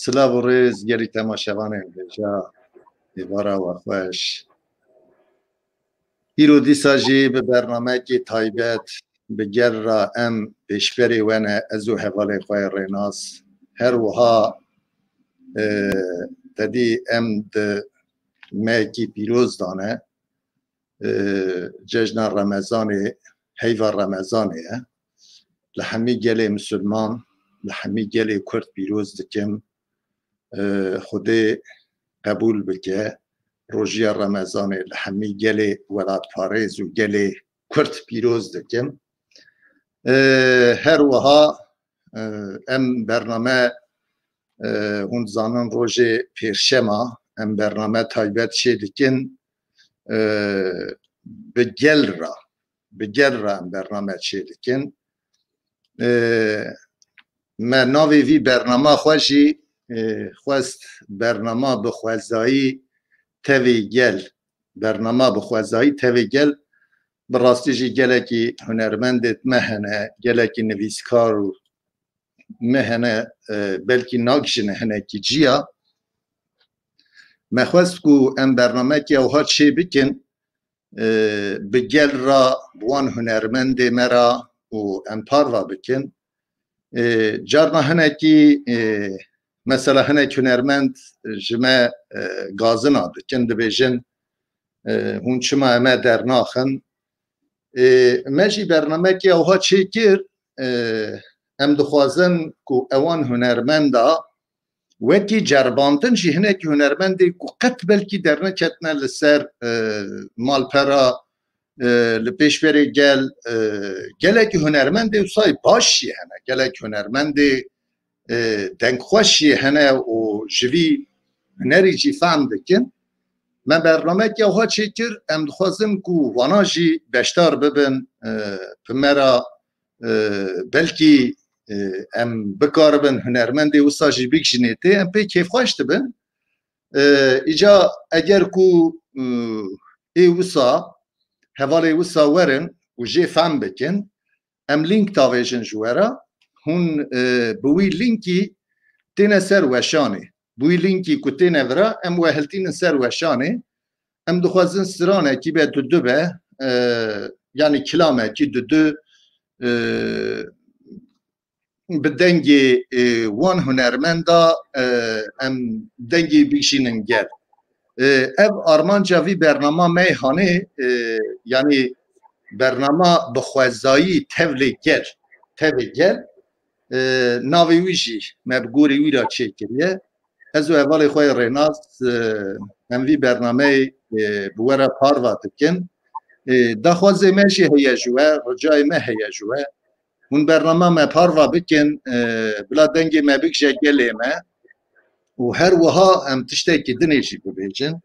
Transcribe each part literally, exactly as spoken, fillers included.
Silav û rêz gelî temaşevanên hêja, êvara we xweş. Îro dîsa jî bi bernameyekî taybet, bi gel re em pêşberê we ne, ez û hevalê xwe yê Rênas. Her wiha, e, tedî em di mehekî pîroz de ne, e, cejna Remezanê, heyva Remezanê ye. Li hemî gelê misilman, li hemî gelê Kurd pîroz dikim. E, Xwedê qebûl bike. Rojiya Remezanê li hemî gelê welatparêz û gelê Kurd pîroz dikim. E, her wiha, e, em bername, e, hûn dizanin rojê pêşema em bername taybet çê dikin. E, bi gel re, bi gel re em bername çê dikin. E, me navê vî bernama xwe jî, e, xwest bernama bi xwezayî tevê gel. Bernama bi xwezayî tevê gel. Bi rastî jî gelekî hunermendê me hene, gelekî nivîskar û me hene, e, belkî nagijine hinekî ciya. Me xwest ku em bernamekî ewha çê bikin, e, bi gel re, bi wan hunermendê me re û em parva bikin. E, carna hinekî, e, mesela hinek hunermend ji me, e, gazina dikin, dibêjin, e, hûn çima me dernaxin? E, me jî bernamekî ewha çêkir, e, em dixwazin ku ewan hunermenda wekî cerbandin jî hinekî hunermendê ku qet belkî derneketine li ser, e, malpera, e, li pêşberê gel, e, gelekî hunermendê wisa baş jî hene, gelekî hunermendê, e, dengxweş jî hene û ji vî hunerî jî fehm dikin. Me bernamekî ewha çêkir, em dixwazin ku wana jî beşdar bibin, e, bi me re, e, belkî, e, em bikaribin hunermendê wisa jî bigijînê tê, em pê kêfxweş dibin. E, îca eger ku, e, ê wisa, hevalê wisa werin û jê fehm bikin, em link davêjin ji we re, hûn, e, bi wî linkî têne ser weşanê. Bi wî linkî ku têne vira, em we hiltînin ser weşanê. Em dixwazin stranekî be, dudu be, e, yanî kilamekî dudu, e, bi dengê, e, wan hunermenda, e, em dengê bigişînin gel. E, ev armanca vî bernama me yê hanê, e, yanî bernama bi xwezayî tevlê gel, tevê gel, e, navê wî jî me bi gorî wî re çêkiriye. Ez û hevalê xwe yê Rênas, e, em vî bernameyê, e, bi we re parva dikin. E, daxwazê me jî heye ji we, ricayê me heye ji we. Hûn bernama me parva bikin, e, bila dengê me bigije gelê me û her wiha em tiştekî dinê jî bibêjin.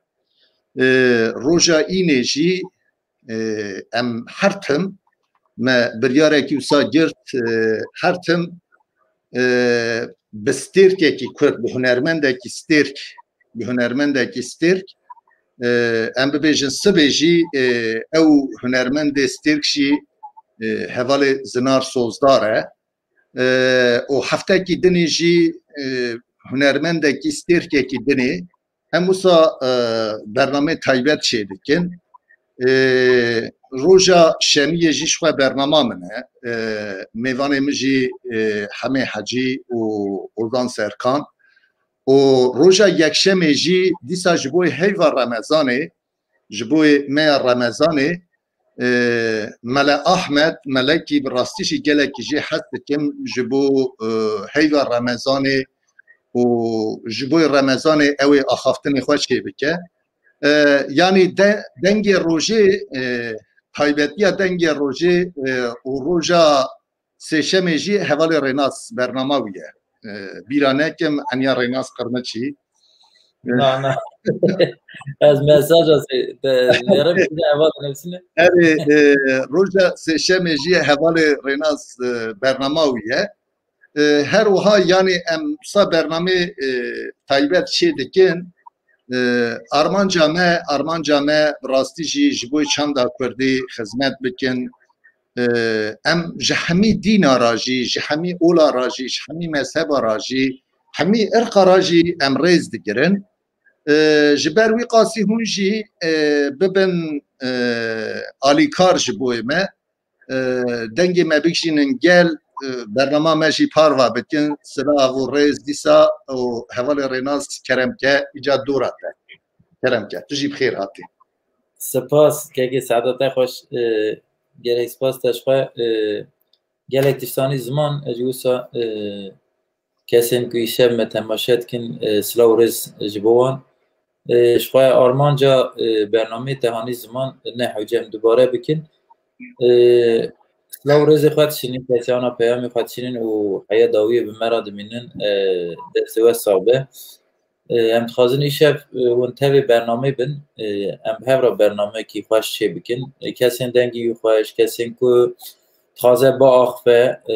E, roja înê jî, e, em her tim, me biryarekî wisa girt, e, her tim, e, bi stêrkekî kurd, bi hunermendekî stêrk, bi hunermendekî stêrk, e, em bibêjin sibê jî, e, ew hunermendê stêrk jî, e, hevalê Zinar Sozdar e. E, û heftekî dinê jî, e, hunermendekî stêrkekî dinê. Em wisa, e, bernameyê taybet çêdikin. E, roja şemiyê jî ji xwe bernama min e. E, mêvanê min jî, e, Hemê Hecî û Ozan Serkan. Û roja yekşemê jî dîsa ji bo heyva Remezanê, ji bo meya Remezanê, e, Mele Ahmed Melekî bi rastî jî gelekî jê hez dikim ji bo, e, heyva Remezanê û ji bo Remezanê ew ê axaftinê xwe çêbike. E, yanî de, dengê rojê, e, taybetiya dengê rojê, e, û roja sêşemê jî hevalê Rênas bernama wî ye. E, bîra nekim, eniya Rênas Qirmiçî. Na, na. Ez mesaja sê-, de, nêrim, heval nefsine. Erê, e, roja sêşemê jî hevalê Rênas, e, bernama wî ye. E, her wiha, yanî em wisa bernamê, e, taybet çê dikin. E, armanca me, armanca me bi rastî jî ji bo çanda kurdî xizmet bikin. E, em ji hemî dîna re jî, ji hemî ola re jî, ji hemî mezheba re jî, Hemî irqa re jî em rêz digirin. E, ji ber wî qasî hûn jî, e, bibin, e, alîkar ji bo me. E, dengê me bikişînin gel, e, bernama me jî parva bikin. Silav û rêz dîsa û hevalê Rênas kerem ke îca dora te. Kerem ke. Tu jî bi xêr hatî. Spas, kekê Seada te xweş, e, gelek spas te ji xwe, e, gelek tiştanî ziman, e, ji wisa, e, kesên ku îşev me temaşe dikin, e, silav û rêz ji bo wan. E, ji xwe armanca, e, bernameyê te hanî ziman, e, ne hewce em dubare bikin. E, silav û rêzê xwe dişînin, kesana peyamê xwe dişînin û heya dawiyê bi me re dimînin, e, destê we sax be. E, em dixwazin îşev, e, hûn tevê bernameyê bin, e, em bi hev re bernameyekî xweş çê bikin. E, kesên dengî wî xweş, kesên ku dixwaze biaxife, e,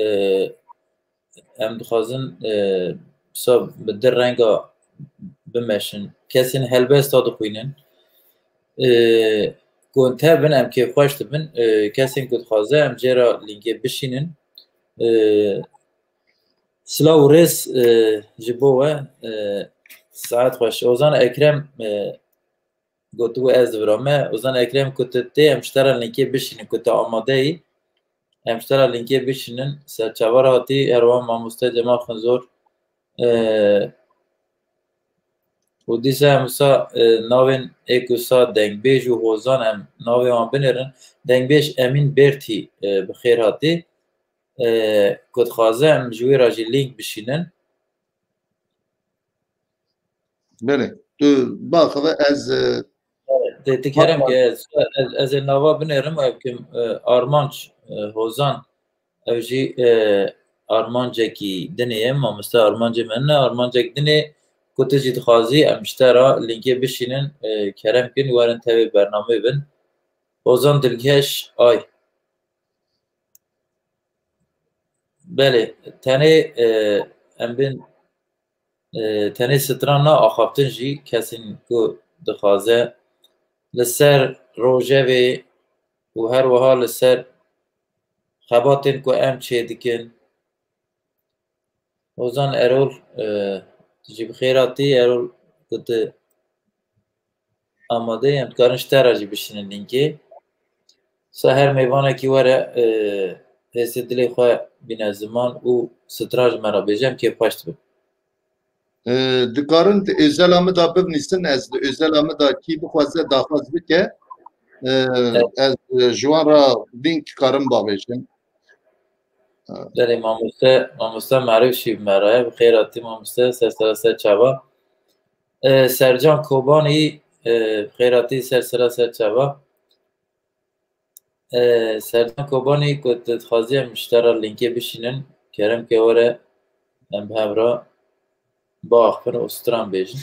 em dixwazin, e, wisa bi di renga bimeşin. Kesên helbesta dixwînin, e, ku hûn tev bin, em kêfxweş dibin. E, kesên ku dixwaze em jê re lînkê bişînin. E, Silav û rêz, e, ji bo we, e, saet xweş. Ozan Ekrem, e, gotibû ez divirame. Ozan Ekrem ku tu tê, em ji te re lînkê bişînin, ku tu amade yî. Em ji te re lînkê bişînin. Serçava re hatî, her wiha mamoste Cemal Xinzor. E, û dîsa em wisa, e, navên ê ku wisa dengbêj û hozan em navê wan binêrin. Dengbêj Emîn Bêrtî, e, bi xêr hatî. E, ku dixwaze em ji wî re jî lînk bişînin. Belê. Tu biaxive ez, e, Tê, tê kerem ke ez, ez, ez ê nava binêrim, ev kim, e, Armanc, e, Hozan, ev jî, e, armancekî dinê ye, mamoste armancê min ne, armancek dinê ku tu jî dixwazî em ji te re lînkê bişînin, e, kerem kin, werin tevê bernamê bin. Hozan Dilgeş Ay. Belê, tenê, e, em bên, e, tenê stran na axaftin jî kesên ku dixwaze li ser rojevê û her wiha li ser xebatên ku em çêdikin, Ozan Erol, e, tu jî bi xêr hatî. Erol, ku tu amade ye, em dikarin ji te re jî bişînin lînkê. Sa her mêvanekî were, e, hêsê dilê xwe bîne ziman û stran ji me re bêje, em kêfxweş dibin. E, dikarin di özela min de bibnîsin, ez di özela min de kî bixwaze daxwaz bike, e, Evet. ez, e, ji wan re lînk karim bavêjim. Belê, mamoste, mamoste Merûf jî bi me re ye. Bi xêr hatî mamoste, ser sera ser çava. E, Sercan Kobanî, e, bi xêr hatî, ser sera ser çava. E, Sercan Kobanî ku tu dixwazî em ji te re lînkê bişînin, kerem ke were em bi hev re biaxifin û stran bêjin.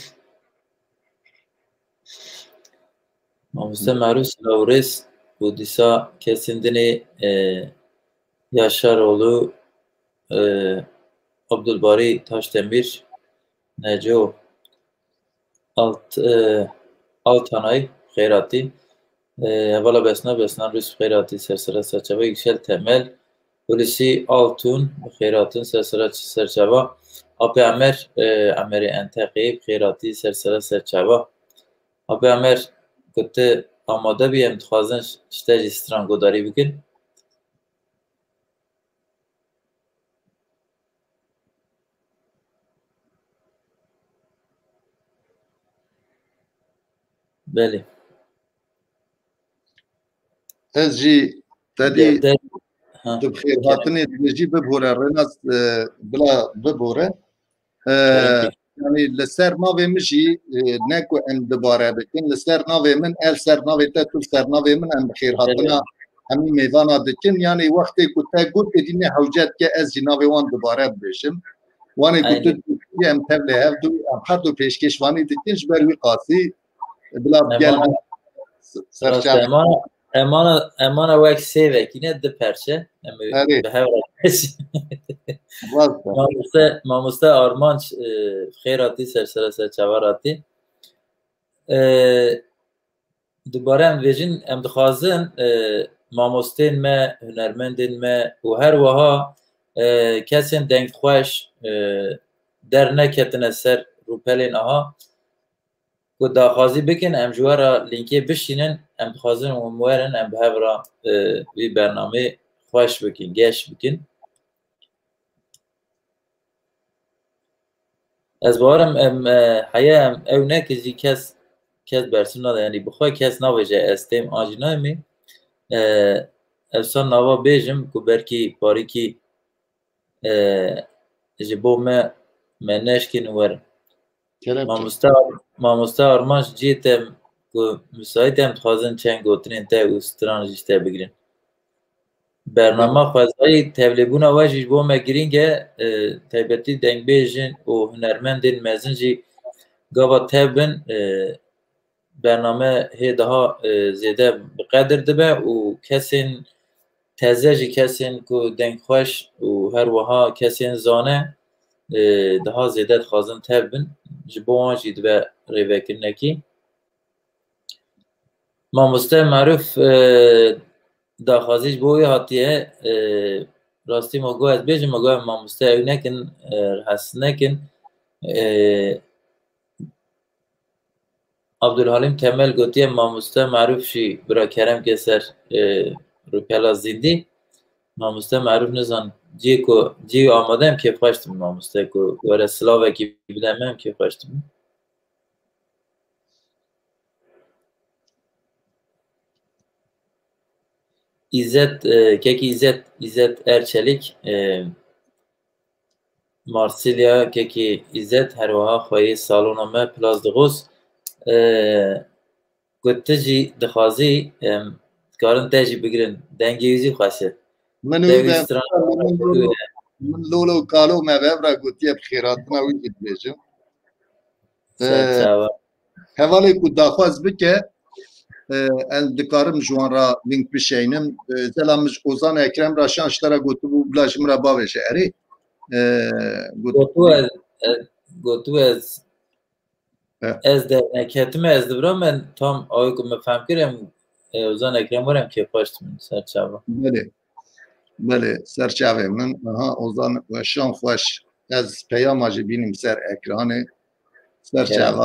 Mamoste Merû, silav û rêz û dîsa kesên dinê, e, Yaşaroğlu, e, Abdulbari Taşdemir, Neco Alt-, e, Altanay, xêr hatî. E, hevala Besna, Besna Rus, xêr hatî, ser sera ser çava. Yüksel Temel, Hulusi Altun, xêr hatin, ser sera ser çava. Apê Emer, e, Emerê Enteqê, xêr hatî, ser sera ser çava. Apê Emer, ku tu amade bî, em dixwazin ji te jî stran guhdarî bikin. Belê. Ez jî te dî De-, de-, ha. Tu bi xêr hatinê dibêjî bibore, Rênas, e, bila bibore. E, Kerem ki. Yanî li ser navê min jî, e, ne ku em dubare bikin, li ser navê min, el ser navê te, tu li ser navê min, em bi xêr hatina Evet. hemî mêvana dikin. Yanî wextê ku te got, êdî ne hewce dike ez jî navê wan dubare bibêjim. Wanê ku tu Aynen. dibêjî, em tev lê hev du, em her du pêşkêşvanî dikin, ji ber wî qasî bila Em gel wan ser Rast çav. Em ana, em ana, em ana wek sêvekî ne, di perçe. Em ê Erê. bi hev re Rast e. Mamoste, mamoste Armanc, e, xêr hatî, ser sera ser çava hatî. E, dubare em dibêjin, em dixwazin, e, mamostên me, hunermendên me û her wiha, e, kesên dengxweş, e, derneketine ser rûpelên aha, ku daxwazî bikin, em ji we re lînkê bişînin, em dixwazin hûn werin, em bi hev re, e, vî bernameyê xweş bikin, geş bikin. Ez bawerim em, e, heye em ew neke jî kes, kes bersiv nade, yanî bi xwe kes navêje ez têm an jî nayemê. E, ez sa nava bêjim ku belkî parîkî, e, ji bo me, me neşkîn werin. Kerem ke. Mamoste, mamoste Armanc cihê te ku müsait em dixwazin çend gotinên te û stran ji te bigrin. Bernama xwezayî tevlêbûna we jî ji bo me girîng e, e, taybetî dengbêjin û hunermendên mezin jî gava tev bin, e, bername hê daha, e, zêde bi qedir dibe û kesên teze jî, kesên ku dengxweş û her wiha kesên zane, e, daha zêde dixwazin tev bin. Ji bo wan jî dibe rêvekirinekî. Mamoste Maruf, e, daxwazî ji bo wî hatiye, e, rastî me got ez bêjim, me got mamoste ew nekin, e, hez nekin. E, Abdulhalim Temel gotiye mamoste Maruf jî bira kerem ke ser, e, rûpela zîndî. Mamoste Maruf nizan ciyê ku, ciyê amade em kêfxweş dibin mamoste ku were silavekî bide me em kêfxweş dibin. Îzzet, e, kekî Îzzet, Îzzet Erçelik, e, Marsilya, kekî Îzzet, her wiha xweyê salona me Plas de Rose. E, ku tu jî dixwazî, em, dikarin te jî bigirin. Dengê wî jî xweş e. Min wî Dengê be, stran min lolo, min lolo kalo me ve vira gotiye bi xêratina wî jî dibêjim. Ser Ee, çava. Hevalê ku daxwaz bike, e, ez dikarim ji wan re link bişeynim. E, zela min ji Ozan Ekrem re şan ji te re gotibû, bila ji min re bavêje. Erê, e, got- Gotu ez, ez, gotu ez, He. Ez derneketime, ez dibira me tam awê ku me fehm kir, em, e, Ozan Ekrem were em kêfxweş dibin, ser çava. Belê. Belê, ser çavê min. Aha, Ozan Weşan xweş. Ez peyama jî bînim ser ekranê. Ser Kerem. çava.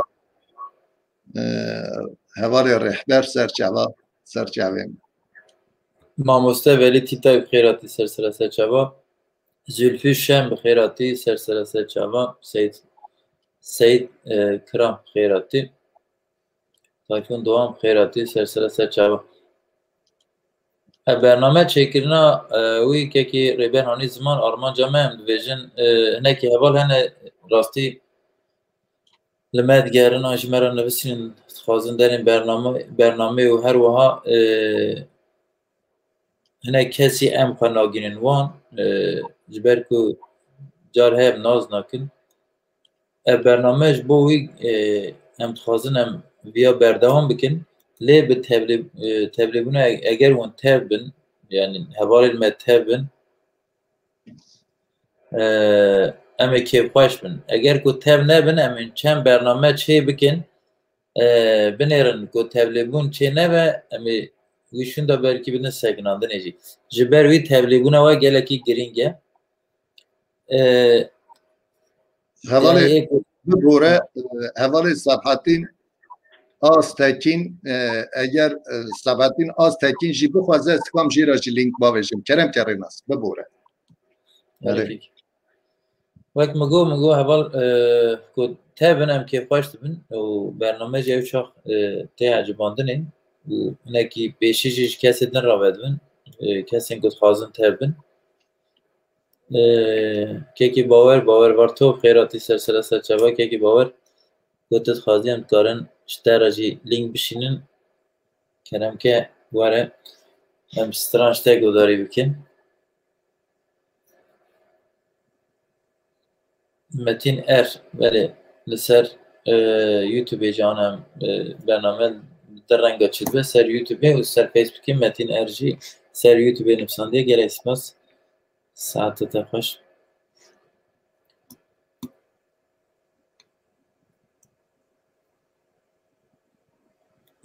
Ee, hevalê rehber ser çava, ser çavê min. Mamoste Velî Tîtay bi xêr hatî ser sera ser çava. Zülfü Şen bi xêr hatî ser sera ser çava. Seyid, Seyid, e, Kiram bi xêr hatî. Tayfun Doğan bi xêr hatî ser sera ser çava. E, bername çêkirina, e, wî kekî Rêber Hanî Ziman armanca me em dibêjin, e, hinekî heval hene rastî li me digerin an ji me re nivîsînin dixwazin derên bername, bernameyê û her wiha, e, hinek kesî em xwe nagînin wan, e, ji ber ku car heye em nas nakin. Ev bername ji bo wî, e, em dixwazin em viya berdewam bikin. Lê bi tevlê-, e, tevlêbûna e-, eger hûn tev bin, yanî hevalên me tev bin, e, em ê kêfxweş bin. Eger ku tev nebin, em ê çend bername çê bikin, e, binêrin ku tevlêbûn çê nebe, em ê wî şûnda belkî bidin sekinandinê jî. Ji ber wî tevlêbûna we gelekî girîng e. E, Hevalê yani, bibore, e, hevalê Sebhetîn Aztekin, e, eger, e, Sebhetîn Aztekin jî bixwaze, ez dikam jî re jî link bavêjim. Kerem ke Rênas, bibore. Belê. Wek min got, min got heval, e, ku tevin em kêfxweş dibin û bername jî ew çax, e, tê ecibandinê û hinekî pêşî jî ji kesê din re vedibin, e, kesên ku dixwazin tev bin. E, kekî Bawer, Bawer Varto, xêr hatî ser sera ser çava, kekî Bawer, ku tu dixwazî em dikarin ji te re jî link bişînin. Kerem ke were em stran ji te guhdarî bikin. Metin Er, belê, li ser, e, YouTubeê jî ana, e, bername di renga çi dibe, ser YouTubeê û ser Facebookê Metin Er jî ser YouTubeê nivîsandiye, gelek spas. Saete te xweş.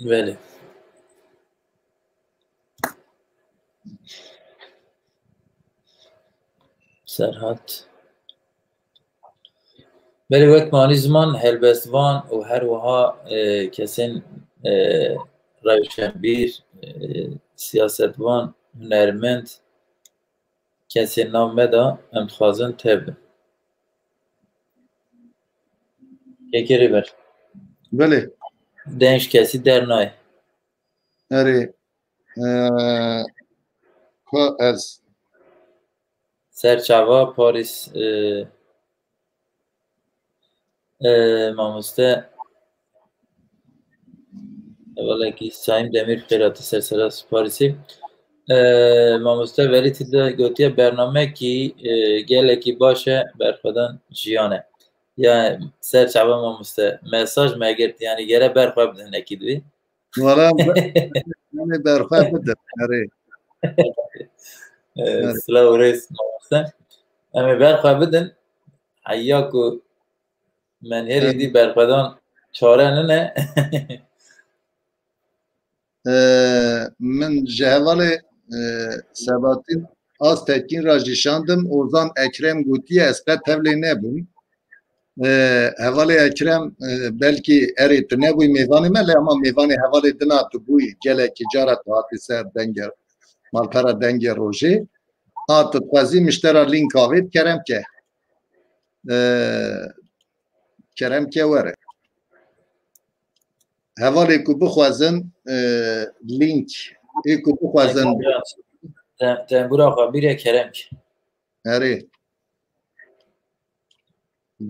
Belê. Serhat. Belê, wek me anî ziman, helbestvan û her wiha, e, kesên, e, rewşenbîr, e, siyasetvan, hunermend, kesên nav me de em dixwazin tev bin. Kekê Rêber. Belê. Deng ji kesî dernayê. Erê. Ee, ka ez. Serçava Parîs, e, e, mamoste. Hevalekî Saîm Demîr, xêr hatî, ser sera Parîsî. E, mamoste Velîtî de gotiye, bernamekî, e, gelekî baş e, berxwedan jiyan e. Ya ser çava mamoste, mesaj me girt, yanî gere berxwe bidin ekî divî. Wala, em ê berxwe bidin, erê. E, Erê. Silav û rêz mamoste. Em ê berxwe bidin. Heya ku menhêrî Erê. dî berxwedan çare nine. E, min ji hevalê, e, Sebatîn Aztekîn re jî şandim, Ozan Ekrem gotiye, ez qet tevlê nebûm. E, hevalê Ekrem, e, belkî erê tu nebûyî mêvanê me, lê ama mêvanê hevalê din a tu bûyî, gelekî cara tu hatî ser dengê, malpera dengê rojê. A tu dixwezî min ji te re lînka vê kerem ke. E, kerem ke were. Hevalê ku bixwazin, e, link, ê ku bixwazin. Te-, tembûra xwe bîre kerem ke. Erê.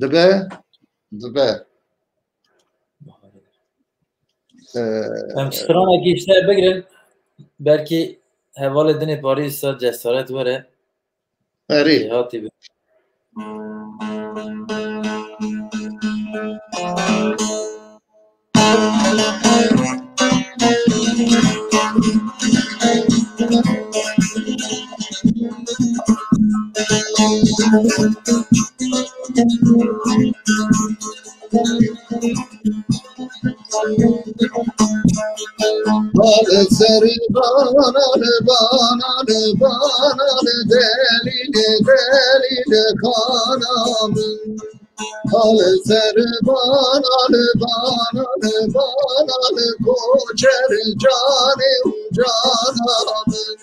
Dibe, dibe. E, Em stranekî ji te bigirin, belkî hevalê dinê parî sa cesaret were. Erê. Jêhatî be. Al ser bana, bana, bana, delîl, delîl, kana min. Al ser bana, bana, bana, koçer canê û cana min.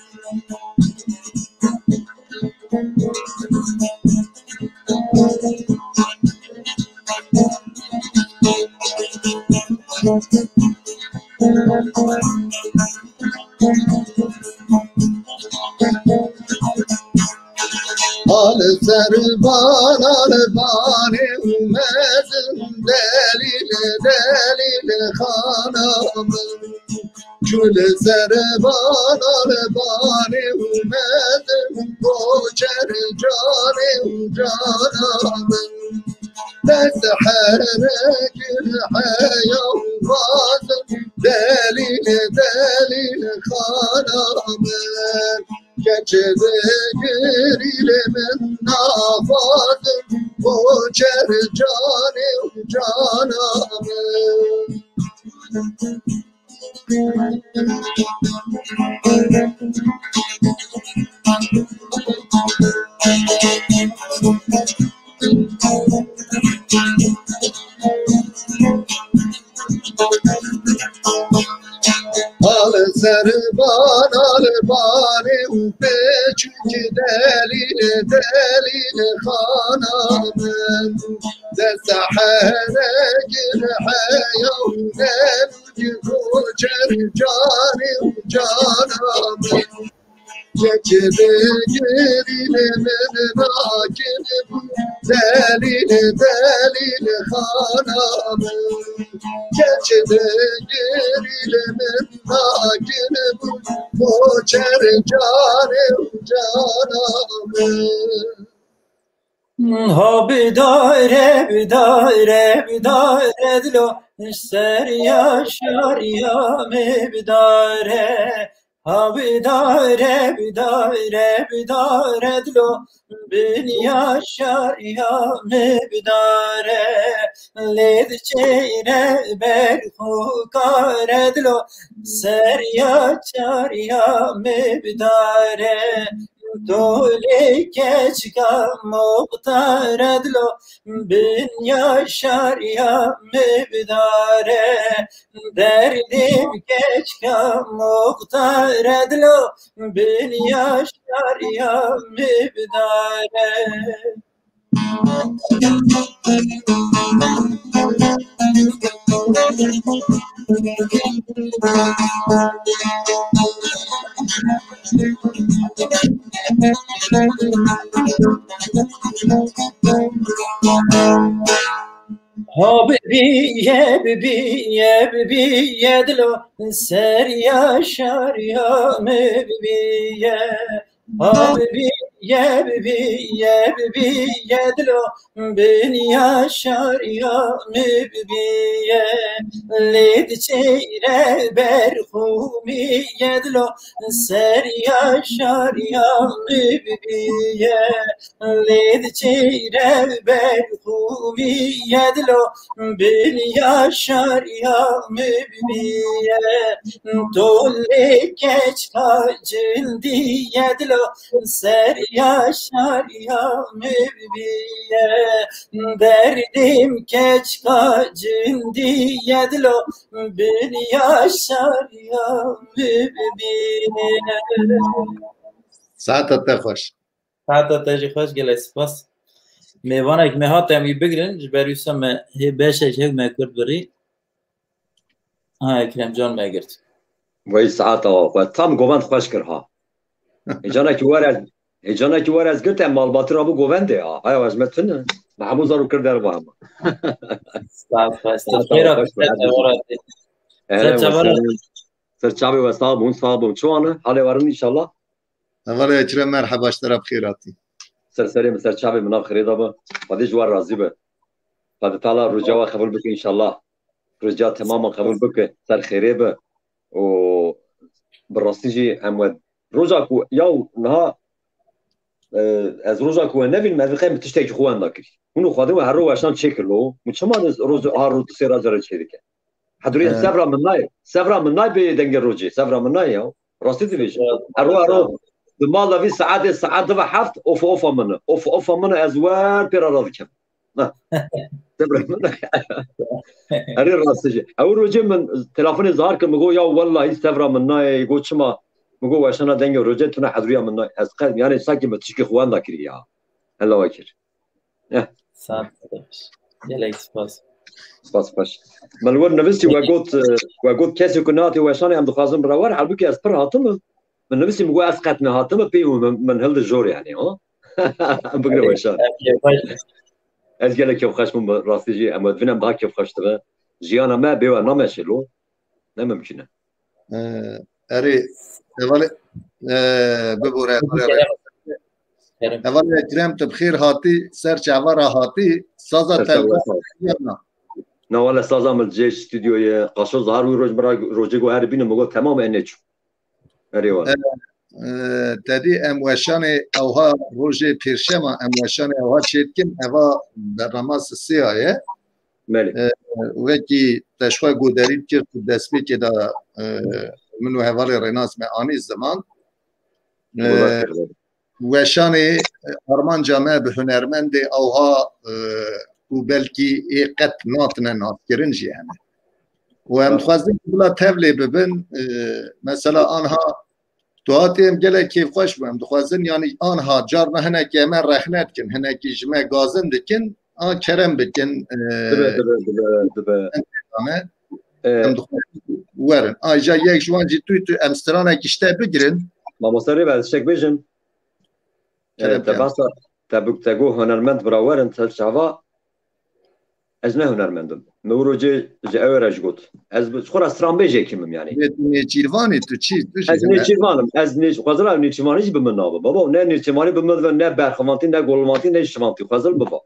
Al ser bana, banê û mezin, delîl, delîl, xana min. Çû li ser bana, li banê û mezin, koçer canê û cana min. Dest herekir heya û vazim, delîl, delîl, xana min. Keç digirî lê min naxwazim, koçer canê û cana min. Al ser bana, li banê û pêçûkê, delîl, delîl, xana min. Dest here gir heya û nenû, koçer canê û cana min. Yek digirî lê min nakin bû, delîl, delîl, xana min. Keç digirî lê min nakin bû, koçer canê û cana min. Ha bidare, bidare, bidare dilo, ser ya şariya me bidare. Ha bidare, bidare, bidare dilo, bin ya şariya me bidare. Lê diçêre ber xwe kare dilo, ser ya çariya me bidare. Tolê keçika muxtare dilo, bin ya şariya me bidare. Derdê keçika muxtare dilo, bin ya şariya me bidare. Ha bibiye, bibiye, bibiye dilo, ser ya şariya me bibiye. Ha bibiye, bibiye, bibiye dilo, bin ya şariya me bibiye. Lê diçêre ber xûmiye dilo, ser ya şariya me bibiye. Lê diçêre ber xûmiye dilo, bin ya şariya me bibiye. Tolê keçika cindiye dilo, ser ya şariya me bibiye. Derdê keçika cindiye dilo, bin ya şariya me bibiye. Saeta te xweş. Saeta te jî xweş, gelek spas. Mêvanek me hat, em wî bigirin, ji ber wisa me hê beşek hev me kurt birî. Ha, Ekrem Can me girt. Vay saeta xwe tam govend xweş kir ha. Hêcanekî wer ez, hêcanekî wer ez girt em malbatî rabû govendê ha. Haya ez me tune. Me hemû zarû kir derva hema. Spas, spas. Saeta xwe xêra xweş be, ser çava re. Ehlen ve sehlen. Ser çavê we sax bûn, sax bûn. Çi wan e? Halê werin inşallah. Hevalê Ekrem, merheba, ji te re bi xêr hatî. Ser serê min, ser çavê min, nav xêrê de be. Xwedê ji we razî be. Xwedê Teala roja we qebûl bike inşallah. Roja temaman qebûl bike. Ser xêrê be. Û bi rastî jî em we roja ku ya niha, e, ez roja ku we nevînim, ez bi qey min tiştekî xwe wenda kirî. Hûn û Xwedê we her ro weşan çêkir lo. Min çima roz, har roj du sê roja re çêdike? Hedûrê sevra min nayê. Sevra min nayê bê dengê rojê. Sevra min nayê ya. Rastî dibêjim. Hero hero di mala vî saetê saet dibe heft, of ofa min e. Of ofa min e, ez wer pê re radikem. Sevra min nayê. Erê rastî jî. Ew rojê min telefonê zar kir, min got ya wellahî sevra min nayê. Got çima? Min got weşana dengê rojê tune hedûriya min nayê. Ez qe, yani sankî min tişkî xwe wenda kirî ya. Hela we kir. Eh. Saet xweş. Gelek spas. Spas xweş. Min li wir nivîsî we got, e, we got kesê ku nehatî weşanê em dixwazin bira wer, halbûkî ez pir hatim. Min nivîsî min got ez qet nehatim, pê min, min hildi jor yani, ha? Em bigire weşan. Em kêfxweş. Ez gelek kêfxweş bûm, rastî jî em we divînin daha kêfxweş dibe. Jiyana me bê we nameşê lo. Ne mimkîn e. Ee, erê, hevalê, ee, bibore, hevalê Kerem. Kerem. Hevalê Ekrem, tu bi xêr hatî, ser çava re hatî, saza Ser çava telefon re. Hatiye na. Na wele saza min cê stûdyoyê, qaşo zahar wî roj min ra, rojê got her bîne, min got temam, e neçû. Erê wele. Ee, ee, te dî em weşanê ewha rojê pêrşema, em weşanê ewha çêdikin, eva bernama sisiya ye. Belê. E, wekî te ji xwe goderî dikir, tu destpêkê de, e, min û hevalê Rênas me anî ziman. E, Goder kir, belê. Weşanê, e, armanca me bi hunermendê ewha, e, ku belkî ê qet natine naskirin jî hene. Û em Ha. dixwazin bila tevlê bibin, e, mesela anha Tu hatî em gelek kêfxweş bû. Em dixwazin, yanî anha carna hinekî em rexne dikin, hinekî ji me gazin dikin, an kerem bikin, e, Dibe, dibe, dibe, dibe. Em, e, em dixwazin werin. Ay, ja yek ji wan jî tu, tu em stranekî ji te bigirin. Mamoste Rêber, ez tiştek bêjim. Kerem E, te ke. Behsa, te bi, te got hunermend bira werin, te çava Ez ne hunermend im. Min wiro cê ji ew re jî got. Ez bi xwe re stranbêjekî mim yani. Nê-, nêçîrvan î tu çi? Tu jî Ez hine- nêçîrvan im. Ez nêç-, xwezira nêçîrvanî jî bi min nabe. Baba, ne nêçîrvanî bi min ve ne berxivantî, ne golivantî, ne şivantî. Xwezil biba.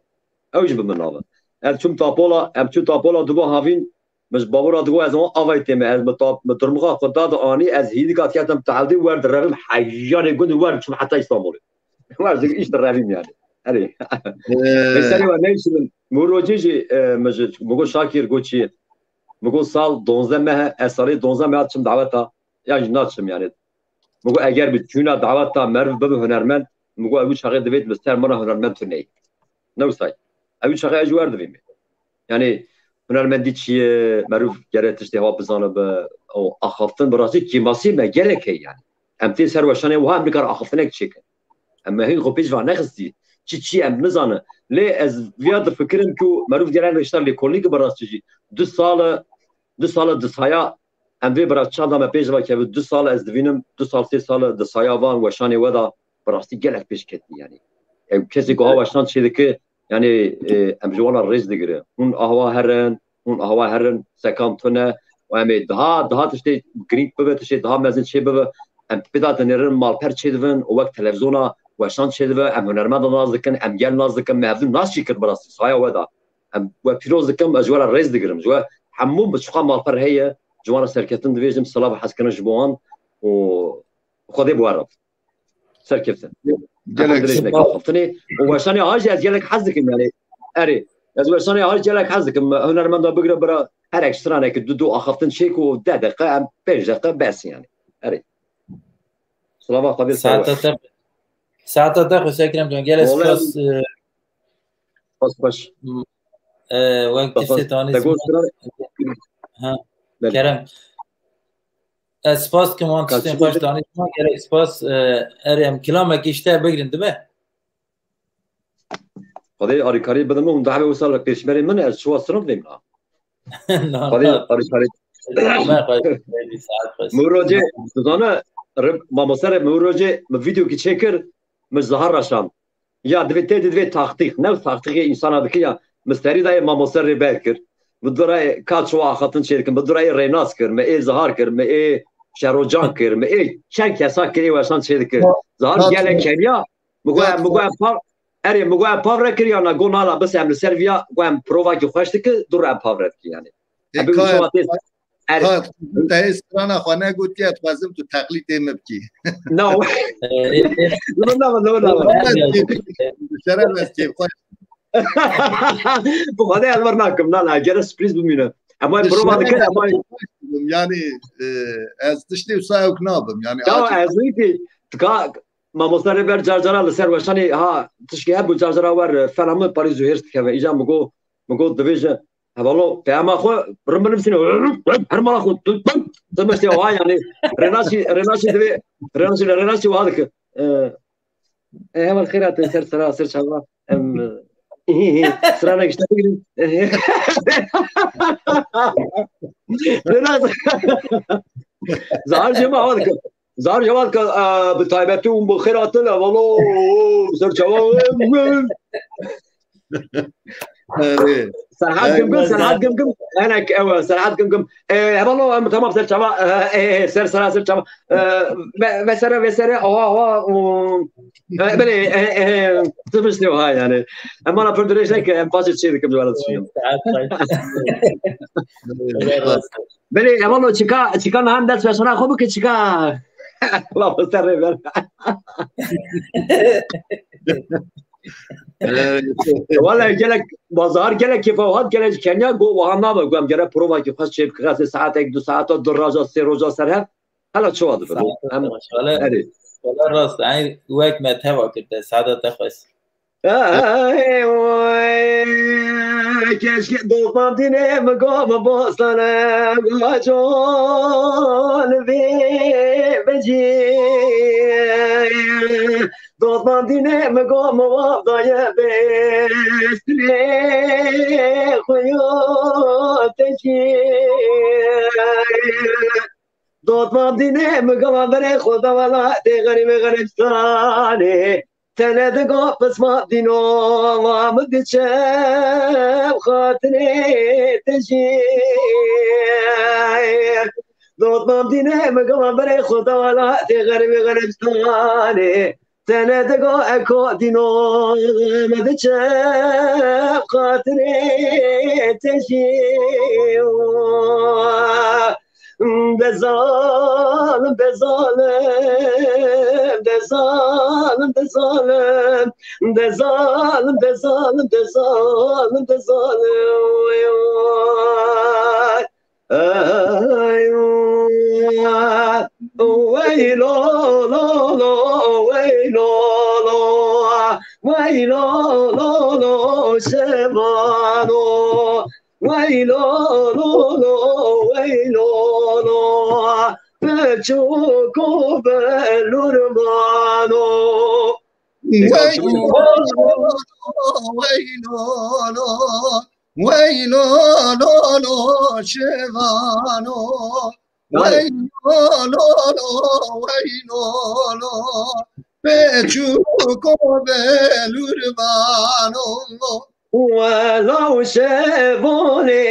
Ew jî bi min nabe. Ez çûm tapola, em çû tapola digo havîn, min ji babûra digo ez wan avayî tême. Ez min tap-, min dirmixa xwe da di anî, ez hîdika ketim tehdî wer direvim heyanê gund wer çûm heta Îstanbulê. Wer ji îş direvîm yani. Erê. Ee. Peyserê we neyşirin. Min rojê jî, e, min ji, min got Şakir, got çi? Min got sal donzdeh meh, ez salê donzdeh meh çim daweta. Ya jî naçim yani. Min got eger bi çûna daweta meriv bibe hunermend, min got ew çaxê divêt bi ser min re hunermend tuneyî. Ne wisa ye. Ew çaxê ez ji wer divîme. Yani hunermendî çi ye, meriv gere tiştê hewa bizanibe, o axaftin bi rastî kêmasî me gelek heye yani. Em tê ser weşanê wiha em nikare axaftinek çêkin. Em me hîn xwe pêş ve nexistî. Çi çi em nizane. Lê ez viya difikirim ku meriv gere nişta lêkolînî ki bi rastî jî. Du sal e, du sal e di saya em vê bira çanda me pêş ve keve du sal ez divînim, du sal sê sal e di saya van weşanê we de bi rastî gelek pêş ketî yani. Ew kesê ku ha weşan çêdike yani, e, em ji wan re rêz digirin. Hûn ahwa herin, hûn ahwa herin, sekan tune û em ê daha, daha tiştê girîng bibe, tiştê daha mezin çê bibe. Em pê de dinêrin malper çêdibin û wek televîzyona weşan çêdibe, em hunermenda nas dikin, em gel nas dikin, me hevdû nas jî kir bi rastî, saya we de. Em we pîroz dikim, ez ji we re rêz digirim. Ji we hemû bi çiqa malper heye, ji wan re serketin divêjim, silav hez kirin ji bo wan û Xwedê bi we re. Serkeftin. Gelek Elhamdülillah, spas. Gelek axaftinê. Û weşanê ha jî ez gelek hez dikim yani. Erê. Ez weşanê ha jî gelek hez dikim. Hunermenda bigire bira her ek stranekî du du axaftin çêk û deh deqe em pênc deqe bes yani. Erê. Silava xwe bê ser we. Saeta te, saeta te xweş Ekrem can. Gelek Wala spas, e, spas xweş. E, wek Spas. Tiştê tanî Te got sira- Ha. Belê. Kerem. Ez spas dikim wan Ka tiştên çi xweş gotin? Danî. Gerek spas, e, erê em kilamekî ji te bigirin dibe. Xwedê arîkarî bide min, hûn dehbê wisa li pêşmerê min, ez çiwa sirin vêm na. Na, Xwedê na. Arîkarî. Me xweş, saet xweş. Min rojê, tu zane, rib-, mamoste re min rojê, min vîdeokî çêkir, min zahar raşand. Ya divê tê divê taktîk, ne taktîkê însana dike ya. Min serî dayê mamoste rêber kir. Bi durayê ka çiwa axaftin çê dikin, bi durayê rênas kir, me ê zihar kir, me ê şerocan kir, me ê çend kesa kir ê weşan çê dikir. Zihar gelek keniya, mi got, mi got em pav, erê, mi got em pav re kir ya na, got nala, bis em li ser viya, got em provakî xweş dikir, dur em pav re dikir yani. Ê, Ebi ka, uçuwa tê ka, Er- ka, te hê strana xwe negotiye, dixwazim tu teqlîdê min bikî. Na, Ee, no, no, no, no. Şeref ez kêf, şeref ez kêf xwe. Bi Xwedê ez vir nakim, na, na, gere sürpriz bimîne. Ama prova dikin, ama Yani, e, ez tiştê wisa ewk nabim. Yani, Ya, acil ez nîtî, tika, mamosta Rêber car cara li ser weşanê, ha, tişkî hebû car cara wer, e, fena min parî zû hêrs dikeve. Îca mi got, mi got divêje, Hevalo, peyama xwe rin binivîsîne. Her mala xwe tu, tu, tu meştê wa yani. Rênaşî, rênaşî divê, rênaşî, rênaşî wa dike. E, e, heval xêra te ser sera, ser çava. Em, e, sira ne gişte bigrin. Rênaşî. Zahar jema wa dike. Zar cevap ka, e, bi taybetî û bi xêr hatin, e, valo, ser çawa. Erê. Serhat Erê. Gimgim, Serhat Gimgim, henek ew, Serhat Gimgim. E, hevalo, em tamam ser çava, e, e, e, ser sera ser çava. E, ve, ve sere, ve sere, awa, awa, û, e, belê, e, e, tu biştî ha yani. Em bana pir dirêj neke, em paşê çê dikim, ji wana dişiyim. Belê, hevalo, çika, çika nihan dest ve sona xwe bike, çika. Allah serê ver. Ee, Wala gelek, bazar gelek kêfa hat, gelek ji Kenya got, wiha nabe, got, em gere provakî xweş çê bike, qasê saetek, du saeta, du roja, sê roja ser hev. Hela çawa dibe? Saeta Em, xweş, wala, erê. Wala rast, yani wek me teva kir te, saeta te xweş. Ay, oy, keşke doxman dînê mi gama bostane, gacon vê vecî. Doxman dînê mi gama wavdaye bêstinê xuyo tecî. Doxman dînê mi gama berê xwe da welatê xerîbê xerîbistanê. Tene digo pisma dîno va min diçe xatirê te jî. Doxman dînê mi gama berê xwe da welatê xerîbê xerîbistanê. Tene digo eko dîno me diçe xatirê te jî. De zalim, de zalim, de zalim, de zalim, de zalim, de zalim, de zalim, de zalim. Ay, ay, ay, ay, ay, ay, Lo, lo, lo, şevano. Wey lo, lo, lo, wey lo, lo. Peçûko belûrvano. Wey lo, lo, lo, wey lo, lo. Wey lo, lo, lo, şevano. Wey lo, lo, lo, wey lo, lo. Peçûko belûrvano. Welaw şevonê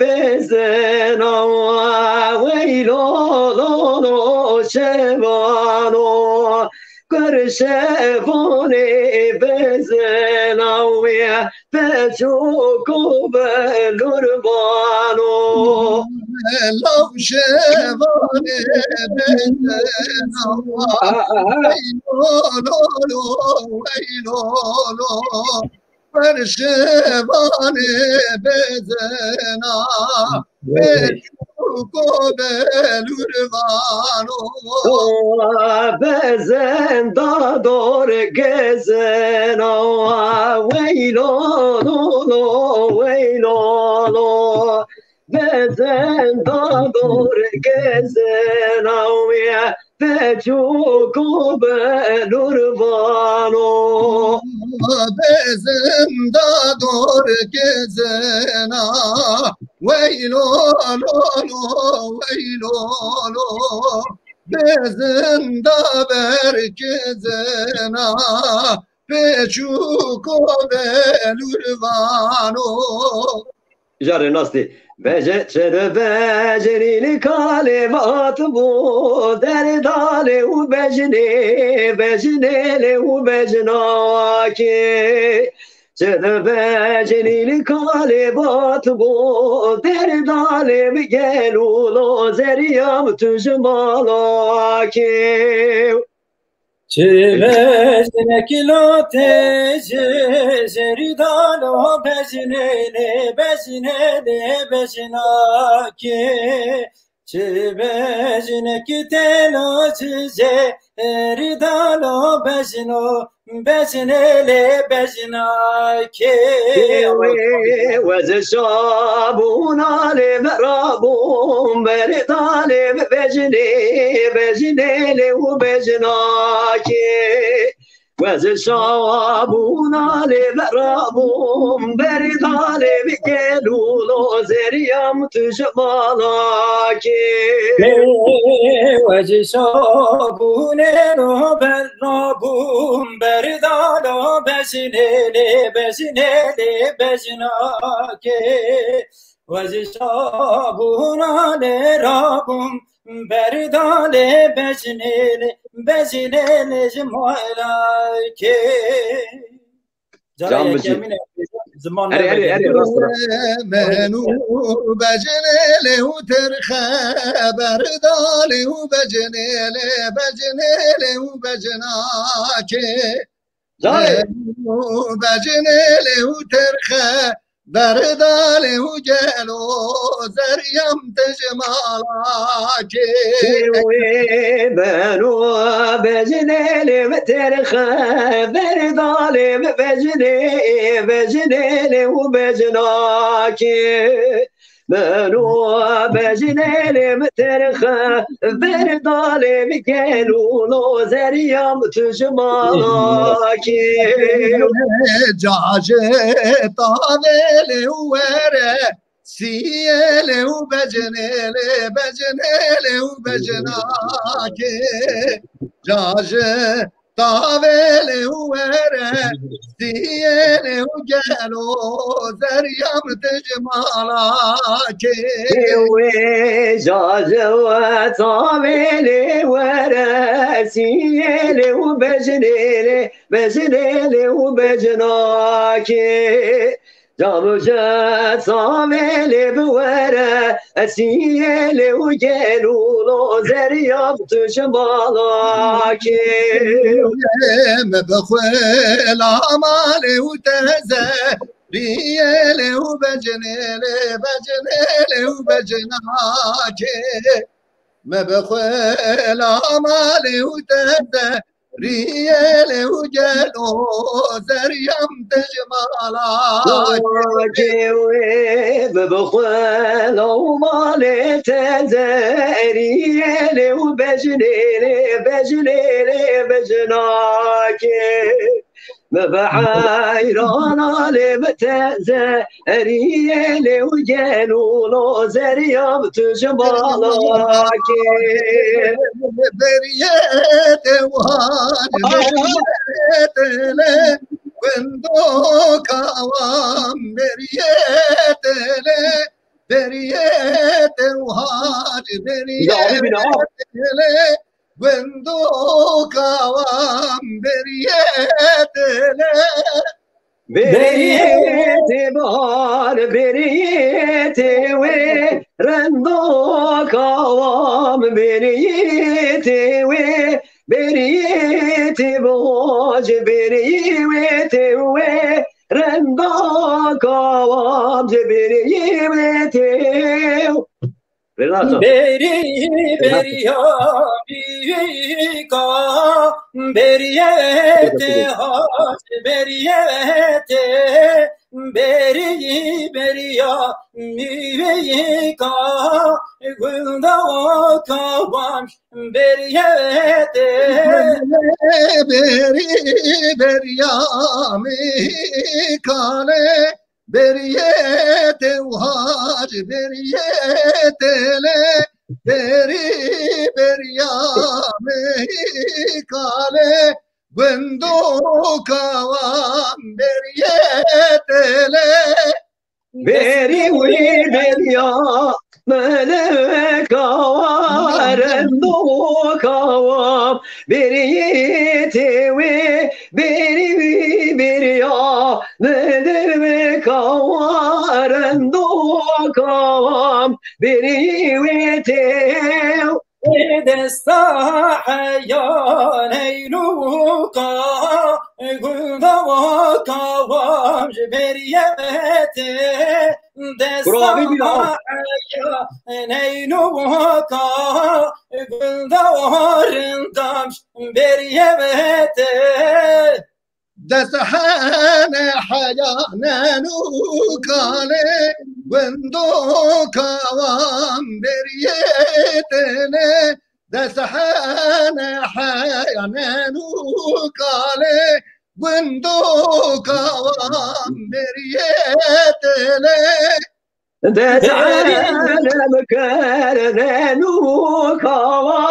bezena. Wey lo, lo, lo, şevano. Kir şevonê bezena wê. Peçûko belûrvano. Law şevane bezena. Wey lo lo lo, wey lo lo. Ber şevane bezena. Peçûko belûrvano. Bezenda dor gezena. Wey lo lo lo, wey lo lo. Bezenda dor gezena. Peçûko belûrvano. Bezenda dor gezena. Wey lo lo lo, wey lo lo. Bezenda ber gezena. Peçûko belûrvano. Jarê nastê. Beje çi de bejenî li kalê vat bû, derdalê û bejinê, bejinê lê û bejinakê. Çi de bejenî li kalê vat bû, derdalê bi gel û lo zeriyam tu ji malakê. Çi bejnekî lo tê ji, ji rîdano bejnê lê, bejnê lê bejnakê. Çi bejnekî tê lo ji, ji rîdano bejno, bejnê lê bejnakê. Wê, wê, wê, ez şabûna lê me rabûm, berdalê me bejnê, bejnê lê û bejnakê. Ez şabûna lê me rabûm, berdalê me gel û lo zeriyam tu ji malakê. Ez şabûnê lo ber rabûm, berdalo bejnê lê, bejnê lê bejnakê. Ez şabûna lê rabûm, berdalê bejnê lê, bejnê lê ji malakê. Can bijî. Erê, erê, erê, rast, rast. Menû bejnê lê û tirxe, berdalê û bejnê lê, bejnê lê û bejnakê. Canê. Menû bejnê lê û tirxe, berdalê û gelo zeriyam te ji malakê. Wê beno bejnê lê min têrxe, berdalê min bejnê, bejnê lê û bejnakê. Beno bejnê lê min têrxe, berdalê min gelo zeriyam tu ji malakê. Ca ji tavê lê û were, siyê lê û bejnê lê, bejnê lê û bejnakê. Ca ji tavê lê û were, siyê lê û gelo zeriyam tu ji malakê. Wê ca ji tavê lê were, siyê lê û bejnê lê, bejnê lê û bejnakê. Cam ji savê lê bi were, esiyê lê û gel û lo zeriyam tu ji malakê. Me bi xwe la malê û teze, riyê lê û bejnê lê, bejnê lê û bejnakê. Me bi xwe la malê û teze, Riyelê û gelo zeriyam te ji mala. Kê wê bi bixwela û malê te zeriyelê û bejnêlê, bejnêlê, bejnakê. Me bi heyrana lê bi te zeriyê lê û gel û lo zeriya bi tu ji balakê. Beriyê te wan, beriyê te lê, gundoka wan, beriyê te lê, beriyê te wan, beriyê te lê. Gundoka wan beriyê tê lê. Beriyê tê bahar, beriyê tê wê. Rindoka wan beriyê tê wê. Beriyê tê bahar, beriyê wê tê wê. Rindoka wan beriyê wê tê. Berî beriya bîka, beriyê tê hac, beriyê tê, berî beriya bîka, gulda kabaş, beriyê tê. Berî beriya mîkale, beriyê tê û hac, beriyê tê lê, berî beriya mîkale, gundoka wan beriyê tê lê. Berî wî beriya meleka wan, rindoka wan, beriyê tê wê, berî wî beriya meleka wan, rindoka wan, berî wê tê. Desta heya neynuka, gulda kawan ji beriyê tê. Desta heya neynuka, gulda rindam ji beriyê tê. Dest hene heya nenûka lê, gundoka wan beriyê tê lê. Dest hene heya nenûka lê, gundoka wan beriyê tê lê. Dest elem kerde nûka wa,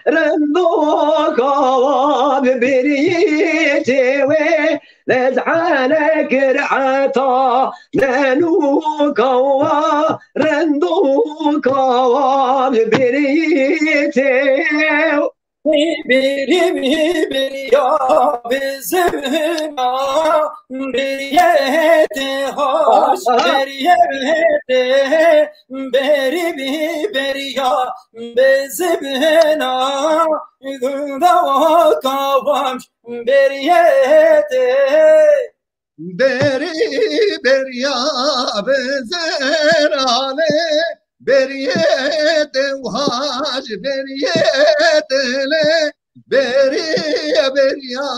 rindoka wa bi beriyê tê wê. Dest elek reheta nenûka wa, rindoka wa bi beriyê tê. Berî, berî, beriya bizina, beriyê tê haş, beriyê tê, berî, beriya bizina, gulda kabaş, beriyê tê. Berî beriya bizina lê, beriyê tê û hac beriyê tê lê. Berî beriya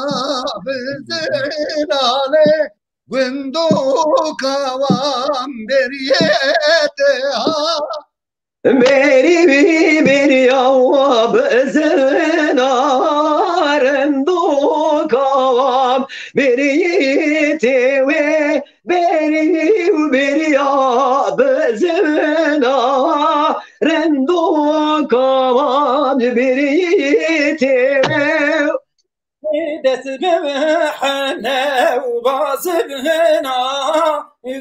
bizina lê, gundoka wan beriyê tê ha. Berî wî beriya bizina, rindoka wan beriyê tê wê. Berî û beriya bizina, rindoka wan beriyê tê wê. Dest bi hene û bazibina,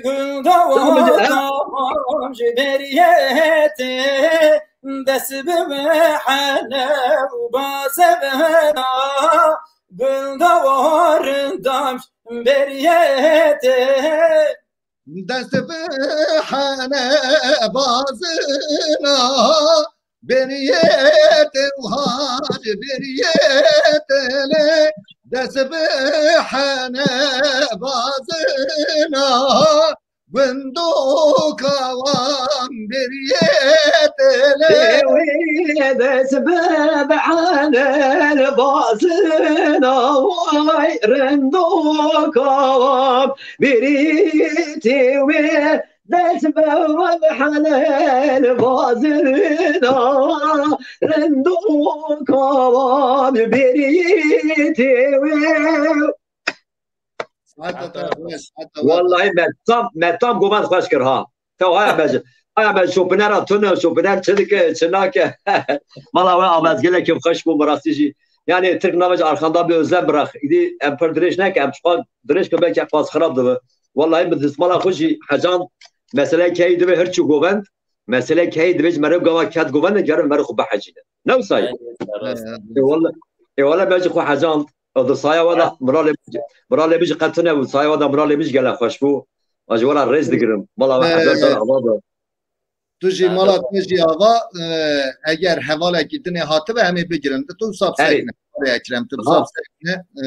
gulda kawan ji beriyê tê. Dest bi hene û bazibina, gulda rindam ji beriyê tê. Dest bi hene bazina, beriyê tê û hac beriyê tê lê. Dest bi hene bazina, gundoka wan beriyê tê lê. Dest bi be'enel bazina, vay rindokam birîtî wê. Dest bi be'enel bazina, rindokam birîtî wê. Saeta te xweş, saeta we. Wallahî me tam, me tam govend xweş kir ha. Te haya me ji, haya me şopinera tune, şopiner çi dike, çi nake. Mala we amezgelekî xweş bû, bi rastî jî. Yani Tirk navê ji arxanda bir özlem bırak. Îdî em pir dirêj neke, em çiqa dirêj ke belkî eqas xirab dibi. Wallahî min destmala xwe jî hecand. Mesele keyî dibe her çi govend. Mesele keyî dibe ji meriv gava ket govend, gerin meriv xwe bihecîne. Ne wisa ye? Rast. Ê wala, ê wala me jî xwe hecand. Di saya we de miralê, miralê min jî qetine bû. Saya we de miralê min jî gelek xweş bû. Ez ji we re rêz digirim. Mala we hezar car ava be. Tu jî mala te jî ava, e, eger hevalekî dinê hatibe em ê bigirin. Tu wisa bisekine. Erê. Ekrem, tu wisa bisekine. E,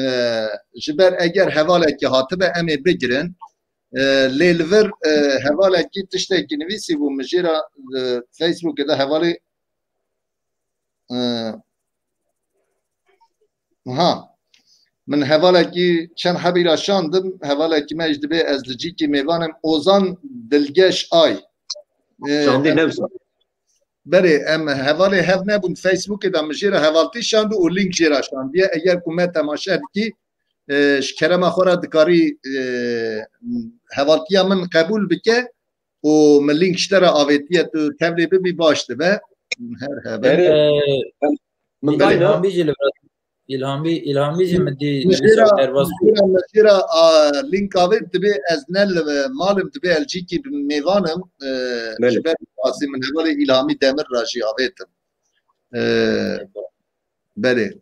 ji ber eger hevalekî hatibe em ê bigirin. E, lê li vir, e, hevalekî tiştekî nivîsî bû. Min jê re, e, Facebookê de hevalê, e, ha. Min hevalekî çend hebî ra şandim. Hevalekî me ji dibê ez li cîkî mêvan im. Ozan Dilgeş Ay. E, Şandî em newsa. Berê, em hevalê hev nebûn. Facebookê de min jê re hevaltî şand û link jê re şandiye. Eger ku me temaşe dikî, e, ji kerema xwe re dikarî, e, hevaltiya min qebûl bike û min link ji te re avêtiye, tu tevlê bibî baş dibe. Her hebe. Erê. Min dayna. Îlhamî jî li vir, Îlhamî, Îlhamî jî min dî nivîsa derbas bû. Min jê re, a, link avêt, dibê ez ne li malim, dibê ez cîkî bi mêvan im, e, ji ber asî min hevalê Îlhamî Demir re jî avêtim. E, Belê.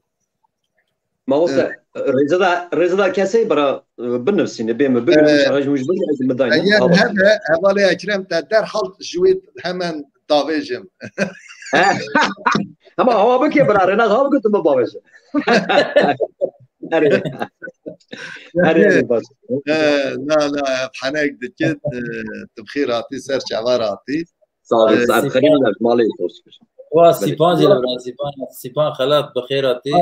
Mamoste, rêzeda, rêzeda kesê bira, e, binivsîne, bê min bigre, e, şarj min ji bigre, ez min dayne. Eger hebe, hevalê Ekrem te derhal ji wê hemen davêjim. He. Hema hawa bike bira, rêna hawa bike tu min bavêje. Erê. Erê, erê, baş. E, na, na, ev henek dikit, e, tu bi xêr hatî, ser çava hatî. Sağ ol, e, saet xerîb, malê xweş. Wa Sîpan jî li vir, Sîpan, Sîpan Xelat bi xêr hatî.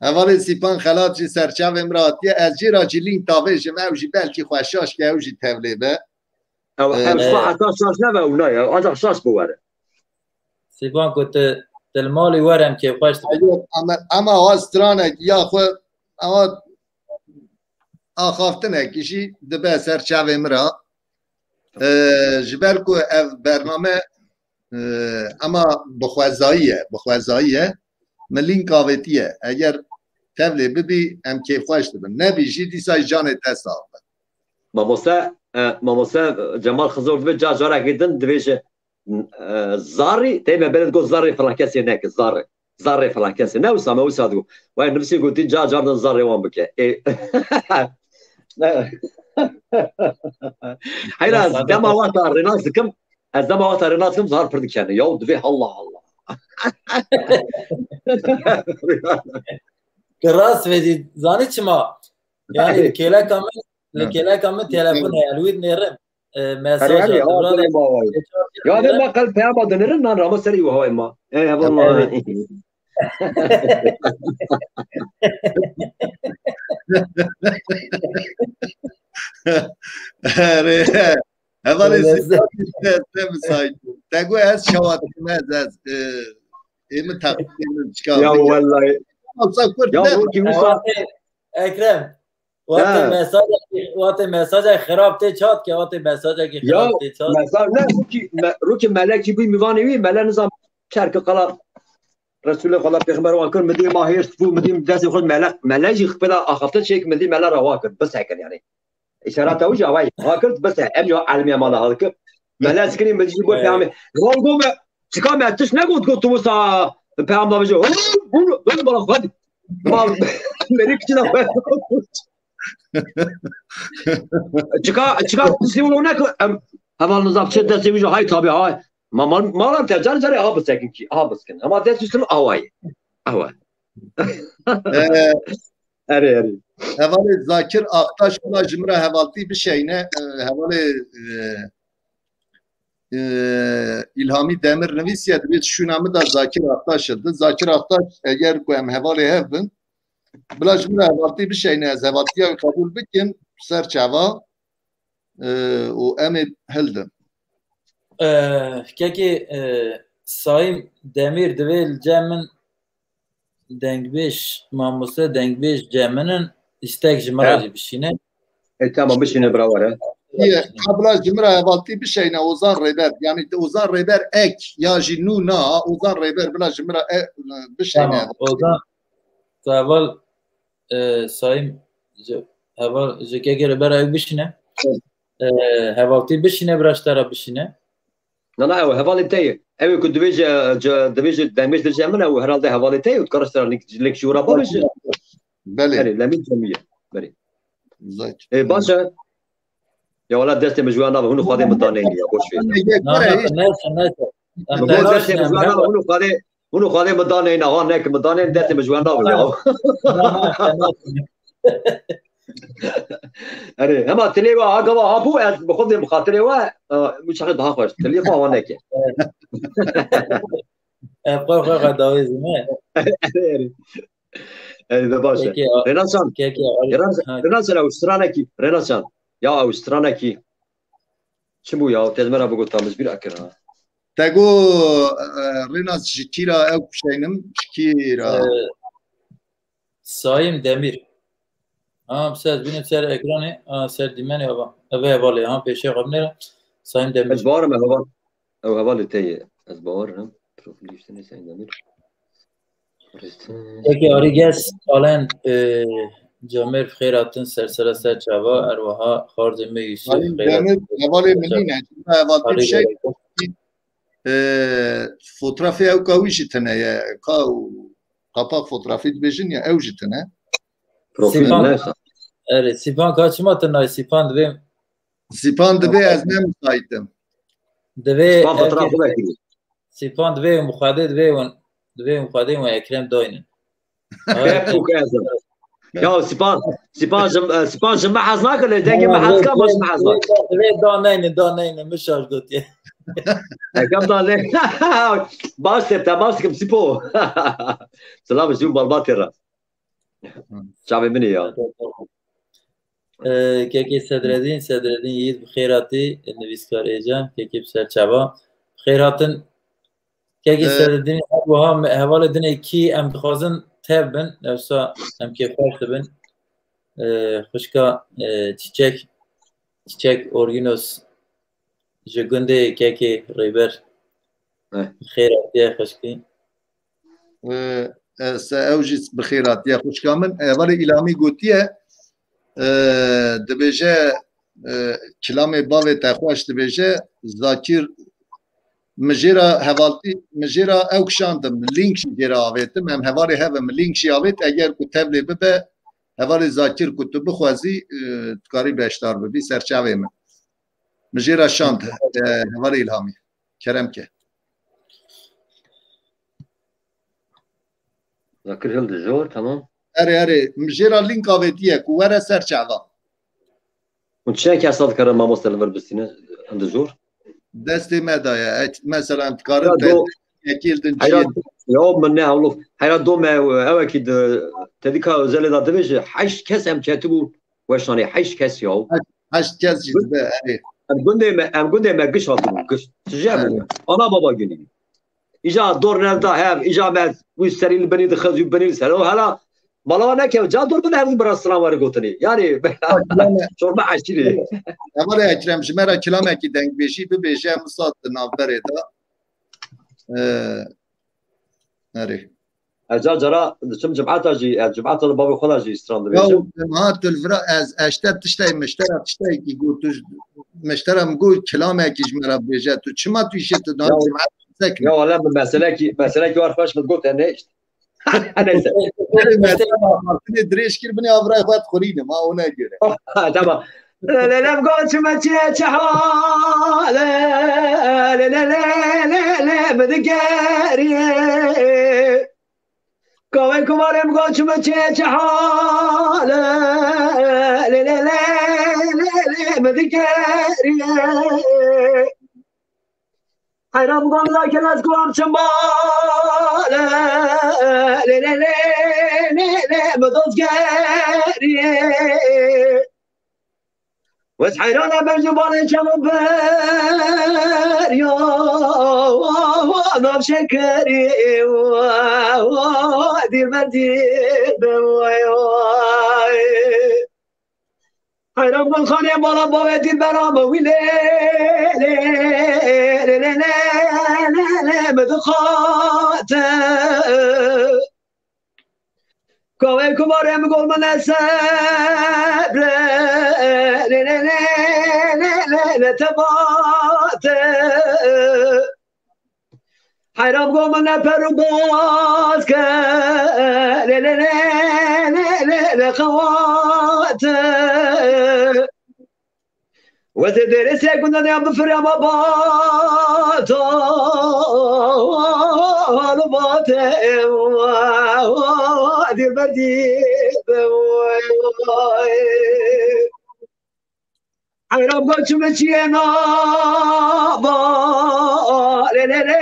Hevalê Sîpan Xelat jî ser çavê min re hatiye. Ez jê re jî link davêjim, ew jî belkî xwe şaş ke, ew jî tevlê be. Ew, ew ji xwe heta şaş nebe, ew nayê, ancak şaş biwere. Sîpan ku tu, tu li malî were em kêfxweş dibin. Ama, ama wa stranek ya xwe, ama axaftinekî jî dibe ser çavê min re. E, ji ber ku ev bername, e, ema bi xwezayî ye, bi xwezayî ye, min link avêtiye. Eger tevlê bibî, em kêfxweş dibin. Nebî jî dîsa canê te sax be. Mamoste, e, mamoste Cemal Xizor dibe ca carekê din dibêje, e, zarî, tey me belê digot zarê filan kesê neke, zarê. Zarê filan kesê. Ne wisa me wisa digot. Wayê nivîsê gotî ca car din zarê wan bike. Ê. Heyra, ez dema wexta rênas dikim, ez dema wexta rênas dikim, zar pir dikene. Yaw divê Allah Allah. Tu rast vedî, zanî çima? Yani li kêleka min, li kêleka min telefon heye, li wî dinêrim. E, mesaj. Ya dê ma qel peyama dinirin, nan rama serî û hawayê ma. E, hevallah. Erê. Hevalê Sîpan, te, te misayît. Te got ez şawatîme ez, ez, e, ê min teqîdê min çika. Ya wellahî. Olsa kurt. Ya ne? Wekî wisa. Ekrem. Wate mesajek, wate mesajek xirab tê çat ke, wate mesajek xirab tê çat. Mesaj ne, rûkî, me, rûkî melekî bû mîvanê wî, mele nizam çerke qala Resulê xwe la pêxember wan kir, midî ma hêrs bû, midî destê xwe melek, mele jî xwe da axafte çêk, midî mele ra wa kir, bisekin yani. Îşarata wî jî awayî. Ha kir, bise, em ya elmiya mala ha dikir. Mele sikirî midî jî bo peyamê. Rongo me, çika me tiş negot, got tu wisa peyam da bije. Hû, hû, hû, bala xwe. Ma, meri kiçina xwe. Çika, çika tiştê wilo neke, em, heval nizam çi destê wî jî hay tabi hay. Ma, ma, ma lan te car carê ha bisekin kî, ha biskin. Ama dest üstüm awayê. Awa. Ee, Erê, erê. Hevalê Zakir Aktaş, wila ji min re hevaltî bişeyne, e, hevalê, e, e, Îlhamî Demir nivîsiye, divê şûna min de Zakir Aktaş hildi. Zakir Aktaş, eger ku em hevalê hev bin, bila ji min re hevaltî bişeyne, ez hevaltiya wî qebûl bikim, ser çava, e, û em ê hildin. E, kekê, e, Sayîm Demîr divê li cem min dengbêj, mamoste dengbêj cem min in, îstek ji min re jî bişîne. E, tamam, bişîne bira were. Ye, ka bila ji min re hevaltî bişeyne Ozan Rêber. Yani Ozan Rêber ek ya jî nû na, Ozan Rêber bila ji min re e, bişeyne. Tamam, Ozan, heval, e, Sayîm, ji, heval, ji kekê Rêber ew bişîne. E, hevaltî bişîne, bira ji te re bişîne. Na, na, ew hevalê te ye. Ew ê ku divê ji, ji, divê ji demêj dirje min, ew herhalde hevalê te ye, û dikare ji te re link, link ji wira bavêje. Belê. Belê, lemîn cemiye. Belê. Zek. E, baş e. Ya wala destê min ji wan nabe, hûn û Xwedê min daneyne ya, boş ver. Na, na, te neyse, neyse. Em Min te got destê min ji naşînin, wan em nabe, hûn û Xwedê, hûn û Xwedê min daneyne, ha, neke min daneyne, destê min ji wan nabe ya. Na, na, te naşînin. Erê, hema tilê we ha gava ha bû, ez bi xwe dê bi xatirê we, e, wî çaxê daha xweş. Tilê xwe awa neke. Em xwe xwe xwe dawêzî me. Erê, erê. Erê, de baş e. Kekê, a- Rênasan, Kekê, a- Rênas-, ha, Rênasan, ew stranekî, Rênasan. Ya ew stranekî. Çi bû ya? Te ji me re bigot, ta min ji bîr kir ha. Te got, e, Rênas, ji kî re ew bişeynim, ji kî re? e, Sayîm Demîr. Ha, em ser bînim ser ekranê, ha, ser dîmenê ava. Eve hevalê, ha, pêşê xwe binêre. Sayîm Demîr. Ez bawerim ew heval, ew hevalê te ye. Ez bawerim. Profilî işte ne Sayın Demir. Peki, Arî Ges, Alen, e, Camêr, bi xêr hatin, ser sera ser çava, erweha xarzê me Yusuf, Sayın xêr hatin. Demir, hevalê min nîne. Hevaltî Arî bişey. Ges. E, fotrafê ew ka wî jî tine ye. Ka û kapak fotrafî dibêjin ya, ew jî tine. Profil Sipan. Neyse. Erê, Sipan ka çima te nayê? Sipan divê, Sipan divê ez ne müsaitim. divê Sipan ev fotoğraf kê- bırakıyor. Sipan divê û Muxadê divê û, divê û Muxadê û Ekrem daynin. Hep bu kazım. Ya Sipan, Sipan jim, e, Sipan jim mehaz nakir, lê dengê mehaz ka, baş mehaz bak. Divê da neynin, da neynin, min şaş gotiye. Ekrem da ne? Baş te, te baş kim Sipo. Selam, şu balbatê ra. Çavê min ya. Ee, Kekê Sedredîn, Sedredîn Yiğit, bi xêr hatî, nivîskar êcan, kekê bi ser çava. Bi xêr hatin. Kekê Ee, Sedredîn, her wiha me-, hevalê dinê kî em dixwazin tev bin, ewsa em kêfxweş dibin. Ee, xwişka, e, Çiçek, Çiçek Orginos ji gundê Kekê Rêber. Eh. Xêr hatiye xwişkî. E, e, se ew jî bi xêr hatiye xwişka min. E, hevalê Îlamî gotiye, e, dibêje, e, kilamê bavê te xweş dibêje, Zakir, min jê re hevaltî, min jê re ew kişandim, link jî jê re avêtim, em hevalê hev in, min link jî avêt, eger ku tevlê bibe, hevalê Zakir ku tu bixwezî, e, tu karî beşdar bibî, serçavê min. Min jê re şand, e, hevalê Îlhamî. Kerem ke. Zakir hildi zor, tamam. Erê, erê, min jê re link avêtiye ku were ser çava. Hûn çiya kes dikare mamoste li vir bistîne, hildi zor. Destê me daye. Et, mesela, em dikarin Ya te do- yekî din Heyra, çiyê. Ya min ne hewlo. Heyra do me, ew ki de, tedîka özelê da dibêje, heşt kes em çetibû, weşanê heşt kes ya. Heşt kes jî dibe, erê. Em gundê me, em gundê me giş hatibû, giş. Tije bû. Evet. Ana baba günü. Îca dor nev da hev, îca me wî serî li binî dixez, wî binî li ser. O hala mala neke, ca dor bide hev bira silam were gotinê. Yani, çorba eşîrê. Hevalê Ekrem, ji me re kilamekî dengbêjî bibêje, em wisa di navberê de. Ee, erê. Ez ca cara diçim cimata jî, ez cimata li bavê xwe de jî stran Ya, dibêjim. ha, tu li vira ez, ez te tiştê, min ji te re tiştekî got, tu ji, min ji te re min got, kilamekî ji me re bêje, tu çima tu îşê tu Ya, dan cimata sekine? Ya wala min meselekî, meselekî war xweş min got, e, ne işte. Neyse. Mesela apartine dirêj kir, binê avrayê xwe dixurînim, ha, ona göre. Tamam. Lelem goçme çeçe hale, le, le, le, le, le, mi digerî. Kavê kumarem goçme çeçe hale, le, le, le, le, le, mi digerî. Heyran bûm da kelez ku em çimba. Lê, lê, lê, lê, lê, lê, mi dost geriyê. Wez heyran e ben ji balê çem û berya. Nav şekerî, dîr ber dîr be, way, way. Heyran Gulxanê bala bavê dîlbera min wî lê, lê, lê, lê, lê, lê, lê, min dixwate. Kawê kumarê min gol min nesebre, lê, lê, lê, lê, lê, lê, tebate. Heyran go min ne per û baz ke, lê, lê, lê, lê, lê, lê, xewate. Wezê dêrê sê gunda ne bifirya ma bata, halo bate, dîr ber dîr be, vay, vay. Heyran go çi min çiyê nava, lê, lê, lê,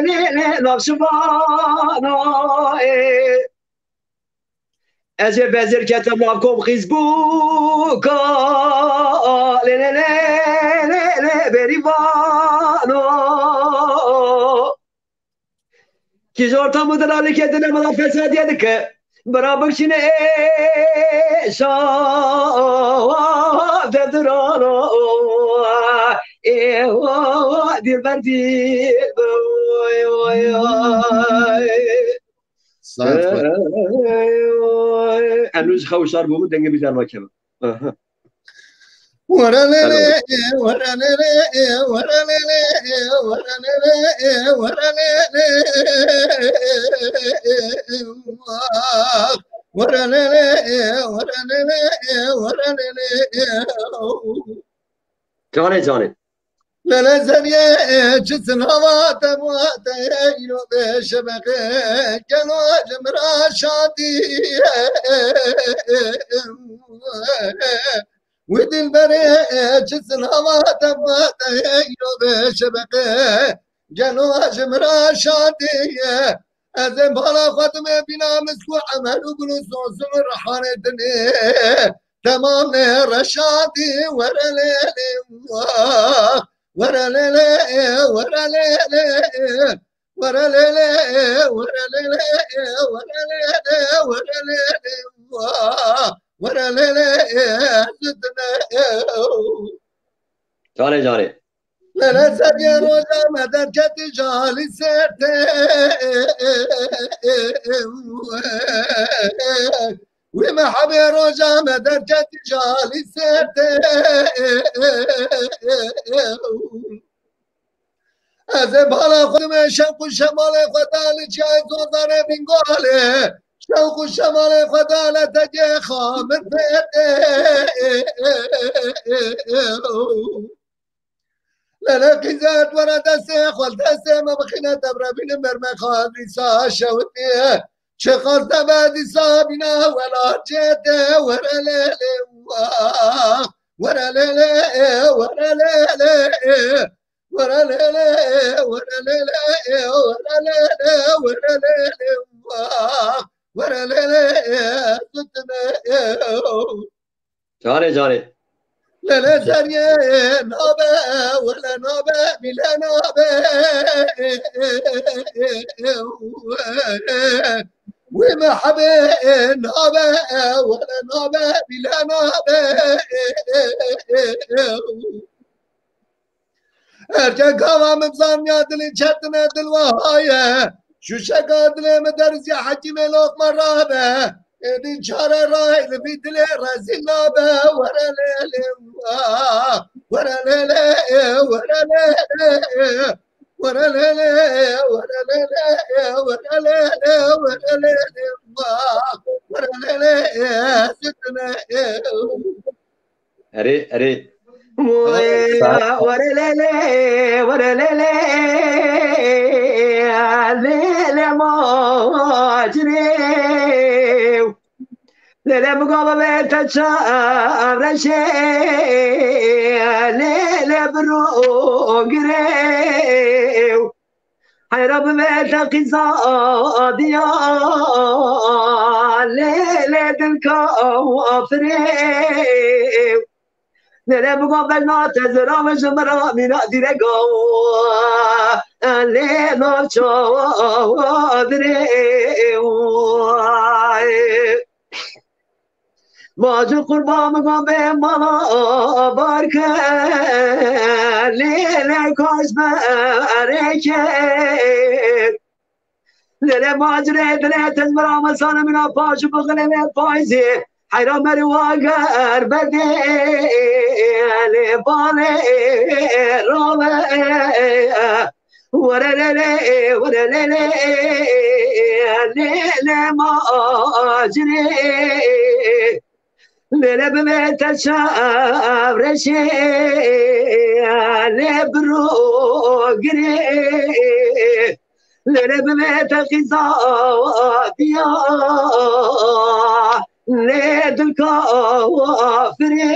lê, lê, nav şivana, ê. Ez ê bezir ketim nav kom xîzbûka, lê, lê, lê, lê, lê, berîvana. Kî ji orta min dilalîkê dine min fesadiye dike. Bira bikşîne êşa derdurana. Ê dîlber dîl. Oy, oy, oy. Saet xwe. Ey, oy. Em ji xew şar bû min dengê bî derma kevin. Aha. Were lê lê, were lê lê, were lê lê, were lê lê, were lê lê. Were lê lê, were lê lê, were lê lê. Canê, canê. Lele zeriyê çi sinava te bû te îro bê şebeqê. Gelo ji min ra şadî. Wî dilberê çi sinava te bû te îro bê şebeqê. Gelo ji min ra şadî. Ez ê bala xwe dimê bîna misk û emel û gul û sosin û rihanê dinê. Temamê reşadî were lê lê wah. Were lê lê, were lê lê. Were lê lê, were lê lê, were lê lê, were lê lê wah. Were lê lê, zidne. Canê, canê. Lele serê roja me derketî jalî sertê. Wî mehebê roja me derketî jalî sertê. Ez ê bala xwe me şewq û şemalê xwe da li çiyayê Zozanê Bîngolê. Şewq û şemalê xwe da li tegê xamir pêtê. Lele qîzet were destê xwe li destê me bixîne te bi re bînim ber me xal dîsa şewitî. Çi xal te be dîsa bîna welatê te were lê lê wah. Were lê lê, were lê lê. Were lê lê, were lê lê, were lê lê, were lê lê wah. Were lê lê, zitne. Canê, canê. Lele zeriyê nabe, wele nabe, bîle nabe. Wî mehebê nabe, wele nabe, bîle nabe. Erkek gava min bizaniya dilê çetine dil wahaye. Şuşeka dilê min derziya hekîmê loqma rabe. Êdî çare raye li vî dilê rezîl nabe. Were lê lê wah. Were lê lê, were lê lê. Were lê lê, were lê lê, were lê lê, were lê lê wah. Were lê lê, zitne. Erê, erê. Were lê lê, were lê lê, lê lê macirê. Lê lê bigava vê te çavreşê, lê lê bi ro girê. Heyra bi vê te qîza diya, lê lê dilka afirê. Lê lê bigava vejna te zira ve ji min re mîna dîreka, lê navça dirê. Macir qurban bigam bê mala barke, lê lê kaş be ereke. Lê lê macirê dilê tez bira mesane mina paş bixile ve payzê. Heyra meri wager bedê, lê balê rave. Were lê lê, were lê lê, lê lê macirê. Lê lê bimê te çavreşê, lê bi ro girê. Lê lê bimê te qîza diya, lê dilka firê.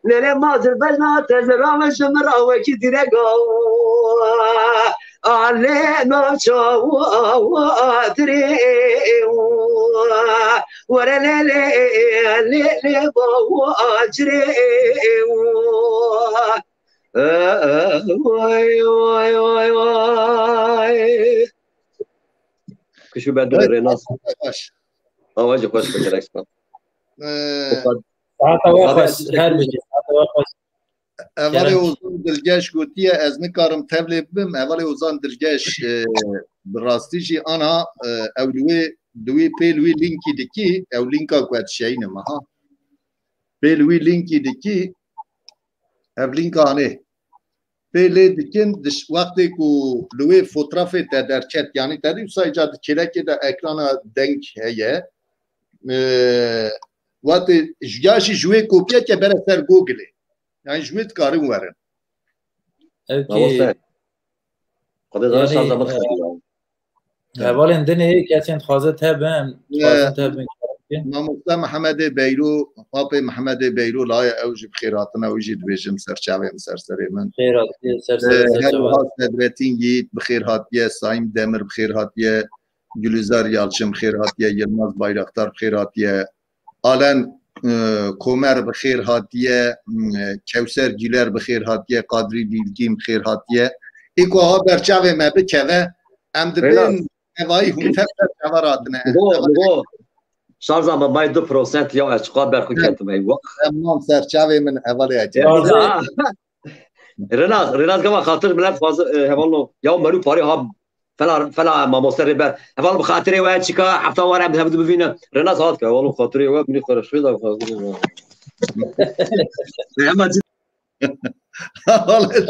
Lê lê mazir bejna te zira ve ji min re wekî dîreka. A lê navça dirê. Were lê lê, lê lê bawacirê. Vay, vay, vay, vay. Kuşu ben dönerim, nasıl? Baş. Ama çok hoş bir gerek. Ee, Sahata we xweş, her bijî, sahata we xweş. Hevalê Ozan Dilgeş gotiye, ez nikarim tevlê bibim. Hevalê Ozan Dilgeş, e, bi rastî jî ana, e, ew li wê, li wê pê li wê linkî dikî, ew linka ku ez dişeyînim, aha. Pê li wê linkî dikî, ev linka anê. Pê lê dikin, diş-, wextê ku li wê fotrafê te derket, yanî te dî wisa îca di çêlekê de ekrana deng heye. E, wextê ya jî ji wê kopiyeke bere ser Google-ê. Yani ji wê dikarin werin. Ew kî Mamoste. Xwedê zana yanî, şarja min e, xebî ya. Hevalên din ê kesên dixwaze te bin, dixwazin te bin. Mamoste Mehemedê Beylo, apê Mehemedê Beylo laye ew jî bi xêr hatine, ew jî dibêjim ser çavê min, ser serê min. Xêr hatiye, ser Ee, serê, ser her çava. Wiha Sedretîn Yiğit bi xêr hatiye, Saîm Demir bi xêr hatiye, Gülizar Yalçın bi xêr hatiye, Yilmaz Bayraktar bi xêr hatiye, Alen, e, Komer bi xêr hatiye, e, Kewser Güler bi xêr hatiye, Kadrî Bilgîn bi xêr hatiye. Ê ku aha ber çavê me bikeve, em dibên evayî hûn tev ser çava ratine. Go, go. Şarja me may du prosent ya ez çiqa ber xwe ketim ey. Em mam ser çavê min hevalê eke. Rena, Rena gava xatir milet xwazi, e, hevalno. Ya meru parê ha Fela, fela mamoste rêber. Heval bi xatirê we çika hefta were em hev bivîne. Renas hat ke, oğlum xatirê we bini xwe şuda xwe. Hemen Heval çi?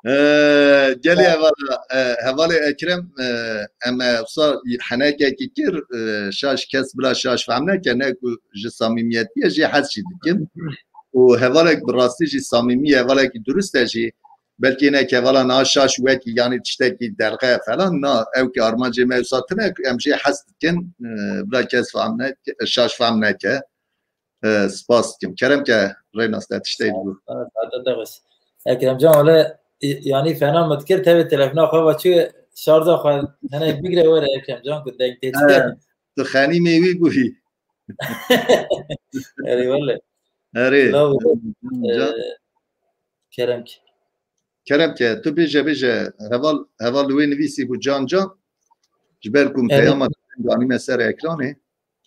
Ee, gelê hevala, e, hevalê Ekrem, e, em, e, wisa henekekî kir, e, şaş kes bila şaş fehm neke, ne ku ji samîmiyetiyê jê hez jî dikim. Û hevalek bi rastî jî samîmî, hevalekî durist e jî. Belkî ne kevala na şaş wekî, yanî tiştekî derxe falan, na, ew ki armancê me wisa tune, em jê hez dikin, e, bila kes fehm neke, şaş fehm neke. E, spas dikim. Kerem ke, Reynas, te tiştê digo. Saete te xweş. Ekrem can, wele, yanî fena min dikir, tevê telefona xwe ve çi şarja xwe hene bigre were Ekrem can, ku deng tê. E, tu xenîmê wî bûyî. Erê wele. Erê. Law, Can. E, Kerem ki. Kerem ke, tu bêje, bêje, heval, heval li wê nivîsî bû Can Can. Ji ber ku em peyama te anîme ser ekranê.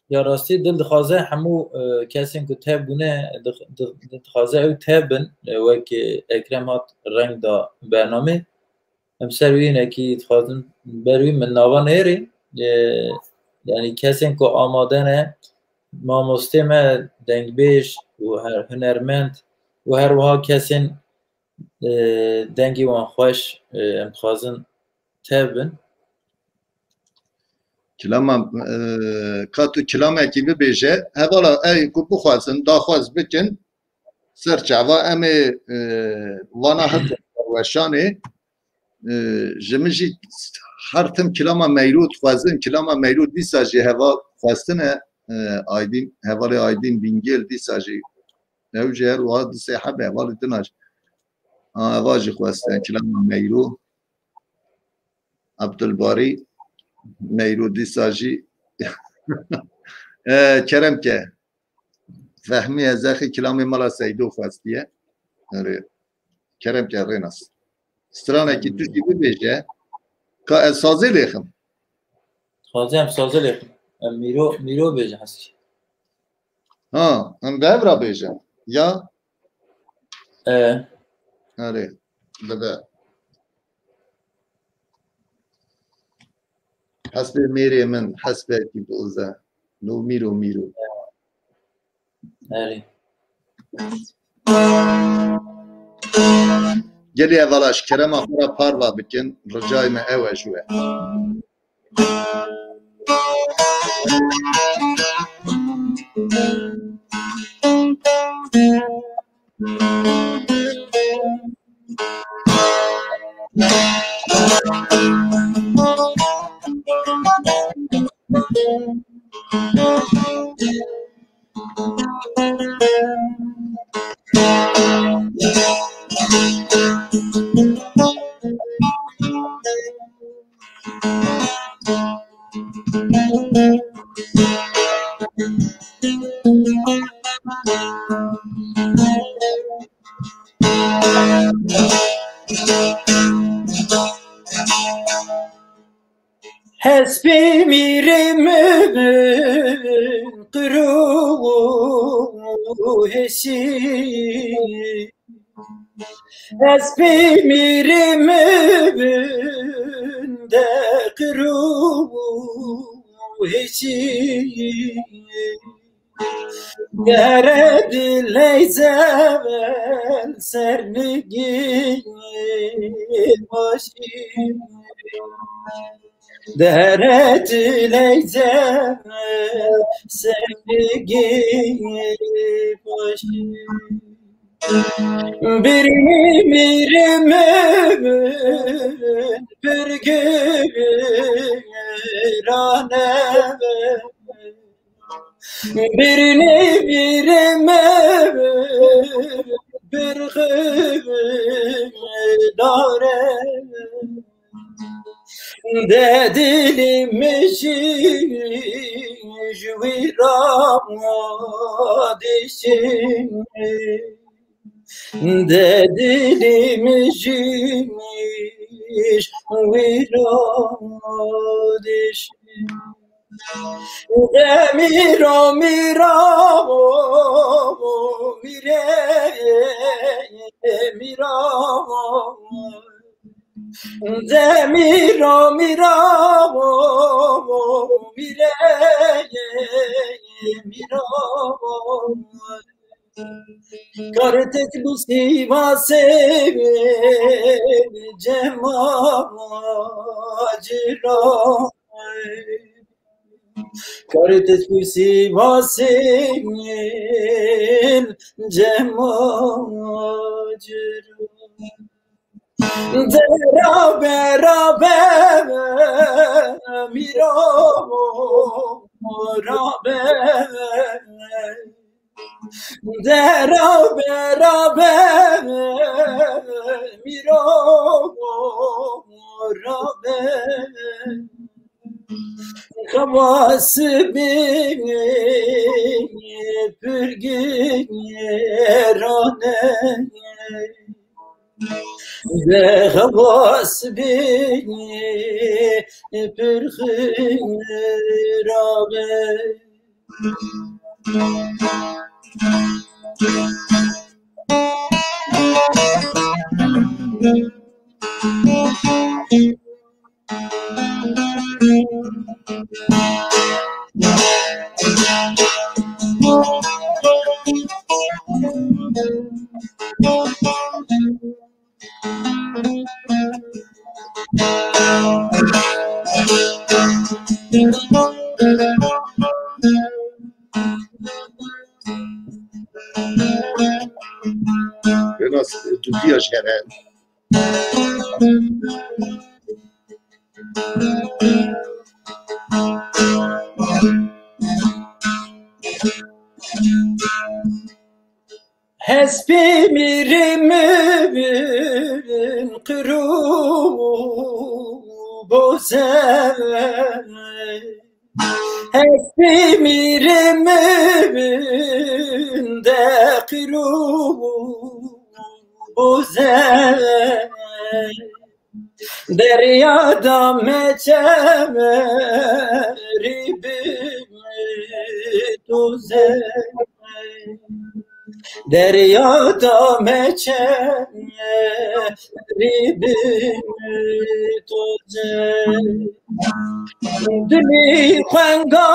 Ya rastî dil dixwaze hemû, e, kesên ku tev bûne, dix-, dix-, dixwaze ew tev bin, e, wek, e, Ekrem hat reng da bernamê. Em ser wî hinekî dixwazin ber wî min nava nêrî, e, yanî kesên ku amade ne, mamostê me dengbêj û her-, hunermend û her wiha kesên, e, dengê wan xweş, e, em dixwazin tev bin. Kilama, e, ka tu kilamekî bibêje, hevala ey ku bixwazin, daxwaz bikin, ser çava em ê, e, vana hitin weşanê, e, ji min jî her tim kilama Meyro dixwazin, kilama Meyro dîsa jî heval xwestine, e, Aydîn, hevalê Aydîn Bingêl dîsa jî, ew jî her wiha dîsê hebe, hevalê din a jî. Ha, eva jî xwestine, kilama Meyro. Abdulbarî Meyro dîsa jî. E, kerem ke. Fehmî Ezexî kilamê Mala Seydo xwestiye. Erê. Kerem ke Rênas. Stranekî tu jî bibêje. Ka ez sazê lêxim. Sazê em sazê lêxim. Em Mîro, Mîro bêje hesî. Ha, em bi hev re bêje. Ya? E. Erê. Bibe. Hespê mêrê min, hespekî boz e. No mîro mîro. Erê. Gelî hevala ji kerema xwe re parva bikin, ricayê me ew e ji we. Hespê mîrê min qiro hêsî. Hespê mîrê min de qiro hêsî. Gere dileyze sernigî başî. Dere dileyze sernigî başî. Birî mîrê min pirgirane. Birînê vîrê me birxî dare. De dilî min jî ji wî ra dişî. De dilî min jî ji wî ra dişî. De mîro, mîro, mîrê, mîro. De mîro, mîro, mîrê, mîro. Kartêt bi Sîvasê cema cira. Kartêt bi Sîvasê cema cira. De rabe, rabe, mîro, rabe. De rabe, rabe, mîro, rabe. Xewas bê pirgirane. De xewas bê pirgirane. Biraz dudiya jere. Hespê mîrê min qirû boze. Hespê mîrê min de qirû boze. Derya da meçe merî bim toze. Derya da meçe merî bim toze. Dilî xwenga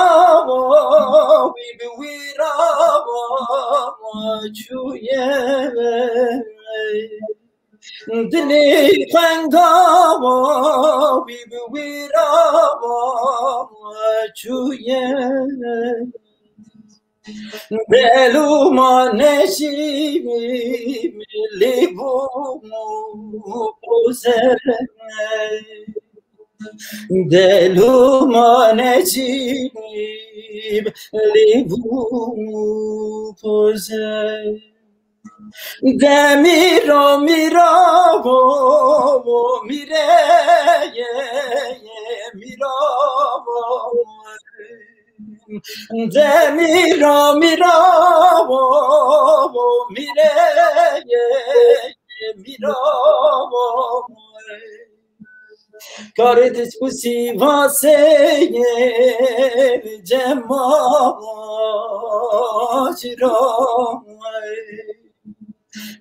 wî bi wî ra çûye. Dilê xwenga wî bi wî ra çûye. Delû ma neşî lê bû poze. Delû ma neşî lê bû poze. De mîro, mîro, mîre, mîro. De mîro, mîro, mîre, mîro. Karê te ji bo Sîvasê yê, Cemal Ciro.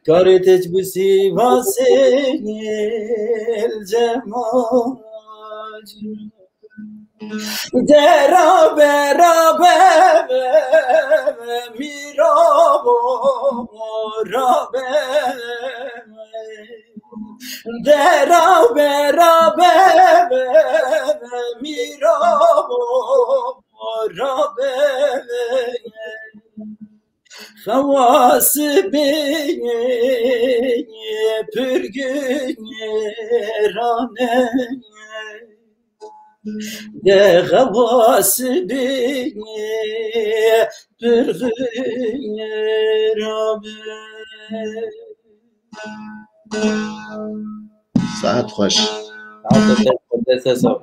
Karê te ji bo Sîvasê yê, Cemal Ciro. De rabe, rabe, mîro, rabe. De rabe, rabe, mîro, rabe. Xewas bê pir gunê rane. De xewas bê pir gunê rabe. Saet xweş. Saet xweş, dest sağ ol.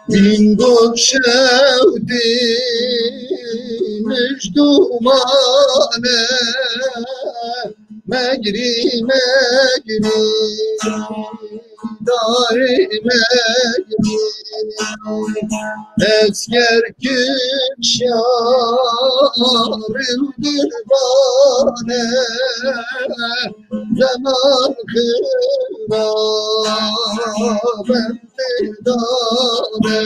Bingok şewdî mijdomane, megrî, megrî, darî, megrî. Esker kişaril dirbane, zeman xira ben dildane.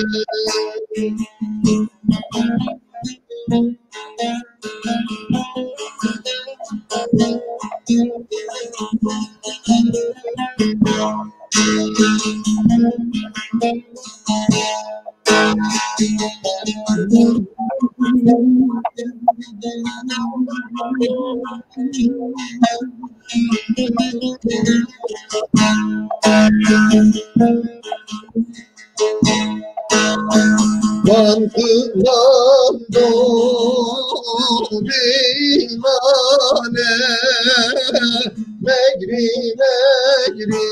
Van kuman do bîmane, megrî, megrî,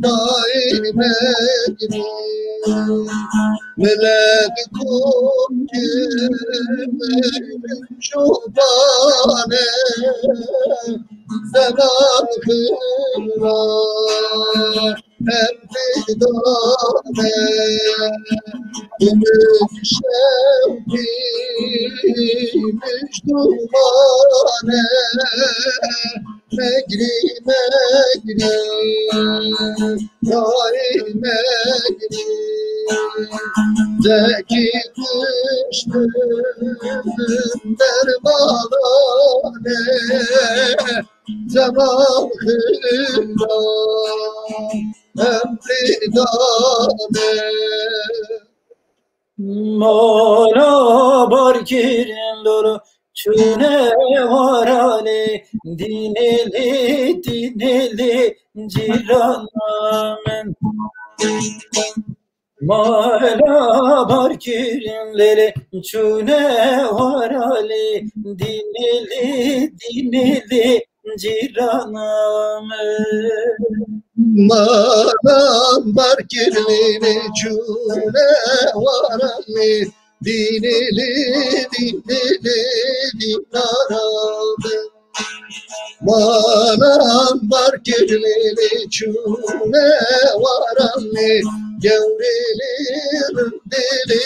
dayî megrî. Milet kum şobane, zenan xira hem dildane. Gümüş şevki müjdumane, megri, megri, yari megri. Zekî kuştin dermanane, zeman xira emrî dane. Mala barkirin lolo çûne waranê, dînê lê, dînê lê cîrana min. Mala barkirin lêlê çûne waranê, dînê lê, dînê lê cîrana min. Malan barkirin lêlê çûne waranê, dînê lê, dînê lê dînara min. Malan barkirin lêlê çûne waranê, gewrê lê rindê lê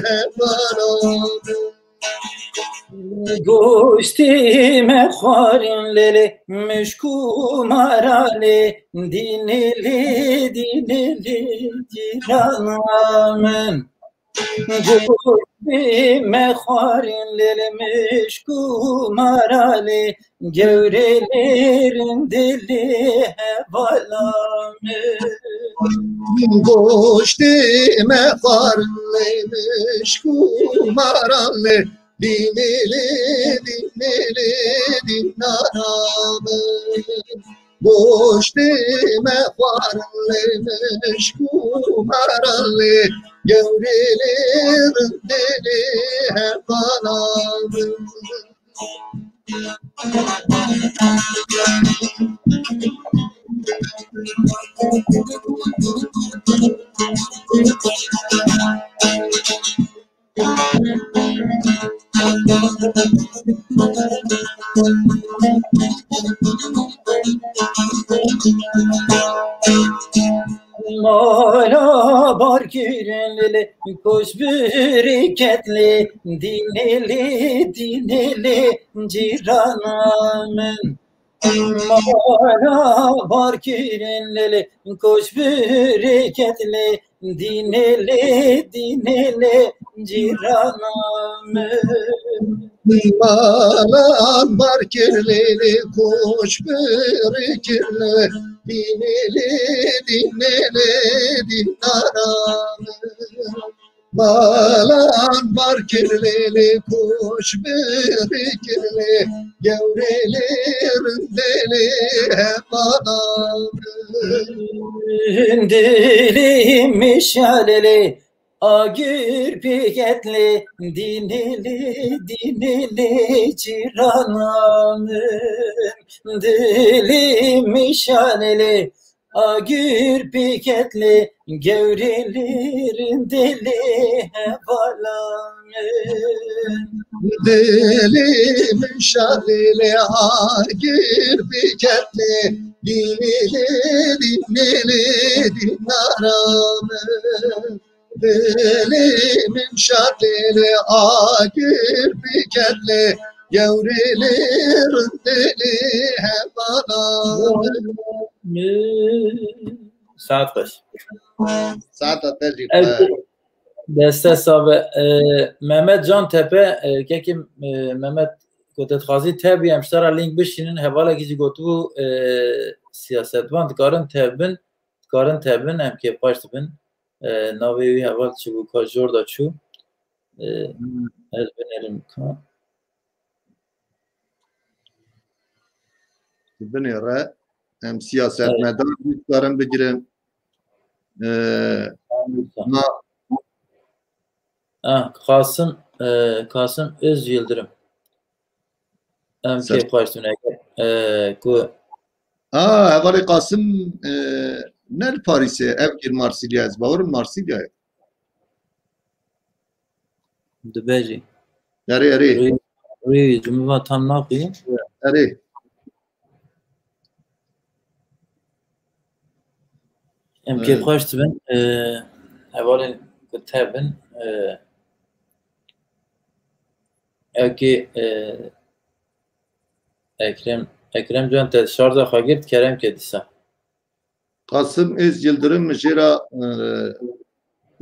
hevala min. Goştê me xwarin lêlê mişk û maranê, dînê lê, dînê lê cîrana min. Goştê me xwarin lêlê mişk û maranê, gewrê lê rindê lê hevala min. Goştê me xwarin lê mişk û maranê, dînê lê, dînê lê dînara min. Goştê me xwarin lê mişk û maranê, gewrê lê rindê lê hevala min. Mala barkirin lêlê koç birîket lê, dînê lê, dînê lê cîrana min. Mala barkirin lêlê koç birîket lê, dînê lê, dînê lê cîrana min. Malan barkirin lêlê koç birîket lê, dînê lê, dînê lê dînara min. Malan barkirin lêlê koç birîket lê, gewrê lê rindê lê hevala min. Dilê mişalê lê agir pêket lê, dînê lê, dînê lê cîrana min. Dilê mişalê lê agir pêket lê, gewrê lê rindê lê hevala min. Dilê mişalê lê agir pêket lê, dînê lê, dînê lê dînara min. Dilê mişalê lê agir pêket lê, gewrê lê rindê lê hevala min. Saet xweş. Saeta te jî xweş. Deste sağ be. E, Mehmet Can Tepe, e, kekê, e, Mehmet, ku te dixwazî tev bî, em ji te re link bişînin, hevalekî jî gotibû, e, siyasetvan dikarin tev bin, dikarin tev bin, em kêfxweş dibin. E, navê wî heval çi bû, ka jor de çû. E, ez binêrim ka. Binêre, em siyasetmedar jî dikarin bigirin. E, na- Ah, Kasım, e, Kasım Öz Yıldırım. Em kêfxweş dibin, e, ku A, hevalê Qasim, e, ne li Parîsê, ev gir Marsilya, ez bawerim Marsilyayê. Dibêjî. Erê, erê. Rûyê, rûyê ji min ve tam naxuyî. Erê. Em kêfxweş dibin, e, hevalên ku tev bin, e, ewkê, e, Ekrem, Ekrem Can, te şarja xwe girt, kerem ke dîsa. Qasim Öz Yıldırım jê re, e,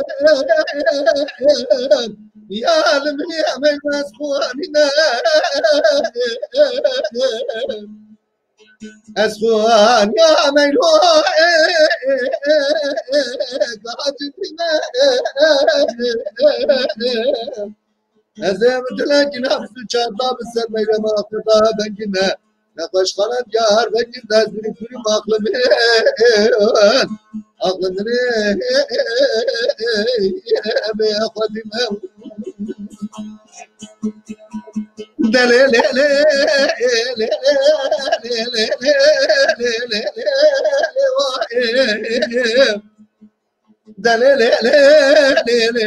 Ya li min ya me ez xwanî me. Ez xwanî ya me. Ez ê min dilekî nafs û çarda bi ser meyrema xwe da bengî me. Nexweşxanan diyar vekir dest biri kuri maqlimin. Aqlimini ebe xwedime. Dele le le le le le le le le le le le le le.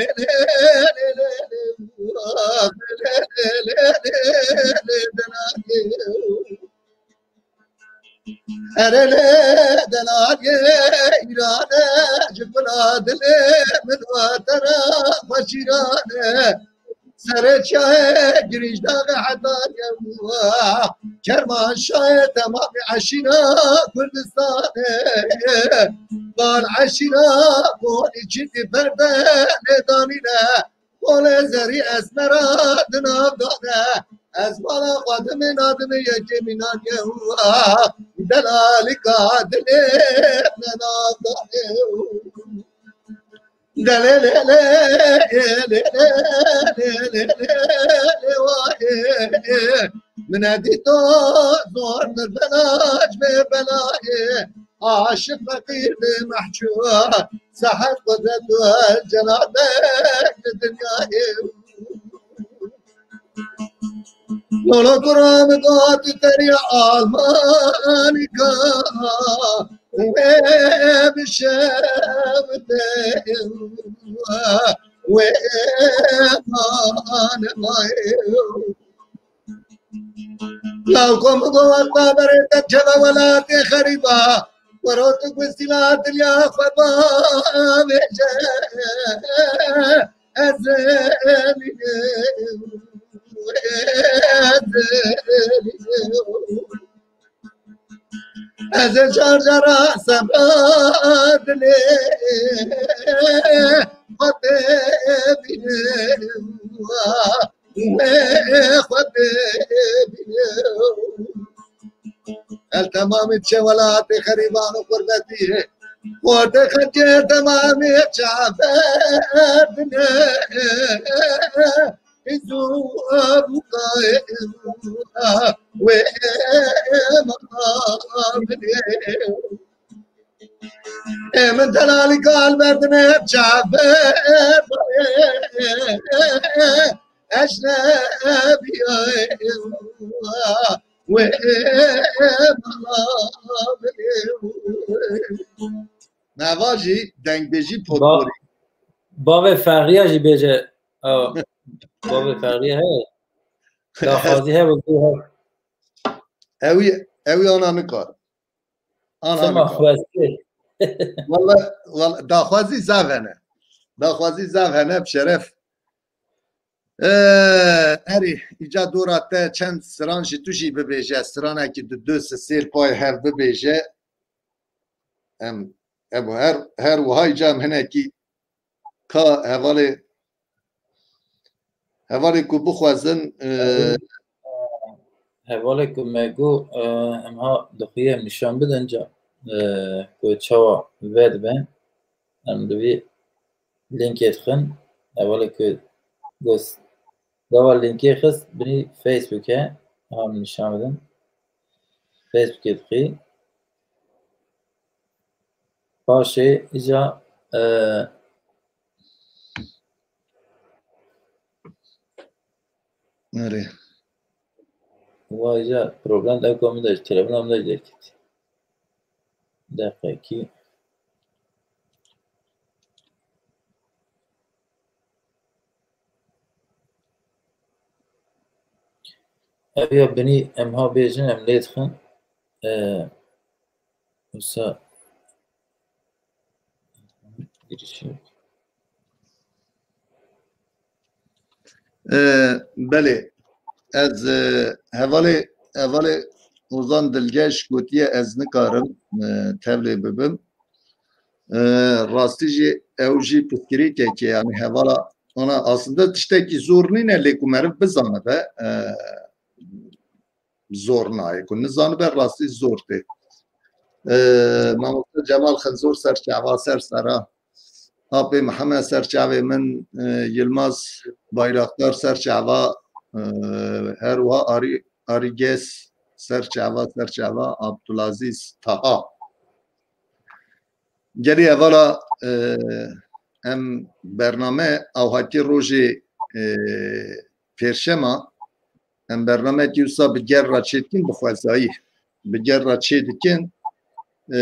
Erê lê delal ye îrane, ji kula dilê min we te re xweşîrane. Serê çiyayê Girîjdaxê heta Yewa, Kermanşahê temamî eşîra Kurdistanê. Bal eşîra Bonî çîtî perde lê danîne. Kolê zerî esmera di nav dane. Ez mala xwe dimê nadimê yekê mînan ye û delalîka dilê me nav dane. Delê lê lê lê lê lê lê lê lê lê wa ê. Min edî to zor mir belac bê belayê. Aşiq feqîr bê mehcûr. Sehed qudret û celalek li dinyayê. Lolo kura min got teriya Almanîka. Wê bi şewitê wê xanemayê. Law kom go wexta berê te çeve welatê xerîba. Wero tu gustîla dilya xwe bavêje. Ez ê bînim, ez ê bînim. Ez ê car cara sebra dilê xwe tê bînim. Wê xwe tê bînim. El temamê çe welatê xerîban û xurbetî. Xortê xelkê temamê çaverdine. Îzû abûkayê wê maqamê. Ê min delalî kal berdine çaverdine. Eşrefiya wê mala bê. Nava jî dengbêjî potporî. Bavê Fexriya jî bêje. Ew, bavê Fexriya heye. Daxwazî hebe bû her. Ewî, ewî ana nikar. Ana nikar. Wala, wala, daxwazî zaf hene. Daxwazî zaf hene, bi şeref. Ee, erê, îca dora te çend stran jî tu jî bibêje, stranekî du, du sêr pay hev bibêje. Em, em her, her wiha îca em hinekî ka hevalê, hevalê ku bixwazin, e, hevalê ku me got, e, em ha dixuye em nîşan bidin ca, e, ku çawa vedibin, em li vî linkê dixin, hevalê ku got, gava linkê xist binî Facebook e, ha min nîşan bidin. Facebookê dixî. Paşê îca, e, Erê. Wa îca problem de ew ka min de ji telefona min de jî derketî. Deqekî. Ev ya binî em ha bêjin em lê dixin. E, wisa girişi. E, belê. Ez, e, hevalê, hevalê Ozan Dilgeş gotiye ez nikarim, e, tevlê bibim. E, rastî jî ew jî piskirîkekê, yanî hevala ona aslında tiştekî zor nîne, lê ku meriv bizanibe, e, zor nayê. Ku nizanibe rastî zor tê. E, Mamoste Cemal Xinzor ser çava ser sera. Apê Mihemed ser çavê min, e, Yilmaz Bayraktar ser çava, e, her wiha Arî, Arî Ges ser çava, ser çava Abdulaziz Taha. Gelî hevala, e, em bername awhatî rojê, e, pêrşema, em bernameyekî wisa bi ger re çêdikin bi xwezayî. Bi ger re çêdikin, e,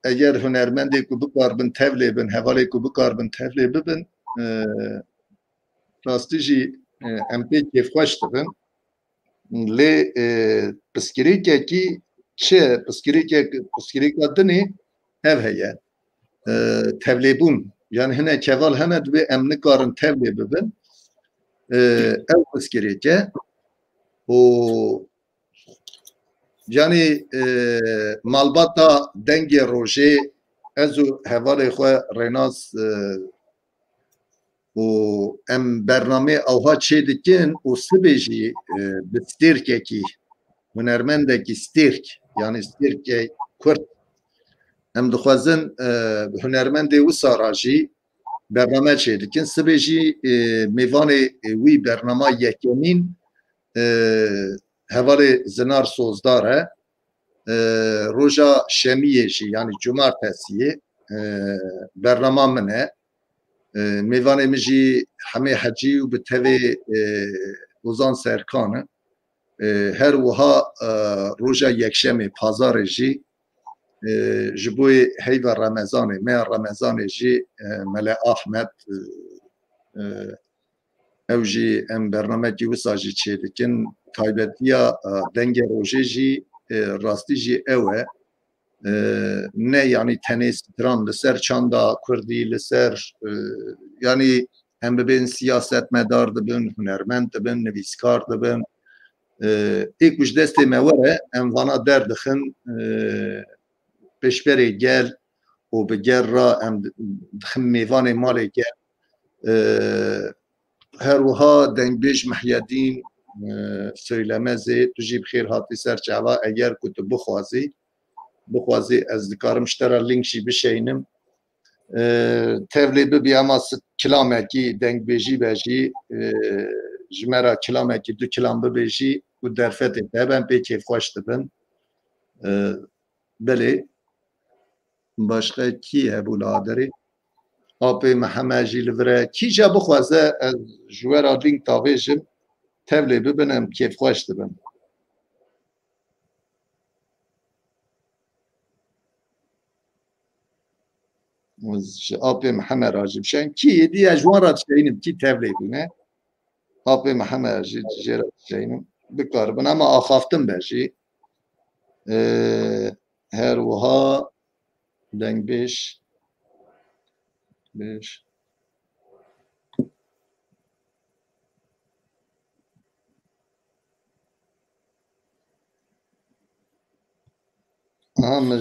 eger hunermendê ku bikaribin tevlê bin, hevalê ku bikaribin tevlê bibin, e, rastî jî, e, em pê kêfxweş dibin. Lê, e, piskirêkekî çi? Piskirêkek, piskirêka dinê ev heye. E, tevlêbûn. Yani hinek heval hene dibê em nikarin tevlê bibin. E, ew piskirêk e. Û yani, e, malbata Dengê Rojê ez û hevalê xwe Rênas, e, û em bernameyê ewha çêdikin û sibê jî, e, bi stêrkekî, hunermendekî stêrk, yanî stêrkê kurd, em dixwazin, e, hunermendê wisa ra jî bername çêdikin. Sibê jî, e, mêvanê, e, wî bernama yekemîn, e, hevalê Zinar Sozdar e. E, roja şemiyê jî, yanî cumartesiyê, e, bernama min e. E, mêvanê min jî Hemê Hecî û bi tevê, e, Ozan Serkan in. E, her wiha, e, roja yekşemê, pazarê jî, e, ji bo heyva Remezanê, meya Remezanê jî, e, Mele Ahmed, e, e, ew jî em bernamekî wisa jî çêdikin. Taybetiya, e, Dengê Rojê jî, e, rastî jî ew e. E, ne yanî tenê stran li ser çanda kurdî, li ser, e, yanî em bibên siyasetmedar dibin, hunermend dibin, nivîskar dibin. E, ê ku ji destê me were, em vana derdixin, e, pêşberê gel û bi gel re em di-, dixin mêvanê malê gel. E, her wiha dengbêj Mihyedîn, e, Söylemezê, tu jî bi xêr hatî ser çava, eger ku tu bixwazî, bixwazî ez dikarim ji te re link jî bişeynim. E, tevlê bibî, ema s-, kilamekî dengbêjî be jî, e, ji me re kilamekî du kilam bibêjî û derfetê te ben pê kêfxweş dibin. E, belê. Başqa kî hebû li Aderê? Apê Mihemed jî li vir e. Kî jî bixwaze ez ji we re link davêjim, tevlê bibin, em kêfxweş dibin. Ez ji Apê Mihemed re jî bişeynim. Kî êdî ez ji wan re dişeynim, kî tevlê bûne. Apê Mihemed jî jê re dişeynim. Bikaribin, ema axaftin be jî. Ee, her wiha dengbêj. Bêj. Aha, min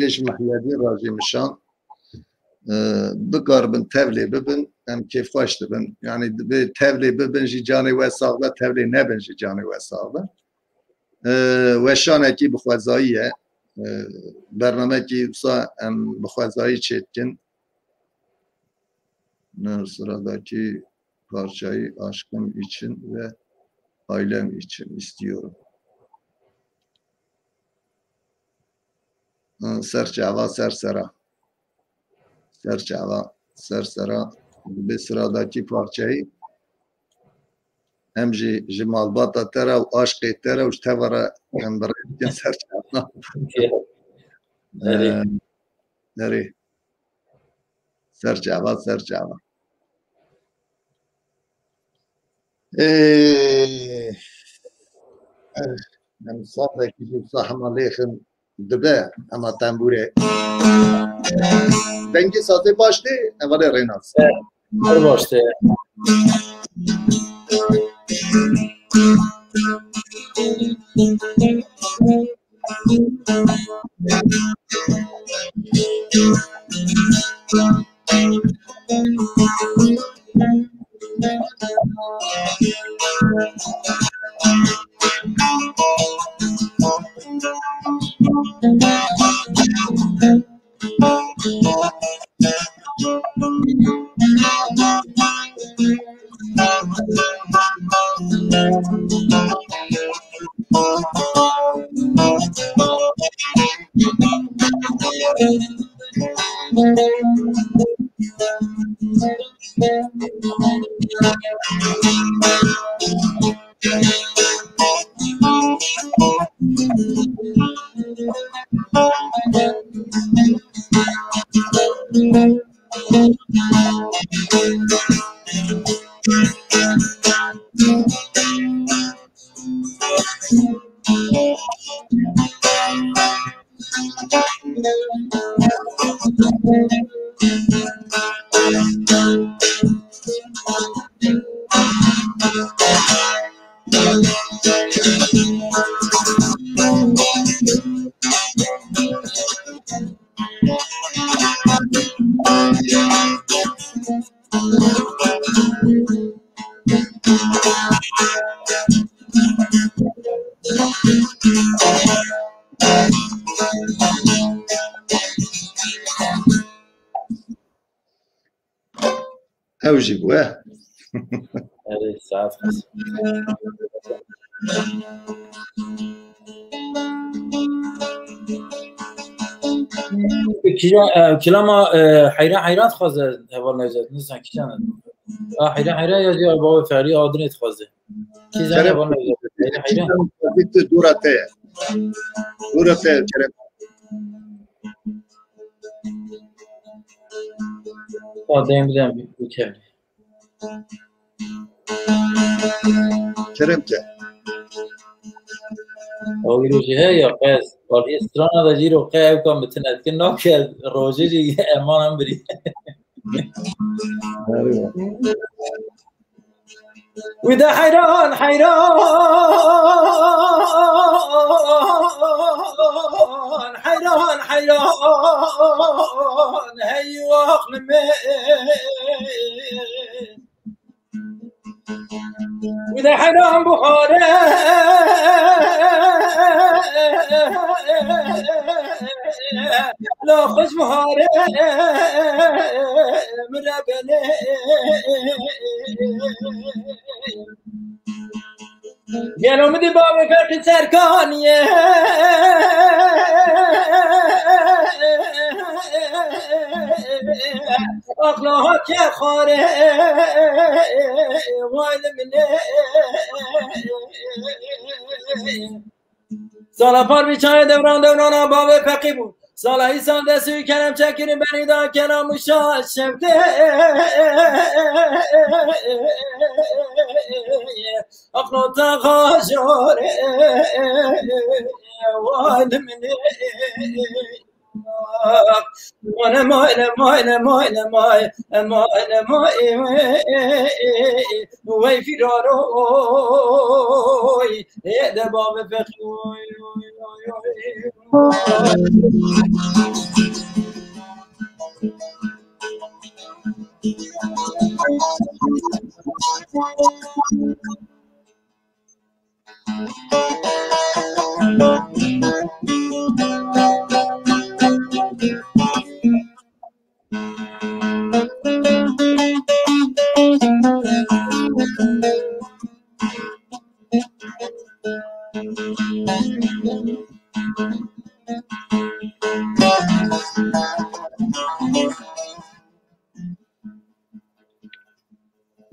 ji Mehiyedî Rajî Mişan, e, bikaribin tevlê bibin, em kêfxweş dibin. Yani divê tevlê bibin jî canê we sax be, tevlê nebin jî canê we sax be. E, weşanekî bi xwezayî ye. E, bernamekî wisa em bi xwezayî çêdikin. Sıradaki parçayı aşkım için ve ailem için istiyorum. Hı, ser çava, ser sera. Ser çava, ser sera. Bi sıradaki parçayı hem ji, ji malbata te re û aşkê te re û ji te ve re em bi rê dikin ser çava. Erê. Ee, erê. Ser çava, ser çava. Ee, em sazekî jî wisa hema lêxin dibe, hema tembûrê. Dengê sazê baş tê, hevalê Rênas. Her baş tê. Ew jî bû, eh. Erê, saet xweş. Kîjan, e, kilama, e, heyran heyran dixwaze heval Nevzat, nizanim kîjan e. A, heyran heyran ya jî bavê Ferî adinê dixwaze. Kîjan Kerem, heval Nevzat, heyran heyran. Dora te ye. Dora te ye, Kerem. Adem bilen bir uçar. Kerem ke. O vîrojî he ya qez. Vallî strana da jîro qe ew ka mitinet ki nake rojê jî eman em birî. Wî de heyran, heyran, heyran, heyran, hey oxlê min. Wî de heyran buhare. La xweş buhare min re benê. Gelo min dî bavê Feqî Serkaniyê. Aqla hatiye xwarê. Vay li min ê. Sala par bi çayê dewran dewrana bavê Feqî bû. Sala îsal destû kerem çekirin berî da kena muşa şevdê. Aqlo te xajore. Vay li min ê. Mane mane mane mane mane mane mane wey firaroy de bavê Feqî.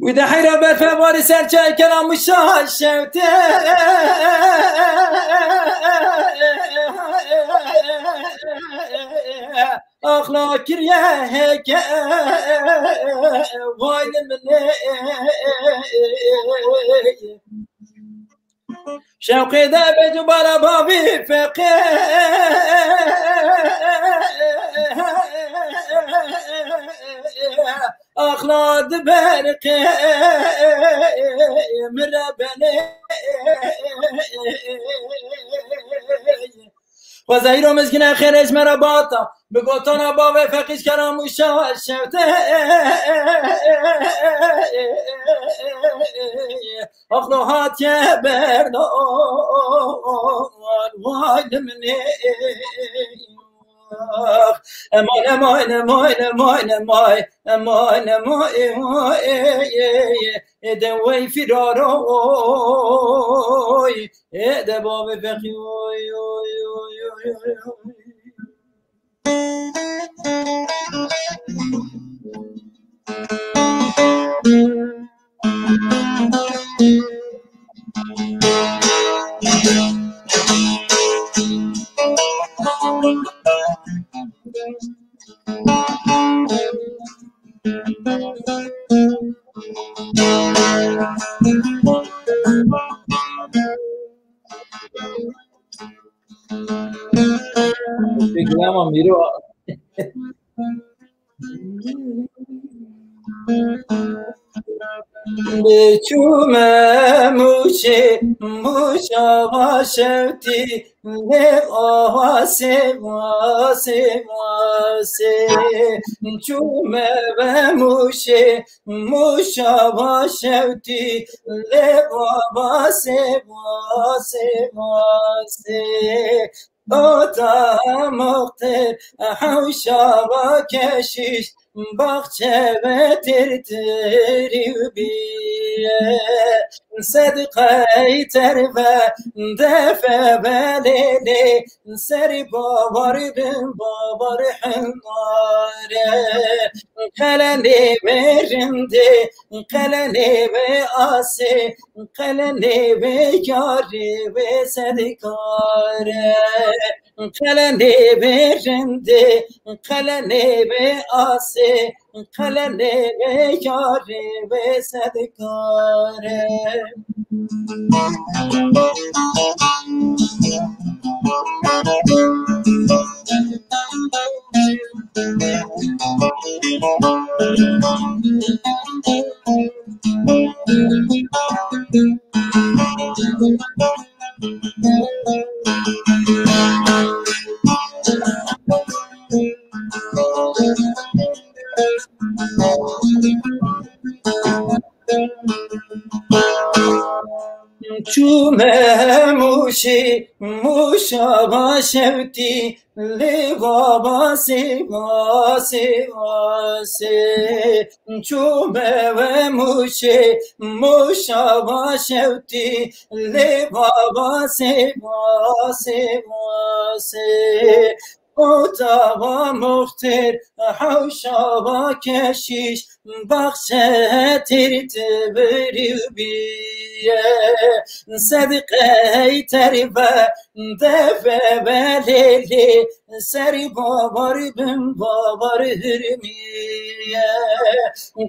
Wî de heyra berfe barî ser çay kena muşa şewtê. Axla kiriye heke vay li min ê. Şewqê de be cubara bavî Feqî. Axla di berqê min re benê. Xwezayîro mizgîne xêrê ji me re bata. Bi gotana bavê feqîr kera mûşa şewtê. Axlo hatiye berdan, vay li min ê. Eman, eman, eman, eman, eman, eman, eman, eman, ê de wey firaroy, ê de bavê feqî, oy, oy, oy. Gulama Mîro. Biçûme Mûşê, Mûşa va şewtî, lê ava sê va, sê va, sê. Çûme ve Mûşê, Mûşa va şewtî, lê ava sê va, sê va, sê. Ota moxtir hewşa va keşîş, baxçe ve tir tirî biye. Sedqey terve defe ve lêlê, serî bavar bin bavar hemare. Qelenê ve rindê, qelenê ve asê, qelenê ve yarê ve sedkare. Qelenê ve rindê, qelenê ve asê, qelenê ve yarê ve sedkare. Çûme Mûşê, Mûşa va şewtî, lê va va sê va, sê va, sê. Çûme ve Mûşê, Mûşa va şewtî, lê va va sê va, sê va, sê. Ota va moxtir, hewşa va keşîş, baxçe tir tivirî biye. Sedqey terve, deve ve lêlê, serî bavar bin bavar hirmiye.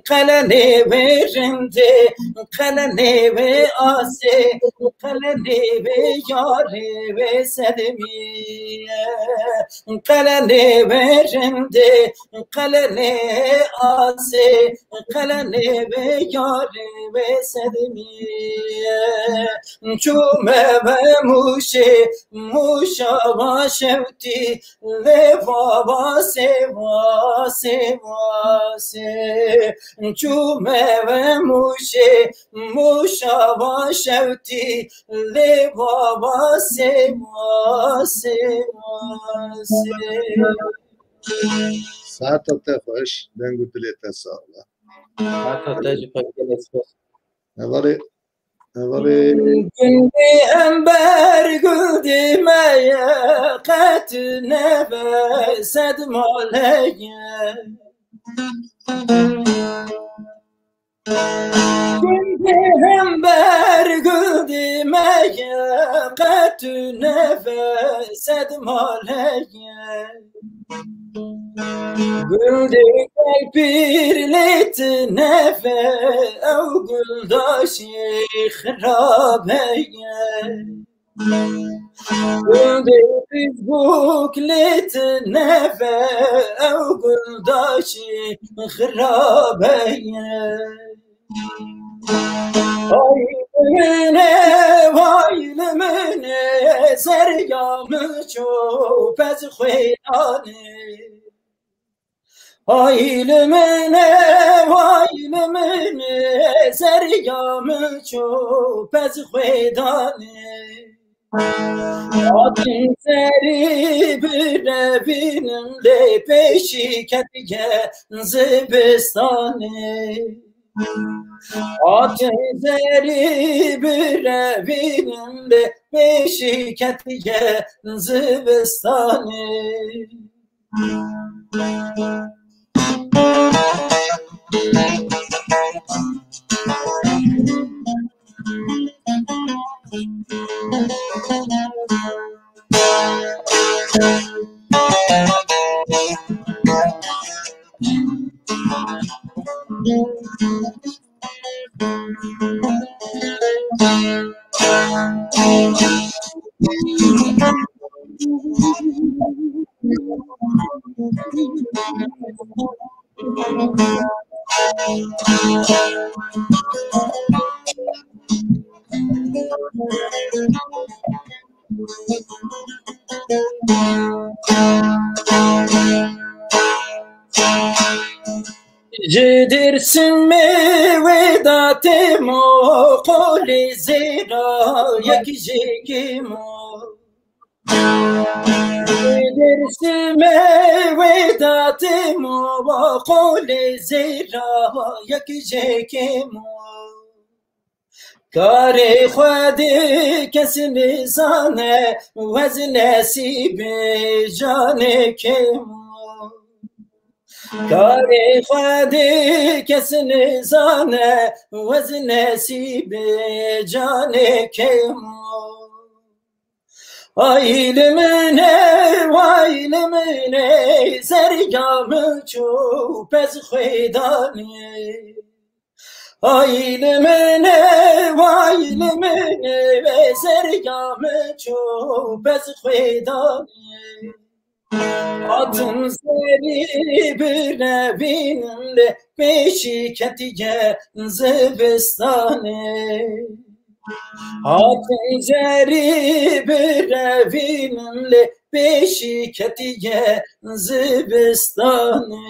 Qelenê ve rindê, qelenê ve asê, qelenê ve yarê ve sedmiye. Qelenê ve rindê, qelenê asê, qelenê ve yarê ve sedmiye. Çûme ve Mûşê, Mûşa va şewtî, lê va va sê va, sê va, sê. Çûme ve Mûşê, Mûşa va şewtî, lê va va sê va, sê va, sê. Saeta te xweş, deng û dilê te sax be. Saeta te jî xweş, gelek spas. Hevalê, hevalê. Gundê hember gundê me ye, qet neve sed male ye. Gundê hember gundê me ye, qet tu neve sed male ye. Gundê gel pîr lê tu neve, ew guldaşê xirabe ye. Gundê Fîsbûk lê tu neve, ew guldaşê xirabe ye. Ay li min e, vay li min e, zeriya min çû pez xwêdanê. Ay li min e, vay li min e, zeriya min çû pez xwêdanê. Hatin serî birevînim lê pêşî ketiye zivistanê. Hatin serî birevînim lê pêşî ketiye zivistanê. Ji Dêrsimê wê datê mo qolê zêra yek jê kêm o. Ji Dêrsimê wê datê mo qolê zêra yek jê kêm o. Karê Xwedê kes nizane, wez nesîbê canê kêm o. Karê Xwedê kes nizane, wez nesîbê canê kêm o. Ay li min e, way li min e, zeriya min çû pez xwêdanê. Ay li min e, way li min e, zeriya min çû pez xwêdanê. Hatin serî birevînim lê pêşî ketiye zivistanê. Hatin serî birevînim lê pêşî ketiye zivistanê.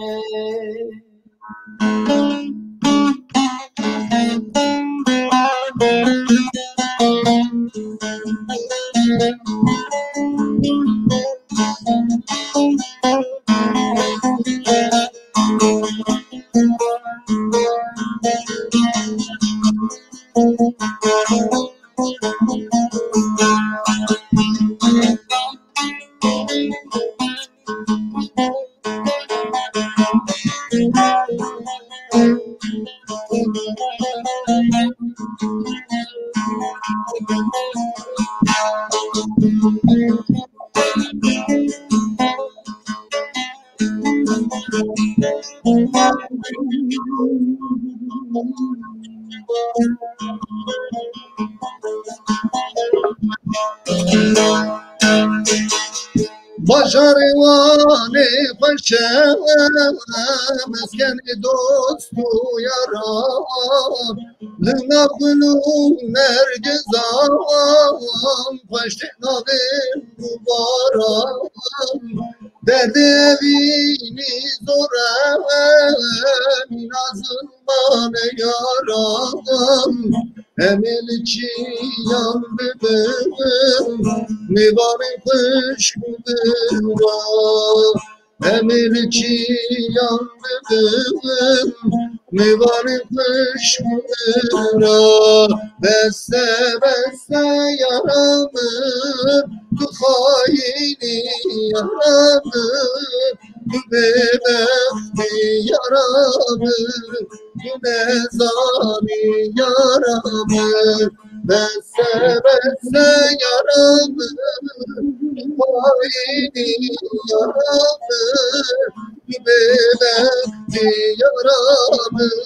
Bajarê Wanê xweş e, meskenê dost û yaran, li nav gul û nergizan, xweş tê navê rûbaran. Derdê evînî zor e, mîna zimanê yaran. Em ê li çiyan bibin, mêvanên xwişk û bira. Em ê li çiyan bibin, mêvanên xwişk û bira. Bes e, bes e yara min, tu xayîn î yara min, tu bêbext î yara min, tu nezan î yara min. Bes e, bes e yara min, xayîn î yara min, tu bêbext î yara min,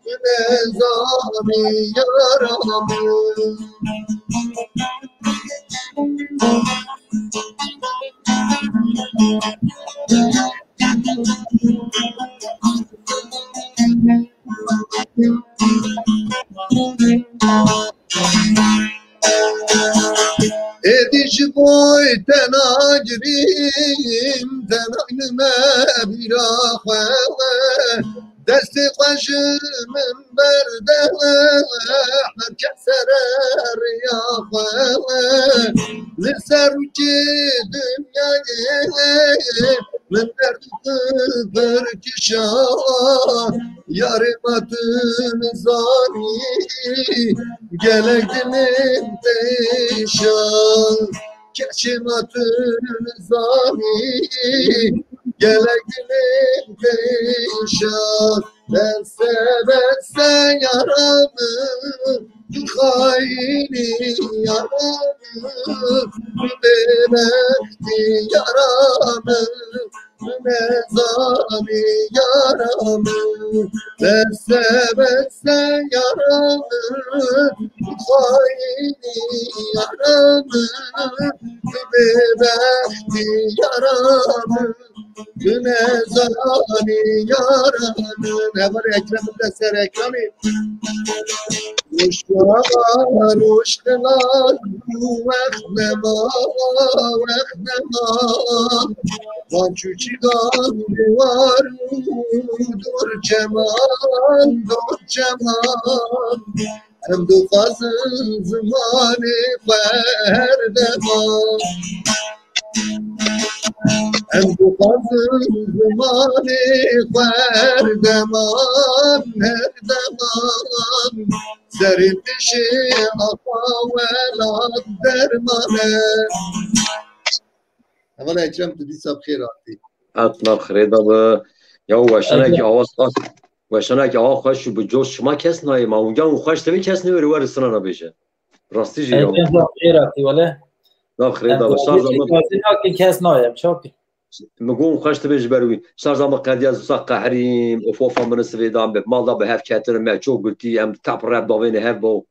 tu nezan î yara min. Girîn tenayne me bîra xwe, destê xwe ji min berde, her kes sere riya xwe. Li ser rûkê dinyayê min derd û kifir kişa, yarê me tu nizanî, gelek dilên têşa. Keçê me tu nizanî, gelek dilên têşa. Bese bese yara min, tu xayînî yara min, tu bêbextî yara min, tu nezanî yara min. Bese bese yara min, tu xayînî yara min, tu bêbextî yara min. Tu nezanî yara min. Hevalê Ekrem de ser ekranê. Rojava, rojxila, wext nema, wext nema. Van çûçî dan diwar û dor çeman, dor çeman. Em dixwazin zimanê xwe her deman. Em dixwazin zimanê xwe her deman, her deman. Serê pişê axa welat derman e. Hevala Ekrem, tu dîsa bi xêr hatî. Hat nav xirê da bi. Ya weşanekî awa spas. Weşanekî awa xweş û bi coş şima kes nayê. Ma hûncan û xweş tevî kes nêwêrê were sirana bêje. Rastî jî ya. Ekrem, xêr hatî wele. Nav xirê da bi. Şarja min. Kes nayê, çak. Min got xweş tevî ji ber wî. Şarja min qediya, wisa qehrîm, of ofa min sivê da, bi mal da bi hev ketin, me çok gurtî, em tap rep davêne hev bo.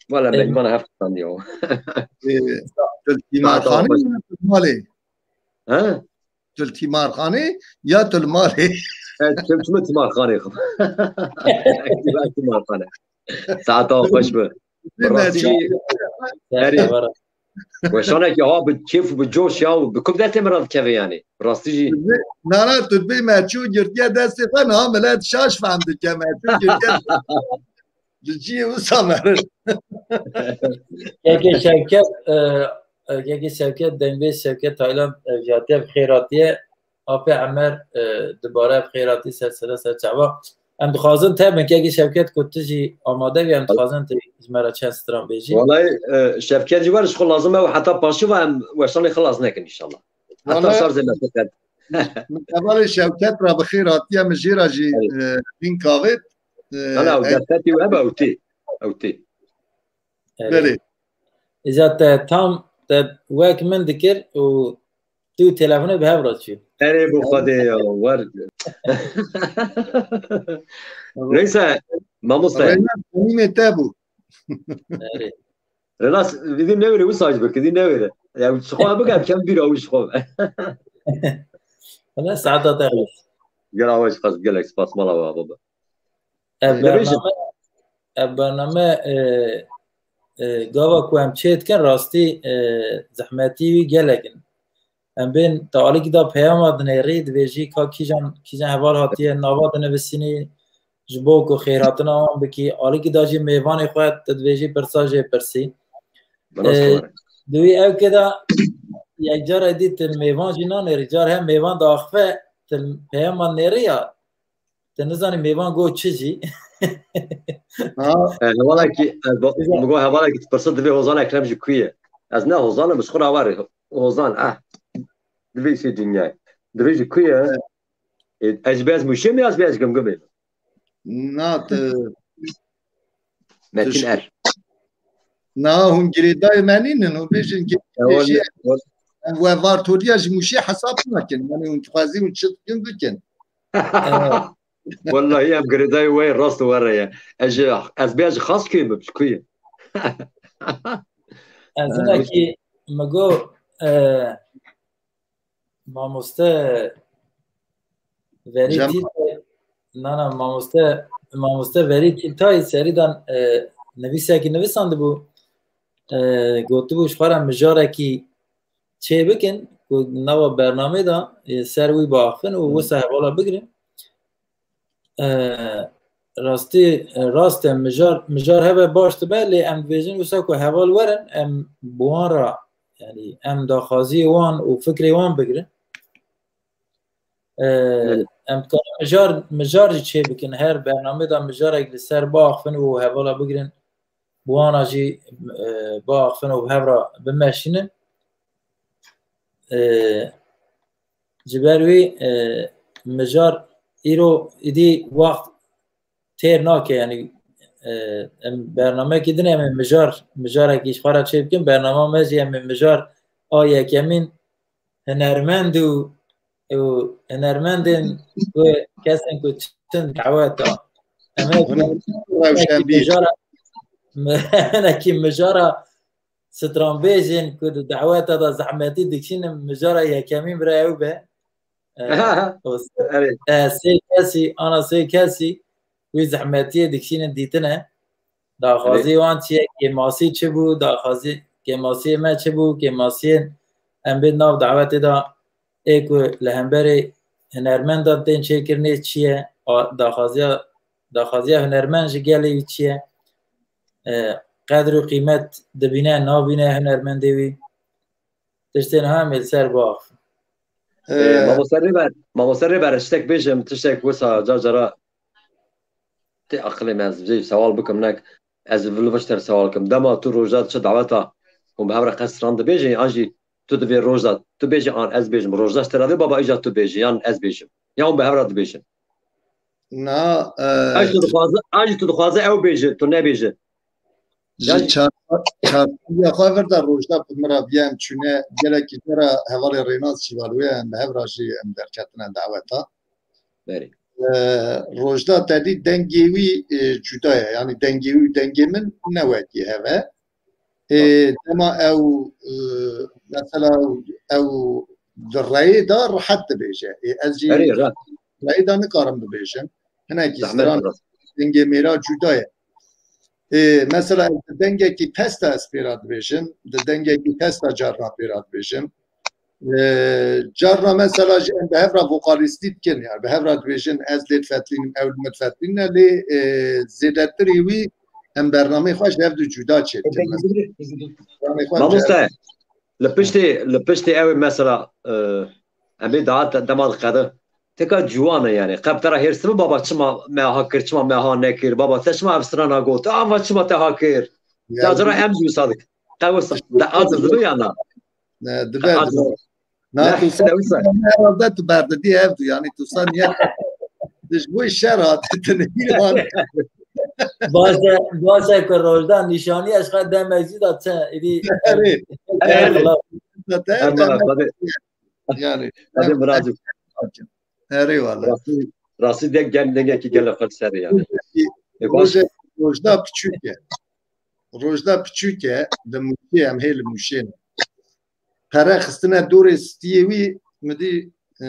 Wele meyvana hev qandiyo. Ee, tu li tîmarxanê ya tu li malê? He? Tu li tîmarxanê ya tu li malê? E, tu, tu min tîmarxanê xwe. Tîmarxane. Saeta xweş bi. Bi rastî jî. Erê. Weşanekî ha bi kêf û bi coş ya û bi kum destê min re dikeve yanî. Rastî jî. Na, na, tu dibê me çû girtiye destê xwe, niha milet şaş fehm dike me çû girtiye. Li cihê wisa merin. Kekê Şevket, e, e, Kekê Şevket, Dengbêj Şevket Taylan, e, viyatiye bi xêr hatiye. Apê Emer, e, dibare bi xêr hatî ser sere ser çava. Em dixwazin te bin, Kekê Şevket, ku tu jî amade bî, em dixwazin tu ji me re çend stran bêjî. Walay, e, Şevket jî were ji xwe lazim e û heta paşî ve em weşanê xilas nekin inşallah. Heta şarjê me teqet. Min hevalê Şevket re bi xêr hatiye, min jê re jî, e, lînk avêt. E, Hala ew e- defetî we hebe ew tê. Ew tê. Erê. Belê. Îca te tam te wek min dikir û tu telefonê bi hev re çû. Erê, bo Xwedê ya, wer. Neyse, mamoste. Rêna, tenîmê te bû. Erê. Rêna, vîdî newêre, wisa ji birkidî newêre. Ya, ji xwe bike, kem bîra wî ji xwe. Wele saeta te xweş. Gel awe ji xwe, gelek spas mala we, baba. Ev bername, ev bername, e, e, gava ku em çê dikin, rastî, e, zehmetî wî gelek in. Em bên te alîkî da peyama dinêrî, dibêjî ka kîjan, kîjan heval hatiye, nava dinivîsînî, ji bo ku xêrhatina wan bikî, alîkî da jî mêvanê xwe, tu dibêjî pirsa jê pirsî. E, di wî ewkê de yek cara dî tu mêvan jî nanêrî, car he mêvan diaxive, tu peyama nêrî ya, Te nizanî mêvan got çi jî. Ha, e, hevalekî, e, bo-, min got hevalekî tu pirsa divê Hozan Ekrem ji ku ye? Ez ne Hozan im, ji xwe re awarê. Hozan, eh. Divê îşê dinyayê. Divê ji ku ye? Evet. E, ez bê ez Mûşê me, ez bê ez Gimgimê me? Na, tu Metin Er. Na, hûn girêdayê me nînin, hûn bêjin girêdayê jî. Em we Vartoliya ji Mûşê hesab nakin. Yanî hûn dixwazî hûn çi dikin bikin. Wellahî em girêdayê we rast û were ye. Ez ji, ez bê ez ji Xaskê me, ji ku ye? Ez hinekî min got, e, Mamoste Verî Tîtay, na, na, mamoste, mamoste Verî Tîtay serî dan, e, nivîsekî nivisandibû, e, gotibû ji xwe re mijarekî çê bikin, ku nava bernamê de, e, ser wî biaxivin û wisa hevala bigirin. E, rastî, e, rast e, mijar, mijar heve baş dibe, lê em dibêjin wisa ku heval werin, em bi wan re, yanî em daxwaziyê wan û fikrê wan bigirin. E, Belê. Em dikarin mijar, mijar jî çê bikin. Her bernamê de mijarek li ser biaxivin û hevala bigirin. Bi wana jî, e, biaxivin û bi hev re bimeşînin. E, Ji ber wî, e, mijar îro îdî wext têr nake, yanî, e, em bernamekî din em ê mijar, mijarekî ji xwe re çê bikin. Bernama me jî em ê mijar a yekemîn hunermend û, û hunermendên ku kesên ku çin daweta. Em ê Hunermend û rewşenbîr. Hinekî mijara, hinekî mijara stranbêjên ku di daweta de zehmetî dikişînin, mijara yekemîn bira ew be. E, Aha. o se-, Erê. e, sê kesî, ana sê kesî wî zehmetiyê dikişînin dîtine. Daxwazî Erê. wan çi ye? Kêmasî çi bû? Daxwazî, kêmasiyê me çi bû? Kêmasiyên em bê nav dawetê de ê ku li hemberê hunermendan tên çêkirinê çi ye? A, daxwaziya, daxwaziya hunermend ji gelê wî çi ye? E, qedr û qîmet dibîne, nabîne hunermendê wî? Tiştên ha em ê li ser biaxivin. Ee, Ee, Mamoste Rêber, Mamoste Rêber, tiştek bêjim, tiştek wisa car cara tê aqilê me, ez vê sewal bikim, nek ez li vir ji te re sewal bikim. Dema tu rojda diçe daweta, hûn bi hev re qet stran dibêjin, an jî tu di vê rojda, tu bêjî an ez bêjim, rojda ji te re vê baba îca tu bêjî, yan ez bêjim. Yan hûn bi hev re dibêjin. Na, e, An jî tu dixwaze, an jî tu dixwaze ew bêje, tu nebêje. Ji Yan çar-, çarşembiya xwe vir de rojda bi min re viya em çûne, gelekî cara hevalê Rênas jî var wê, em bi hev re jî em derketine daweta. Berê. E, rojda te dî dengê wî, e, cuda ye. Yanî dengê wî û dengê min ne wekî hev e. Ê, dema ew, e, mesela ew di reyê de rehet dibêje. Ê, ez jî Erê, re. reyê de nikarim bibêjim. Hinekî Zehmet stran biraz. dengê mêra cuda ye. Ê, mesela ez di dengekî pesta ez pêra dibêjim, di dengekî pesta carna pêra dibêjim. Ê, carna mesela jî em bi hev re vokalîstî dikin, yani bi hev re dibêjin ez lê difetlînim, ew li min difetlîne, lê, ê, zêdetirî wî em bernameyê xwe ji hev du cuda çêdikin. Bernameyê xwe em ji hev Mamoste, li piştê, li piştê ew ê mesela, e, em ê daha te-, dema diqede. Teka ciwan e yani. Qe bi te re hêrs dibe, baba çima me ha kir, çima me ha nekir, baba te çima ev strana got, ava çima te ha kir. Ya Ya cara em jî wisa dikin. Qe wisa, de aciz dibe ya na? Ne, dibe, Aciz. dibe. Na, Ne, tu sen ne wisa? herhalde tu berdidî ev du, yani tu sen niyet. Ji bo şer hat, tu ne ilan. Baş e, baş e ku rojda nîşanî ez xwe demek jî da çe, îdî Erê. Erê. Erê. Zaten Erê, demek tabii. yani. Tabii, Miracım. Erê wala. Rastî, rastî de gel, dengekî gel xwe ser yani. E, baş. Roje, rojda piçûk e. Rojda piçûk e, di Mûşê em hê li Mûşê ne. Pere xistine dorê stiyê wî, min dî, e,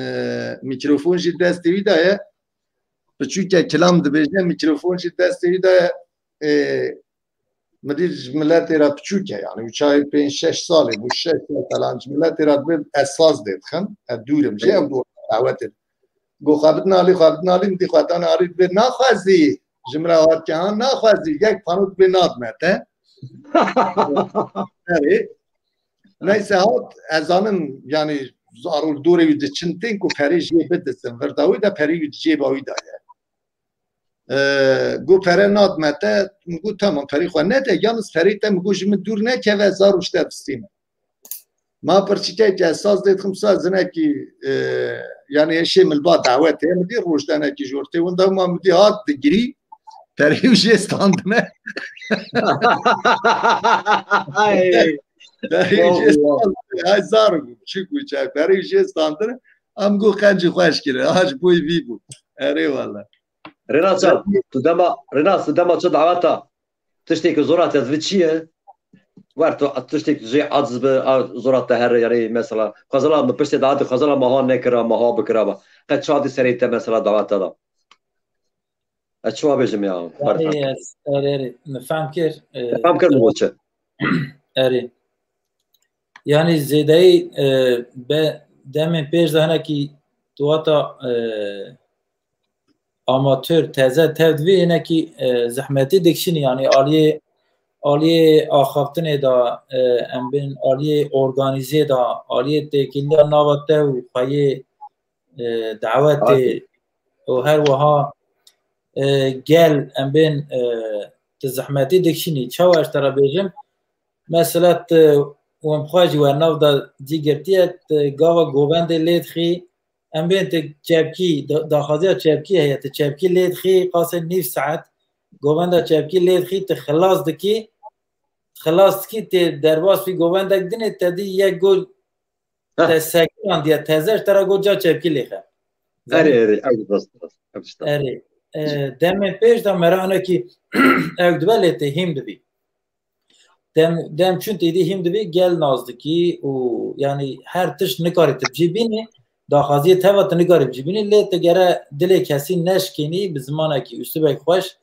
mîkrofon jî destê wî de ye. Piçûke kilam dibêje, mîkrofon jî destê wî de ye. E, min dî ji miletê re piçûk e, yani, û çayê pênc şeş salê bû, şeş sal falan ji miletê re dibê ez saz dê dixim, ez dûr im jê, ew dûr dawetê. Go xwe bidin alî, xwe bidin alî, min dî xwe dan alî, dibê naxwezî, ji min re hat ke, ha, naxwezî, yek pano dibê nadime te. Erê. Neyse hat, ez zanim, yani, zarûr dorê wî diçin tên ku perê jê bidizin, vir dawî de perê wî di cêba wî de ye. E, got, pere nadime te, min got, tamam, perê xwe nede, yalnız perê te, min got, ji min dûr nekeve, zarû ji te bistînim. Ma pirçikekê ez saz dê dixim, saz zinekî, e, yani eşê min li ba dawetê, min dî rojdenekî ji ortê winda, ma min dî hat digirî, perê wî jê standine. Ay. Perê wî jê Wow, wow. standine. Ay zar bû, çik bû çay, perê wî jê standine. Em got, qencî xweş kire, ha ji bo vî bû. Erê wala. Rênas can, tu dema, Rênas, tu dema çi daweta, tiştê ku zora te divê çi ye? Wer tu tiştê jê aciz bi, a zora te here, yani mesela, xwezela min piştê dawetê, xwezela me ha nekira, me ha bikira ba. Qet çawa dî serê te mesela daweta da? Ez çawa bêjim ya? Yani, Ferhat? ez, erê, erê, min fem kir, e, Fem kir min bo çi? Erê. Yanî zêdeyî, e, be, demên pêş de hinekî tu wata, e, amatör, teze tev divî hinekî, e, zehmetî dikişînî, yanî aliyê, aliyê axaftinê de, e, em bên aliyê organîzê de, aliyê têkiliya nava te û xweyê, e, dawetê û her wiha, e, gel em bên, e, tu zehmetî dikişînî. Çawa ez te re bêjim? Mesela tu wem xwe jî we nav da cî girtiye, tu gava govendê lê dixî, em bên tu çepkî, da-, daxwaziya çepkî heye, tu çepkî lê dixî, qasê nîv saet, govenda çepkî lê dixî, tu xilas dikî, xilas dikî, tê derbas vî govendek dinê, te dî yek got, Heh. Te sekirandiye, teze ji te re got ca çepkî lêxe. Erê, erê, ew rast, rast. Ew tişta. Erê. E, demên pêş de mera hinekî ew dibe lê tê hîm dibî. Dem, dem çûn têdî hîm dibî, gel nazdikî û yanî her tişt nikarî tu bi cî bînî, daxwaziyê teva tu nikarî bi cî bînî, lê tu gere dilê kesî neşkênî, bi zimanekî, uslubek xweş,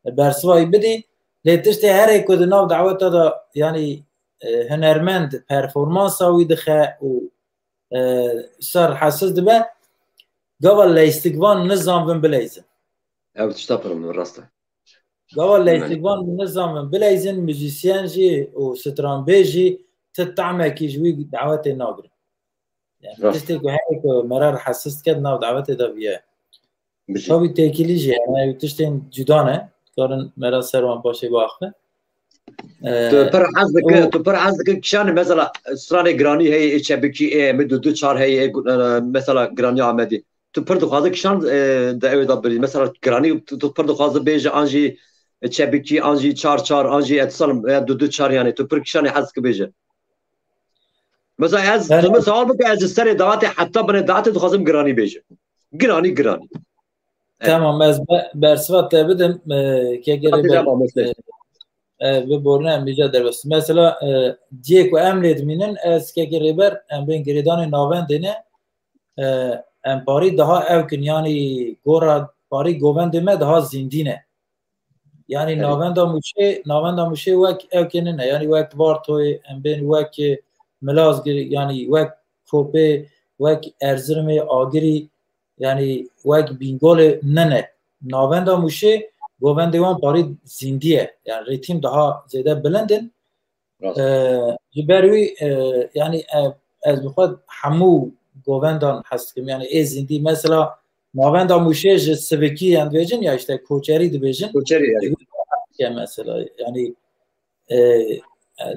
bersivayî bidî. Lê tiştê herê ku di nav daweta de, yanî, e, hunermend performansa wî dixe û, e, ser hesiz dibe, gava leystikvan nizanvin bileyzin. Ew tişta pir min rast e. Gava leystikvan nizanvin bileyzin, muzîsyen jî û stranbêj jî ti tamekî ji wî dawetê nagirin. Yani, rast. Tiştê ku herê ku merar hesiz diket nav dawetê de viye. Bijî. Tabii têkilî jî, yani, ew tiştên cuda ne. Dikarin mera ser wan paşê biaxivin. Ee, Tu pir hez dikir, û tu pir hez dikir kişanê mesela stranê giranî heye, ê çebikî, ê em ê du du çar heye, ê gu-, e, mesela giranî Amedî. Tu pir dixwaze kişan, e, de ew da birî. Mesela giranî tu, tu pir dixwaze bêje an jî çebikî, an jî çar çar, an jî etisal, e, du du çar yani. Tu pir kişanê hez dikir bêje. Mesela ez, yani, tu min sewal bike, ez ji serê dawetê heta binê dawetê dixwazim giranî bêjim. Giranî, giranî. Evet. Tamam, ez be-, bersiva te bidim. E, kekê Hadi Rêber, devam et. E, e, bi borîna em vêca derbas. Mesela, e, cihê ku em lê dimînin, ez kekê Rêber, em bên girêdanê navendê ne, e, em parî daha ew kin, yanî gora parî govendê me daha zîndî ne. Yanî, evet, navenda Mûşê, navenda Mûşê wek ewkê nine. Yanî wek Vartoyê, em bên wek Milazgirê, yanî wek Kopê, wek Erzirmê, Agirî, yanî wek Bîngolê nine. Navenda Mûşê govendê wan parî zîndî ye. Yanî rîtîm daha zêde bilind in. Rast. E, ji ber wî, e, yanî, e, ez bi xwe hemû govendan hez dikim. Yanî ê zîndî, mesela, navenda Mûşê ji sivikî em dibêjin ya işte koçerî dibêjin. Koçerî, yani. Ji wî ya mesela, yanî, e,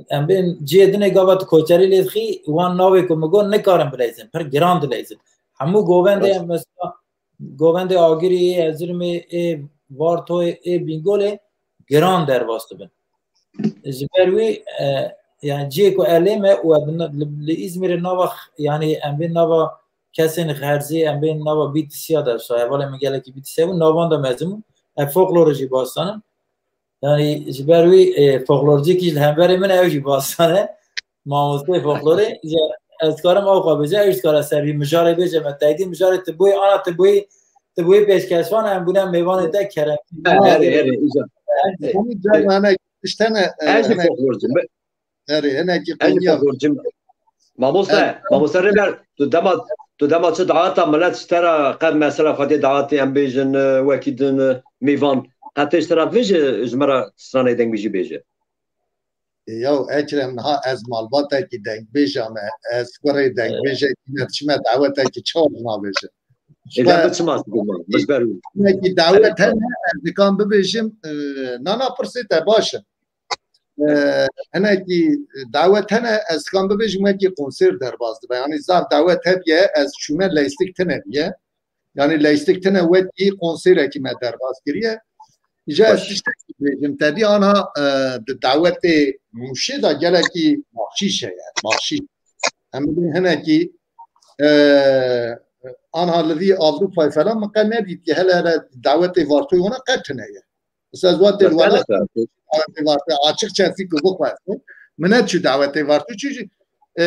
em bên cihê dinê gava tu koçerî lê dixî, wan navê ku min got nikarin bileyzin, pir giran dileyzin. Hemû govendê, rast, em mesela, govendê Agirî, ê Erzirmê, ê Vartoyê, ê Bîngolê giran derbas dibin. Ji ber wî, e, yani cihê ku elê me û ez li, li Îzmîrê nava x-, yani em bên nava kesên xerzî, em bên nava B T C'ya de, hevalê min gelekî B T C'ya bû, navan de mezin bû. Ev folklorê jî basanim. Yani ji ber wî, e, folklorcîkî ji hemberê min ew jî basane. Mamosteyê folklorê, ji, ez dikarim ew xwe bêje, ew jî dikare ser vî mijarê bêje, me teydî mijarê tu bûyî, ana tu bûyî, tu bûyî pêşkeşvan, em bûne mêvanê te kerem. Erê, erê, îca. Erê. Hemî cem hene, işte ne, e, Ez jî hene, folklorcim. Erê, hinekî ez jî qeniya. Folklorcim. Mamoste, evet, mamoste Rêber, tu dema, tu dema çi daweta milet ji te re qet mesela xwedê dawetê em bêjin, e, wekî din, e, mêvan, qet tê ji te re vêje ji me re stranê dengbêjî bêje. Yaw Ekrem, niha ez malbatekî dengbêja me, ez kurê dengbêjekî me, diçime dawetekî çawa nabêjim? Êla bi çima dibêjim? Ji ber wî. Hinekî dawet hene, ez dikan bibêjim, e, nana pirsê te baş e. E, hinekî dawet hene, ez dikan bibêjim, wekî konser derbas dibe. Yanî zaf dawet hebiye, ez çûme leystik tine biye. Yanî leystik tine wekî konserekî me derbas kiriye. Îja ez tiştekî bêjim, tedî anha, e, di dawetê Mûşê de gelekî baxşîş heye, baxşîş. Em bibin hinekî, e, anha li vî Avrupayê falan min qe nedîtiye, hele hele dawetê Vartoyê wana qe tune ye. Mesela ez wate li welat dawetê Vartoyê, açıkçası ku bixwestin, min neçû dawetê Vartoyê, çû jî, e,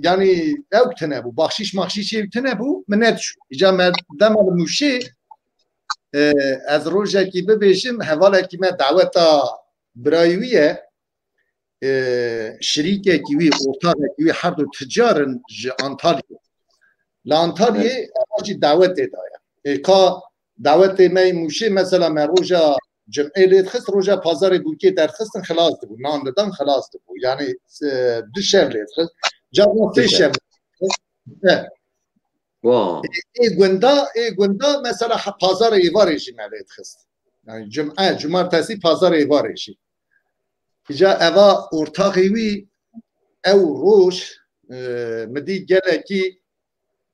yanî ew tine bû, baxşîş maxşîş ew tine bû, min neçû. Îca me dema li Mûşê, e, ez rojekî bibêjim, hevalekî me daweta birayî wî ye, e, şirîkekî wî, ortaxekî wî her du ticar in ji Antalyê. Li Antalyê eva jî dawetê daye. Ê, ka dawetê me yê Mûşê, mesela me roja cim'ê lê dixist, roja pazarê bûkê derdixistin, xilas dibû. Nan didan, xilas dibû. Yani, e, du şev lê dixist. Carna sê şev lê dixist. E. Ê gunda, ê gunda mesela ha-, pazarê êvarê jî me lê dixist. Yani cum'e, cumartesî, pazarê êvarê jî. Îca eva ortaxê wî ew roj, e, min dî gelekî,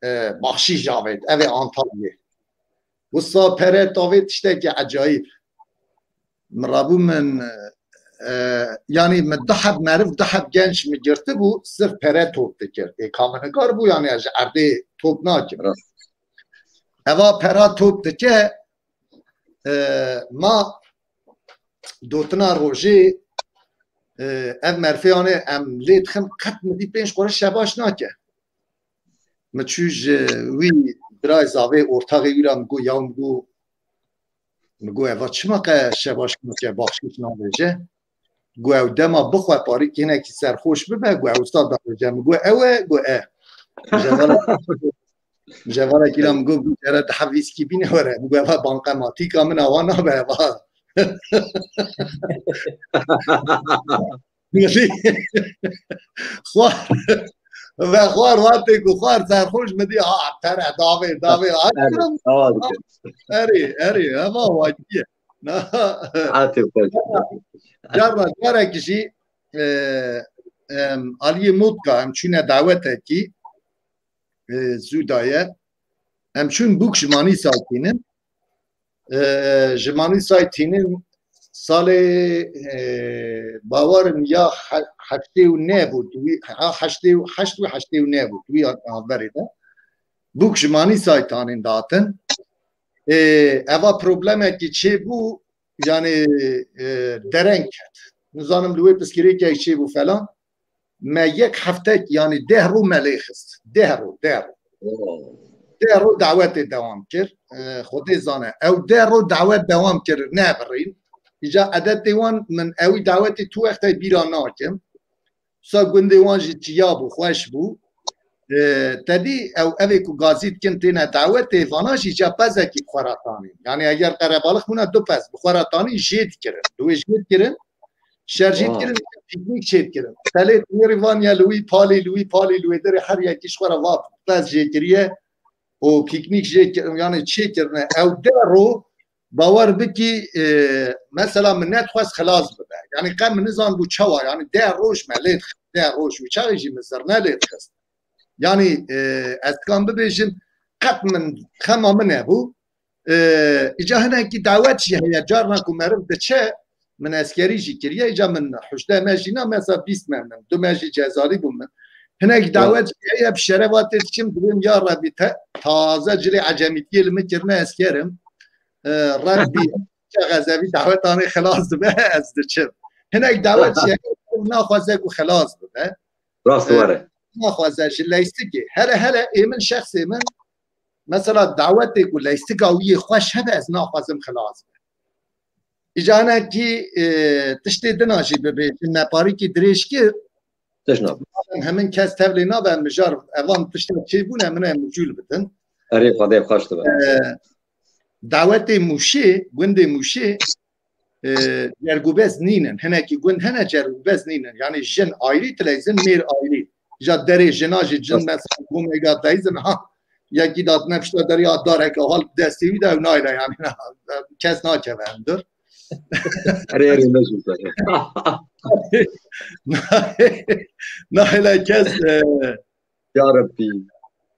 e, baxşîş avêt, ev ê Antalyê. Wisa pere tavê tiştekî ecayîb. Min rabû min, e, yani min du heb meriv, du heb genç min girtibû, sirf pere top dikir. Ê ka min nikar bû, yani ez ji erdê top nakim. Eva pera top dike, e, ma dotina rojê, e, ev merfeyanê em lê dixin, qet min dî pênc qureş şebaş nake. Min çû ji wî birayê zavê ortaxê wî ra min got, ya min got, min got, eva çima qe şebaş nake, baxşîş navêje? Got, ew dema bixwe parîk hinekî serxoş bibe, got, ew wisa davêje. Min got, ew e? Got, e. Jevala, jevala kîra min got, bû jere dihe vîskî bîne were. Min got, eva banqematîka min awa nabe eva. Xwar. Ve xwar, wextê ku xwar serxoş min dî, ha, tere, davê, davê, ha, erê, erê, hema wakiye. Hatê xweş. Carna, carekî jî, e, em, aliyê Motka, em çûne dawetekî, e, zû daye. Em çûn bûk ji Manîsay tînin. E, ji Manîsay tînin salê, e, bawerim ya he-, heştê û neh bû, wî, ha, heştê û heşt û heştê û neh bû, wî navberê de. Bûk ji Manîsay tanîn datin. E, eva problemekî çêbû, yani, e, dereng ket. Nizanim li wê piskirêkek çêbû falan. Me yek heftek, yani deh rû me lê xist. Deh rû, deh rû. Deh rû dawetê dewam kir. E, Xwedê zane. Ew deh rû dawet dewam kir, nebirîn. Îca edetê wan min ewî dawetê tu wextê bîra nakim. Sa gundê wan jî çiya bû, xweş bû. E, tedî ew evê ku gazî dikin têne dawetê, vana jî ca pezekî xwe ra tanîn. Yani eger qerebalix bûna du pez bi xwe ra tanîn jê dikirin. Di wê jê dikirin, şer jê dikirin, pîknîk çê dikirin. Telê nêrî van ya li wî palî, li wî palî, li wê derê her yekî ji xwe ra va pez jê kiriye û pîknîk jê kirin, yani çê kirine. Ew deh rû bawer bikî, e, mesela min nedixwest xilas bibe. Yani qe min nizan bû çawa, yani deh roj me lê dixist, deh roj û çaxê jî min zirne lê dixist. Yani, e, ez dikan bibêjim, qet min, xema min nebû. E, îca hinekî dawet jî heye, carna ku meriv diçe, min eskerî jî kiriye, îca min huşte me jî na, mesela bîst me min, du me jî cezalî bû min. Hinek dawet jî heye, bi şereva tê diçim, dibêm ya Rebî te, taze cilê ecemîtiyê li min kirine eskerim. E, Rebî, çaxez evî dawetanê xilas dibe, ez diçim. Hinek dawet jî heye, naxwaze ku xilas bibe. Rast were. Naxwaze ji leystikê. Hele hele ê min, şexsê min, mesela dawetê ku leystika wî yê xweş hebe, ez naxwazim xilas be. Îca hinekî, e, tiştê dina jî bibêjim, me parîkî dirêj kir. Tişt nabe. Hemin kes tevlê nabe, mijar evan tiştek çêbûne, min e mijûl bidin. Erê, Xwedê xweş dibe. E, dawetê Mûşê, gundê Mûşê, e, cergûbez nînin. Hinekî gund hene cergûbez nînin. Yani jin ayrî tileyzin, mêr ayrî. Ja derê jina jî cin mesela gomega teyzin ha. Yekî datine pişta derê ya dareke hal destê wî de ew nayla yani. Kes nakeve em dur. Erê, erê, ne jû. Nayla kes, e, Ya Rebbî.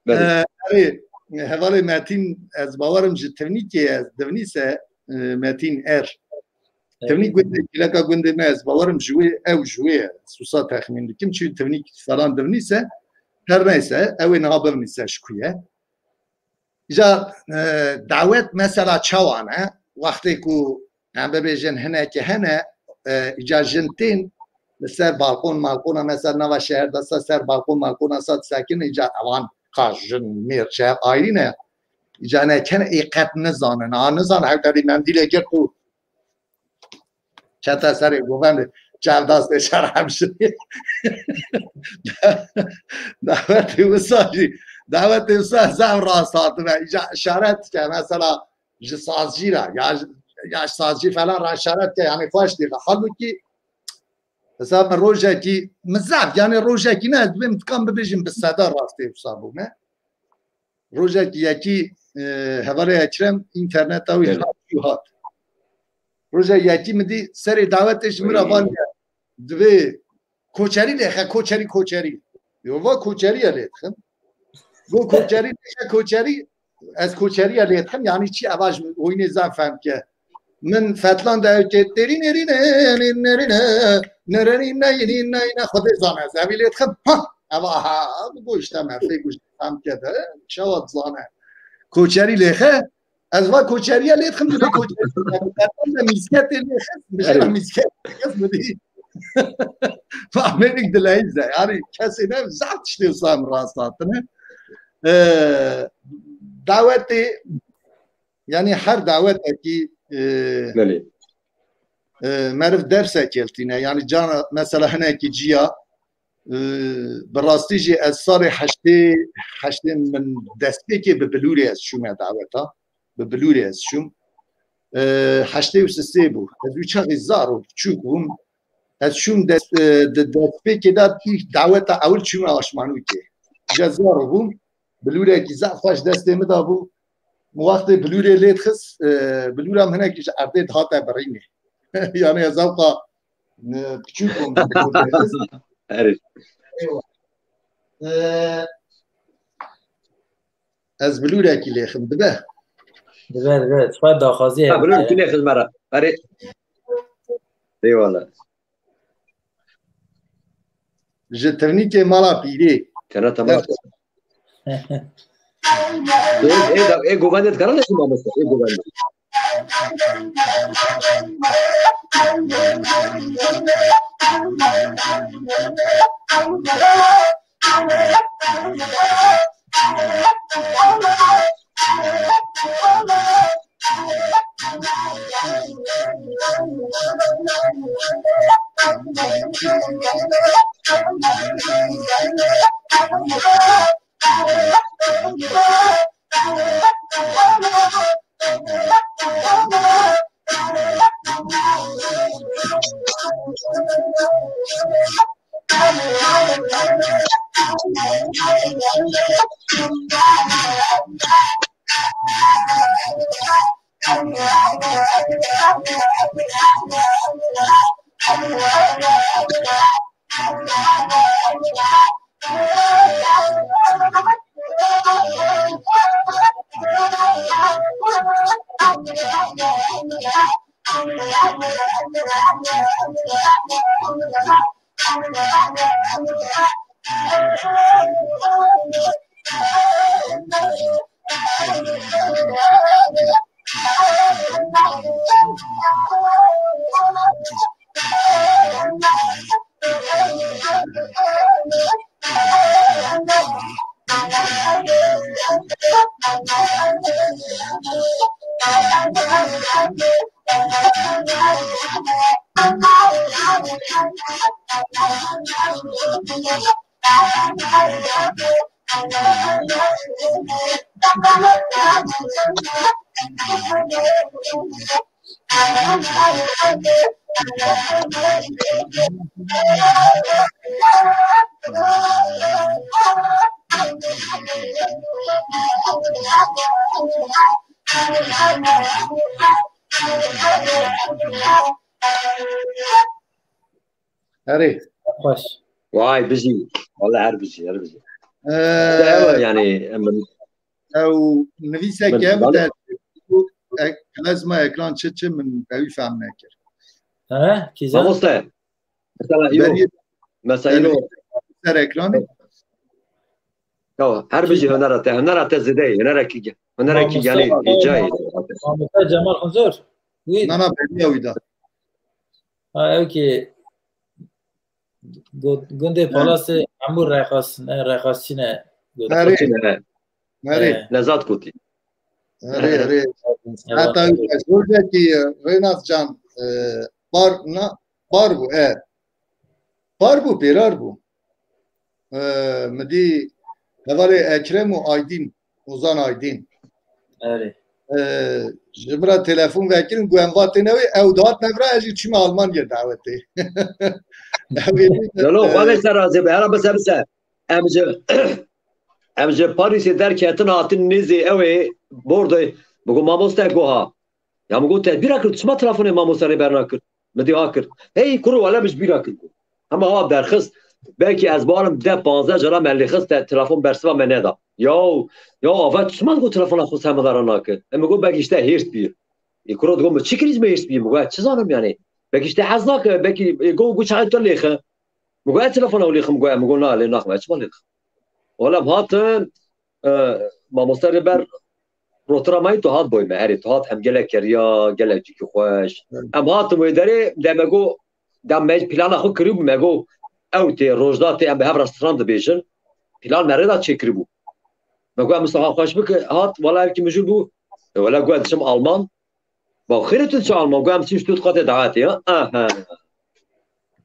Belê. E, erê, hevalê Metîn, ez bawerim ji Tivnîkê, ez Divnîse, e, Metîn Er. Tivnîk gundê, kîleka gundê me, ez bawerim ji wê, ew ji wê ye. Susa texmîn dikim, çi Tivnîk falan Divnîse, her neyse, ew ê niha bivnîse ji ku ye. Îca, e, dawet mesela çawa ne? Wextê ku em bibêjin hinekî hene, e, îca jin tên li ser balkon malkona, mesela nava şehir de sa ser balkon malkona sa disekin, îca ewan ka jin mêr şehir ayrî ne. Îca ne kene ê qet nizanin. Ha, nizan hew derî mendîlê girt û çete serê govendê. Çavdastê şer hemşirê. Dawetê wisa jî, dawetê wisa zaf rast hatine. Îja işaret dike, mesela ji sazcî re, ya, ya ji sazcî falan re işaret dike, yani xweş dî. Halbuki, mesela min rojekî, min zaf, yani rojekî ne, ez dibêm dikan bibêjim bi seda rastê wisa bûme. Rojekî yekî, e, hevalê Ekrem înterneta wî Evet. hat û hat. Rojek yekî min dî serê dawetê ji min re Ey. van ya. Divê koçerî lêxe, koçerî, koçerî. Yo, va koçerî ya lê dixim. Go koçerî lêxe, koçerî, ez koçerî ya lê dixim, yani çi eva ji oyunê zaf fehm ke. Min fetlan de ew ke terî nerî ne, nerî ne, nerî ne, nerî ne, ne, ne, Xwedê zane, ez evî lê dixim, ha, eva ha, go işte me, fê go işte fehm ke de, şewa dizane. Koçerî lêxe, ez va koçeriya lê dixim, tu lê koçerî. Fetlan de mîsketê lê xist, mi jê Evet. mîsket lê xist, mi dî. Fahmênik dileyîze, yani kesê ne, zaf tiştê wisa min rast hatine. Ee, dawetê, yani her dawetekî, e, Belê. e, meriv dersek hiltîne. Yani cana mesela hinekî ciya, e, bi rastî jî ez salê heştê, heştê min destpêkê bi bilûrê ez çûme daweta. Bi bilûrê ez çûm. E, heştê û sisê bû. Ez wî çaxî zar û piçûk bûm. Ez çûm dest, e, di destpêkê de ilk daweta ewil çûme Aşmanûkê. Îja zar bûm. Bilûrekî zaf xweş destê min de bû. Min wextê bilûrê lê dixist, e, bilûra min hinekî ji erdê dihate birînê. Yani ez ewqa, e, piçûk bûm. Erê. Eywa. E, ez bilûrekî lêxim, dibe? Dibe, dibe. Xwe daxwazî Ha, heye. Bilûrekî lêxim me re. Erê. Eyvallah. Ji tivnîkê mala pîrê. Kere tamam. Ders. Ê, ê, da, ê, govendê dikare lêxim mamoste, ê, govendê. Erê. Xweş. Vay, bijî. Wele her bijî, her bijî. Ee, Ew, yani, em, ew nivîseke min hebû bale- te, ek-, klezma ekran çi çi min ewî fehm nekir. He? Kîjan? Mamoste. Mesela, îro. Berî-, Mesela, îro. Ser ekranê. Ya, her bijî hunera te, hunera te zêde ye, hunerekî ge-, hunerekî Mamoste, genî, îcayê. Mamoste Cemal Xunzor. Wî? Na, na, beriya wî da. Ha, ew ki gu-, gundê He. Palasê hemû rexas-, ne, rexasçî ne. Erê. Rexasçî ne. Erê. He. Nezad kotî. Erê, erê. Eyvallah. Heta ez rojekî, Rênas can, e, bar, na, bar bû, e. Par bû, pêrar bû. E, min dî hevalê Ekrem û Aydîn, Ozan Aydîn. Erê. E, ji min re telefon vekirin, got em va têne wê, ew dihat me vira, ez jî çûme Almanya dawetê. Ew ê Lolo, e, xwe vê ser razî be, hera bise bise. Em ji, em ji Parîsê derketin hatin nêzê ew ê, Bordoyê. Min got, mamoste, got ha. Ya min got, te bîra kir, çima telefonê mamoste Rêber nakir? Min dî ha kir. Hey, kuro, wele min ji bîra kir. Hema ha derxist. Belkî ez barim deh panzdeh cara me lêxist, te telefon bersiva me neda. Yaw, ya ava çima got telefona xwe semedara nake? Em got belkî işte hêrs bî. Ê kuro digot, min çi kirî ji me hêrs bî? Min got, çi zanim yani? Belkî işte hez nake, belkî, ê, got, got çaxê tu lêxe. Min got, ez telefona wî lêxim, got, min got, na, lê naxim, ez çima lêxim? Wele em hatin, e, mamoste Rêber rotira me tu hat boy me, erê, tu hat em gelek keriya, gelek cîkî xweş. Hı. Em hatin wê derê, de me got, de me plana xwe kirîbû, me got, ew tê, rojda tê, em bi hev re stran dibêjin. Plan me rê de çêkiribû. Me got, em Mistefa xweş bike, hat, wele evkî mijûl bû. E, wele got, ez diçim Alman. Ba xêrê tu diçî Alman, got, em diçin Stuttgartê dawetê, ha? Aha.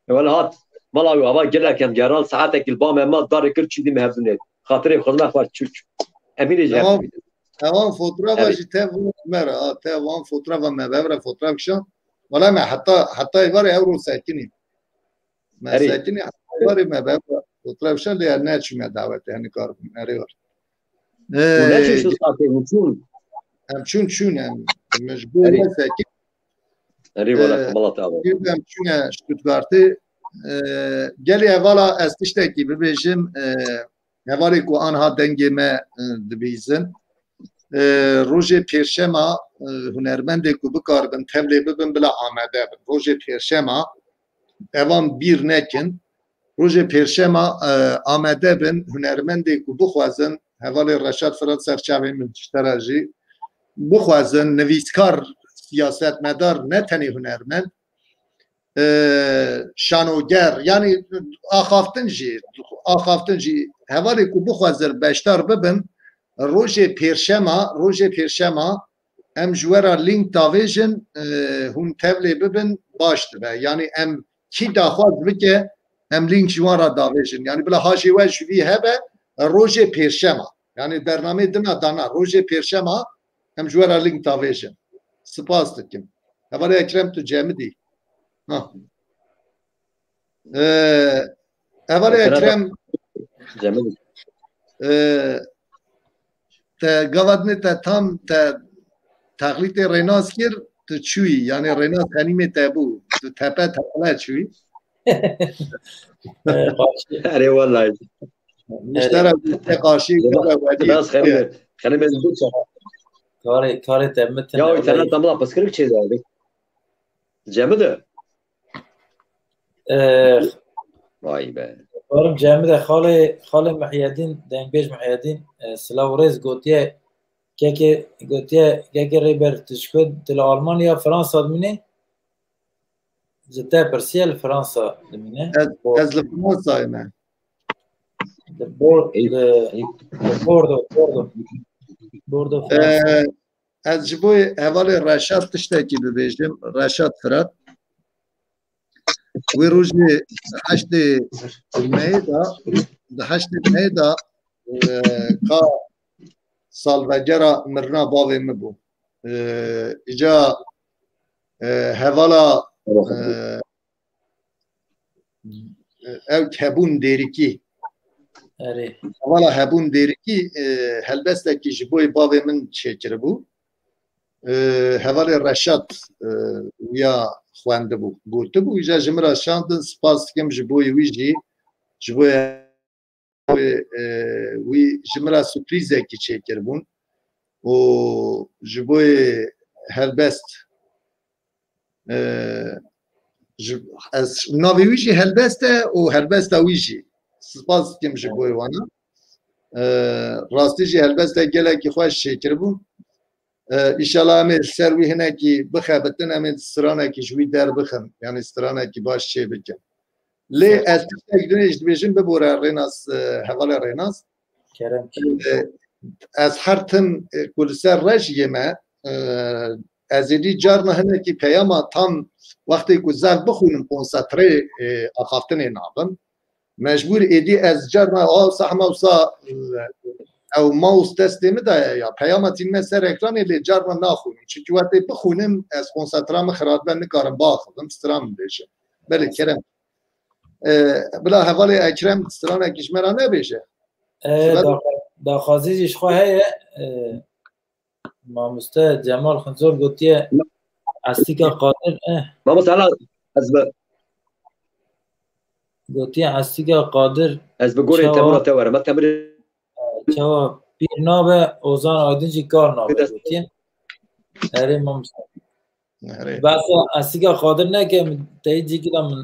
E, wele hat, mala wî ava gelek em geran, saetekî li ba me ma, darê kir, çû dî me hevdûnê. Xatirê xwe me xwar çû çû. Emînê jî Tamam. hevdûnê. Ewan fotoğrafa Erê. jî te vû me re, ha, te wan fotoğrafa me, bev re fotoğraf kişan. Wala me heta, heta êvarê ew ro sekinî. Me Erê. sekinî, heta êvarê me, bev re fotoğraf kişan, lê ne çûme dawetê, hani kar bûn, erê var. Û ne Ee, çû Stuttgartê, û çûn. Em çûn, çûn, em, me ji bo Erê. me sekin. Erê, wala Ee, Kemala te ava. Em çûne Stuttgartê. Ee, gelê hevala ez tiştekî bibêjim, ee, hevalê ku anha dengê me, e, dibîzin. E, rojê pêrşema, e, hunermendê ku bikaribin tevlê bibin, bila amade bin. Rojê pêrşema evan bîr nekin. Rojê pêrşema, e, amade bin, hunermendê ku bixwazin, hevalê Reşat Firat ser çavê min ji te re jî, bixwazin nivîskar, siyasetmedar, ne tenê hunermend, e, şanoger, yanî axaftin jî, axaftin jî, hevalê ku bixwazin beşdar bibin, rojê pêrşema, rojê pêrşema em ji we re link davêjin, e, hûn tevlê bibin, baş dibe. Yanî em kî daxwaz bike, em link ji wan re davêjin. Yanî bila hajê we ji vî hebe, rojê pêrşema. Yanî bernameyê dina dana, rojê pêrşema, em ji we re link davêjin. Spas dikim. Hevalê Ekrem, tu cemidî. Ha. Ee, hevalê Ekrem, Ekrem, cemidî. Ee, te gava dinê te tam te teqlîtê Rênas kir, tu çûyî. Yanî Rênas henîmê te bû. Tu tepe teqle çûyî. Erê wellahî. Müştera te qarşî Rênas, kare welî. Rênas xenîmê, xenîmê li çax. Karê, karê te mitin Ya, ew internet leyî. Tamla piskirik çê derdê. Cemide. Eh, Vay be. Barim Cemide, xalê, xalê Mihyedîn, dengbêj Mihyedîn, eh, silav û rêz gotiye, kekê, gotiye, kekê Rêber, tu ji ku, tu li Almanya, Fransa dimînî? Ji te pirsiye, li Fransa dimîne? Ez, ez li Fransayê me. Li Bor-, Eyüp, li, Eyüp. Li Bordo, Bordo. Bordo, Fransa. Ee, ez ji bo hevalê Reşat tiştekî bibêjim. Reşat Firat. Wê rojê heştê Meyê de, di heştê Meyê de, e, ka salvegera mirina bavê min bû. E, îca, e, hevala, e, ew Hebûn Dêrikî. Erê. Hevala Hebûn Dêrikî, e, helbestekî ji bo bavê min çêkiribû. E, hevalê Reşat, e, wiya xwendibû, gotibû. Îja ji min re şandin, spas dikim ji bo wî jî, ji bo wê, e, wî ji min re surprîzekî çêkiribûn. Û ji bo helbest, e, ji, ez, navê wî jî helbest e û helbesta wî jî. Spas dikim ji bo wana. E, rastî jî helbestek gelekî xweş çêkiribû. E, îşallah em ê li ser wî hinekî bixebitin, em ê stranekî ji wî derbixin, yanî stranekî baş çê bikin. Lê ez tiştek din jî dibêjim, bibore Rênas, e, hevalê Rênas. Kerem. E, ez her tim, e, ku li ser rejiyê me, e, ez êdî carna hinekî peyama tam wextê ku zef bixwînim konsetrê, e, axaftinê nabim. Mecbûr êdî ez carna a wisa hema wisa, e, ew mouse destê min de ye ya peyama tînime ser ekranê lê carna naxwînim. Çimkî wextê bixwînim ez konsetra min xirab be nikarim biaxivim, stran bibêjim. Belê kerem. E, bila hevalê Ekrem stranekî ji me re nebêje. E, Sibet- da-, daxwazî jî ji xwe heye. E, mamoste Cemal Xinzor gotiye Estîka Qadir, eh. Mamoste Ela, ez bi Gotiye Estîka Qadir ez bi gorê çawa, temura te werim. Me temirê çawa pîr nabe, Ozan Aydin jî kar nabe, gotiye. Erê mamoste. Erê. Behsa Estîka Qadir neke, min teyî cîkî de min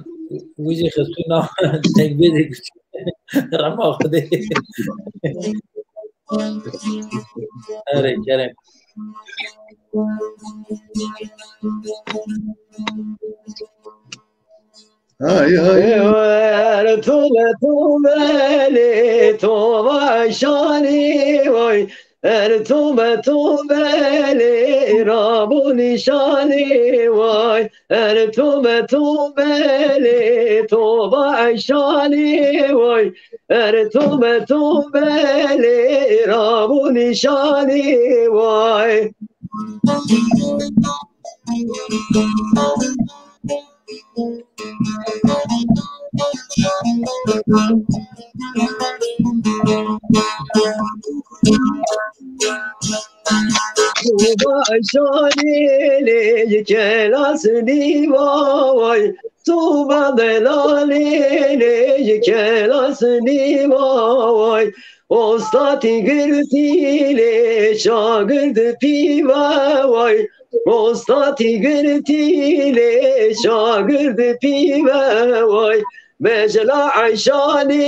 wî jî xistû na tekbêrê kuşt. Rema Xwedê. Erê, kerem. Hay, hay. Wer tome tome lê tova şanî vay. Er tome tome lê rabû nîşanî vay. Er tome tome lê tova şanî vay. Er tome tome lê rabû nîşanî vay. Tuba şanê lê kelas nîva vay, tuba delalê lê kelas nîva vay. Ostatî girtî lê şagird pîve vay. Ostatî girtî lê şagird pîve vay. Bejna Eyşanê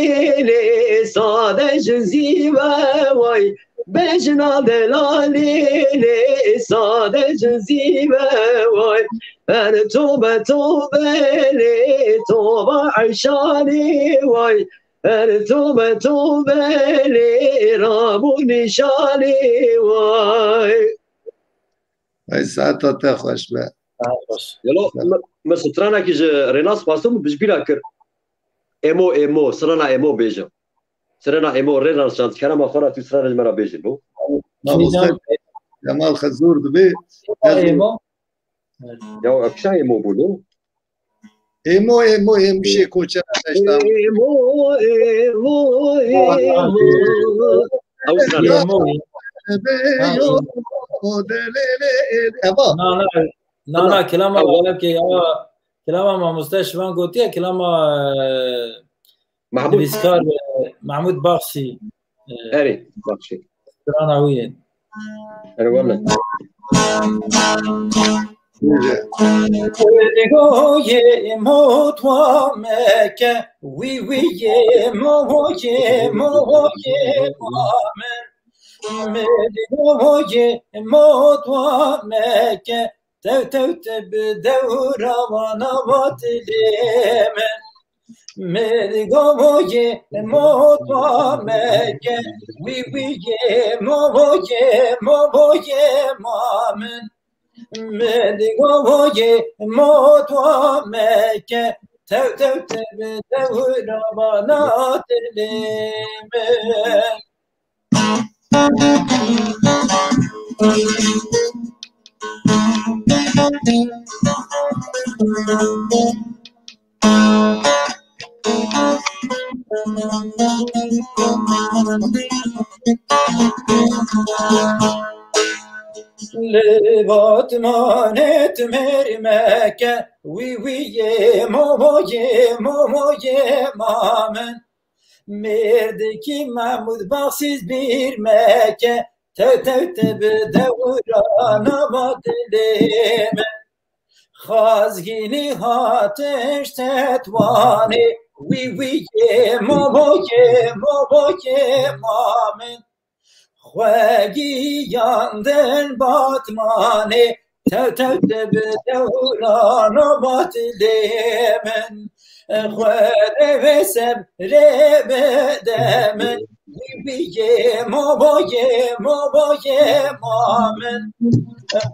lê sade ji zîve vay. Bejna delalê lê sade ji zîve vay. Her tobe tobe lê toba Eyşanê vay. Her tobe tobe lê rabû nîşanê vay. Ay, saeta te xweş be. Saet xweş. Yalo, me, me stranekî ji Rênas xwestim û bijbîra kir. Emo, emo, strana emo bêjim. Strana emo, Rênas şand, kerema xwe ra tu strana ji me ra bêjin, no? Mamoste Kemal Xezûr dibê. Emo. Ya, ev kişa emo bû, no? Emo, emo, emo, şê koçera deşta. Emo, emo, emo. Ew strana. Emo. Ema. Na, na, na, na, kilama, kilama mamoste Şivan gotiye, kilama, e, Mahmud. Nivîskar, e, Mahmud Baxsî, e, Erê, Baxsî. Strana wî ye. Erê, wele. Digo ye motwa meke, wî wî ye mo ye mo ye mamen. Me digo ye motwa meke, tew tew te bi dewra wana va dilê min. Me digo ye motwa meke, wî wî ye mo ye mo ye mamen. Me digo ye motwa meke, tew tew te bi dewra wana dilê min. Li Batmanê tu mêr meke, wî wî yê mo yê mo yê ma min. Mêrdekî Mehmûd Baxsîz bîr meke, tew tew te bi dewra nava dilê min. Xazgînî hatin ji Tetwanê, wî wî yê mo yê mo yê ma min. Xwe giyandin Batmanê, tew tew te bi dewra nava dilê min. Xwedê vê sebrê bide min, Wî wî yê mama yê mama yê ma min.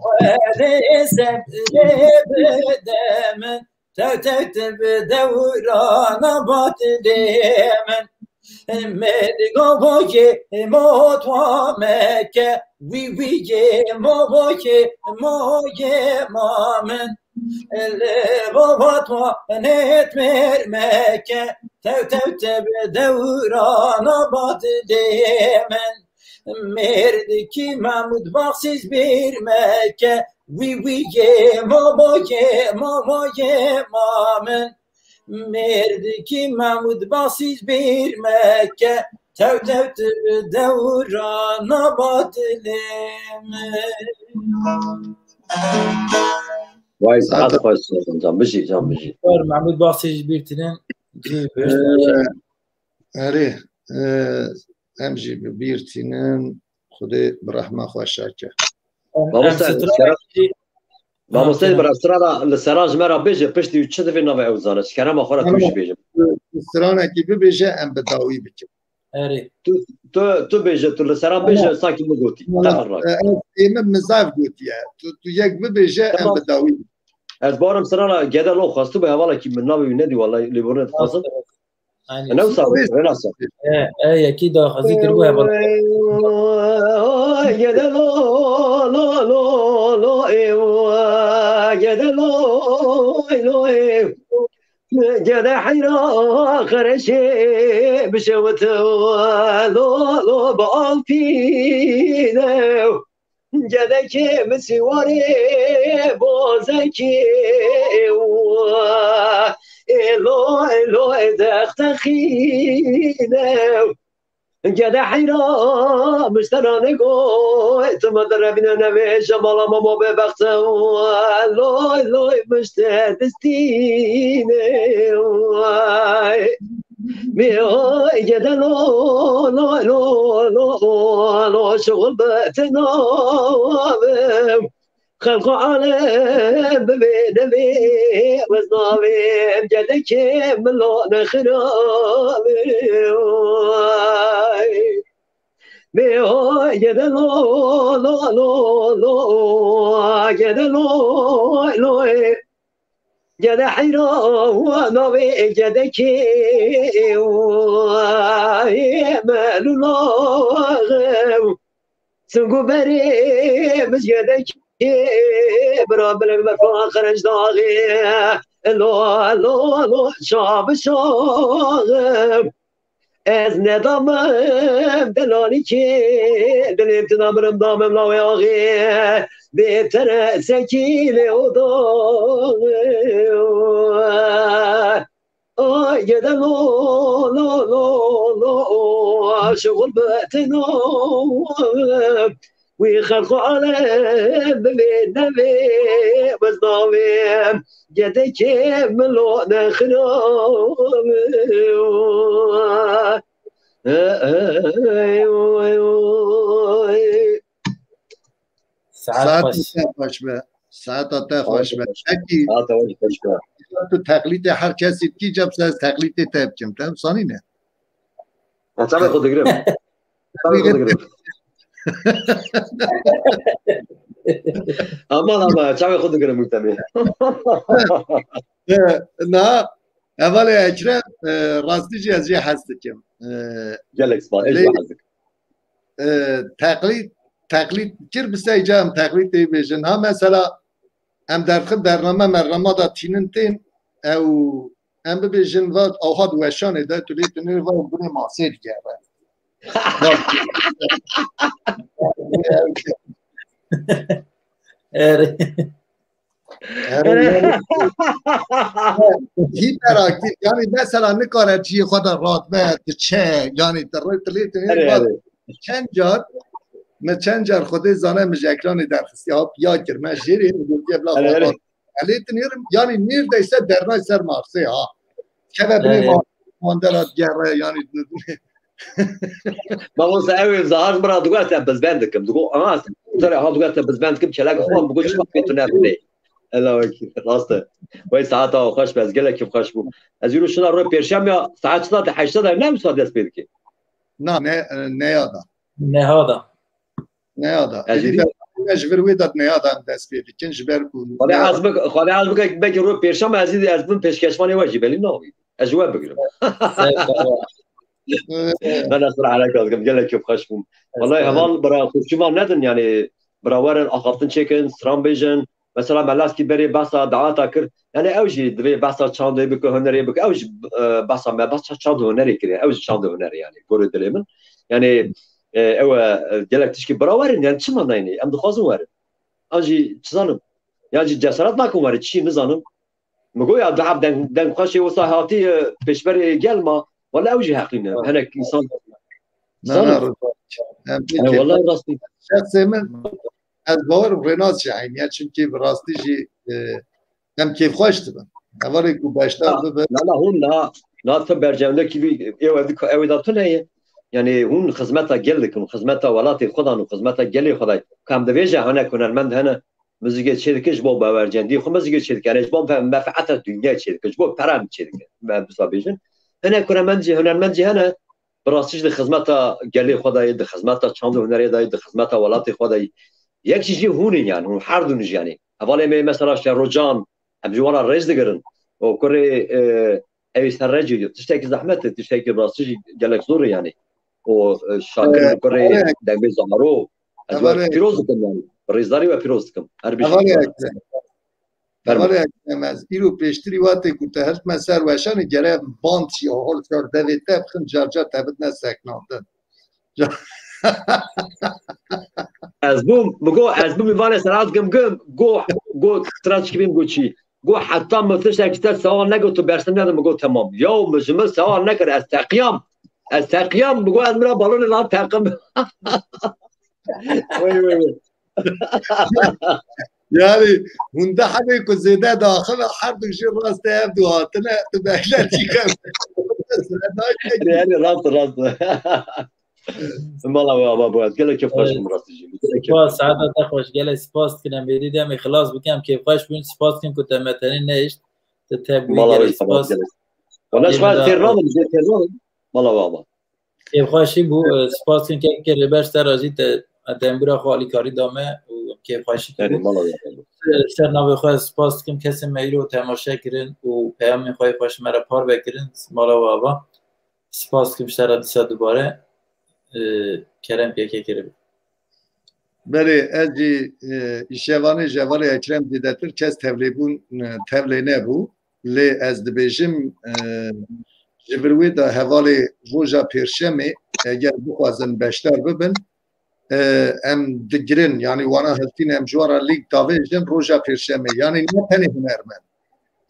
Xwedê sebrê bide min. Tew tew te bi dewrana batilê min. Mêrgo bo yê motwa meke. Wî wî yê mama yê ma yê ma min. Li baba to nêt mêr meke, tew tew te bi dewrana batilê min. Mêrdikî Mahmud Baxsîz bîr meke, wî wî yê mama yê mama yê ma min. Mêrdikî Mahmud Baxsîz bîr meke, tew tew te bi dewrana batilê min. Vay, saet xweş, can, bijî, can, bijî. Doktor Mahmud Baxsî ji bîr tînin, cî bihişt. Ee, erê, e, em jî bi bîr tînin, Xwedê bi rehma xwe şer ke. Em, Mamoste, em stranekî jî, Mamoste, ha, bira, strana li seran ji me re bêje, piştî çi divê navê ew zane, ji kerema xwe re tu jî bêje. Stranekî bibêje, em bi dawî bikin. Erê. Tu, tu, tu bêje, tu li seran bêje, sankî min gotî. Wala, teferra. E, ez ê min, min zaf gotiye. Tu, tu yek bibêje, em bi dawî. Ez barim strana gede lo xwestibû hevalekî min navê wî nedî, wala lêborîne dixwazim. Aynen. Ne wisa, ne wisa. E, e, yekî daxwazî kiribû heval. Gede lo, lo, lo, lo, ew, gede lo, lo, ew. Gede heyra xereşê bişewite lo, lo, bi altîne. Gedekê min sîwarê bozekê lo, lo, dextexîne. Gede heyra mişterane go, tima derevîne nevê şemala mamo bebexte. Loy, loy, mişte distîne. Vê oy gede lo, lo, lo, lo, lo, şixul bi tenavim. Xelq û alem bibê nevê, wez navê gedekê min lo nexirabê. Vê oy gede lo, lo, lo, lo, gede lo, lo, gede heyra navê gedekê, melûlaxew. Singo berê mizgedekê, bira bilek berfa xerenc daxê. Lo, lo, lo, şa bi şaxê. Ez nedamim delalikê, dilê tu namirim damim lawê axê. Bê tere sekî lê o daxê. Ay gede lo, lo, lo, lo, şixul bi tenavim. Wî xelq û alem bibê nevê, wez navê gedekê min lo nexirabim. Saet xweş. Saeta te xweş be. Saeta te xweş be. Pekî, saeta we jî xweş be. Tu teqlîdê her kesî dikî, cem ez teqlîdê te bikim. Te sanî ne? Ez çavê xwe digirim. Çavê xwe digirim. Aman, aman, çavê xwe digirim, Mûtemê. E, na, hevalê Ekrem, e, rastî jî ez jê hez dikim. E, gelek spas, ez jî hez dikim. E, teqlîd, teqlîd kir bi sey cem teqlîd tê bêjin. Ha, mesela, em derxin bername mernama da tînin tên, ew, em bibêjin, va, awha di weşanê de, tu lê tu nê va, binê masê digere. Erê. Erê, yanî, hîperaktif, yanî, mesela, nikare cihê xwe de radbe, diçe, yanî, di rê tilê tu nê va, çend car, me çend car Xwedê zane, min ji ekranê derxistiye, ha, piya kir, me jêrê, min gotiye, bila, erê, erê. Elê dinêrim, yanî, neredeyse dernay ser Marsê, ha. Keve binê, erê, ma-, mandela digere, yanî, Mamoste, ew ê zahar min re digot, ez te bizben dikim. Digot, aha, ez te ha digot, ez te bizben dikim, kelek xwe, digot, çima pê tu nebinê? Ela wekî, rast e. Wey saeta xweş be, ez gelekî xweş bû. Ez îro şina roj pêşem ya, saet çi de, heşta de, ne wisa dest pê dike? Na, ne, e, neyada. Nehada. Neyada. Ez Êdî êdî- de, ji vir wê de neyada em dest pê dikin, ji ber ku Xwedê neyada- ez bik-, Xwedê ez bike belkî roj pêşem ez êdî ez bin pêşkeşvanê we jî belî nabî. Ez ji we bigirim. Ser xwe. Ben ez bir alaka dikim. Gelek kêf xweş bûm. Wallahî heval bira xurşîvan nedin yani bira werin axaftin çêkin, stran bêjin. Mesela me leskî berê behsa daata kir. Yani ew jî divê behsa çandê bike, hunerê bike. Ew jî, e, behsa me behsa çand û hunerê kiriye. Ew jî çand û hunerê yani. Gorê dilê min. Yani, e, ew, e, gelek tişkî bira werin. Yani çima nayne? Em dixwazin werin. An jî çi zanim. Yan jî cesaret nakin werin. Çi nizanim. Min got ya dehab deng, deng xweşê wisa hatî, e, pêşberê gel ma. Wala ew jî heqî ne. Hinek insan Na, na, zanim. Rıza. Em pê E, kêf-, wala rastî. Şexsê min, ez bawer û rênaz jî eynî ye, çimkî bi rastî jî, e, em kêfxweş dibin. Hevalê ku beşdar bibe. Na, na, hûn na, na tu bercewendekî vî, ew, ew, ew da tu neye. Yani hûn xizmeta gel dikin, xizmeta welatê xwe dan û xizmeta gelê xwe dayî. Kam divêje hene hunermend hene, muzîkê çêdike ji bo bawercendî xwe muzîkê çêdike. Yani ji bo menfeeta dinyayê çêdike, ji bo pera çêdike. Me bisa bêjin. Hene hunermend jî, hunermend jî hene, bi rastî jî di xizmeta gelê xwe de yê, di xizmeta çand û hunerê de yê, di xizmeta welatê xwe de yê. Yek jî jî hûn in yani, hûn her du in jî yani. Hevalê me mesela Şerocan, em ji wan re rêz digirin. O kurê, e, ew ê ser recê, tiştekî zehmet e, tiştekî bi rastî jî gelek zor e yani. O, e, Şakir, e, kurê, e, Dengê Zaro. Ez we pîroz dikim yani. Bi rêzdarî we pîroz dikim. Her bî Hevalê Ekrem. Fermo. Hevalê Ekrem, ez îro pêştirî wextê ku te hiltme ser weşanê gere band jî hol şor devê te bixin car car te bidine seknandin. Ez bûm, min got, ez bûm îvanê serat gim gim, got, got, stran çikibîm got çi? Got, heta min tiştekî te sewal negot, tu bersiv nede, min got, temam. Yaw, min ji min sewal nekir, ez teqiyam. Ez teqiyam, min got, ez min re balonê lan teqim. Wey, wey, wey. Yani hûn de hebê ku zêde daxil e, her du jî rastê ev du hatine, tu behlel çî xem. Yani rast, rast. Mala we ava bû, ez gelek kêf xweş bûm rastî jî. Gelek kêf Spas, xweş. Saeta te xweş, gelek spas dikin, em êdî demê xilas bikin, em kêf xweş bûn, spas dikin ku te me tenê nehişt, te tebî Mala we gelek spas spas. Gelek. Wala ji xwe têr nabim, jê têr nabim. Mala we ava. Kêfxweşî bû, e, spas dikim kekê Rêber Sera jî te, e, dembûra xwe alîkarî da me û kêfxweşî Erê, bû. Mala we ava. E, ser navê xwe spas dikim kesên me îro temaşe kirin û peyamên xwe yê xweş me re parve kirin. Mala we ava. Spas dikim ji te re dîsa dubare. E, kerem kekê Rêber. Belê, ez jî, e, îşevanê ji hevalê Ekrem zêdetir kes tevlêbûn, e, tevlê nebû. Lê ez dibêjim, e, ji vir wê de hevalê roja pêrşemê eger bixwazin beşdar bibin, e, em digirin, yanî wana hiltîn em ji wan re lîk davêjin roja pêrşemê. Yanî ne tenê hunermend.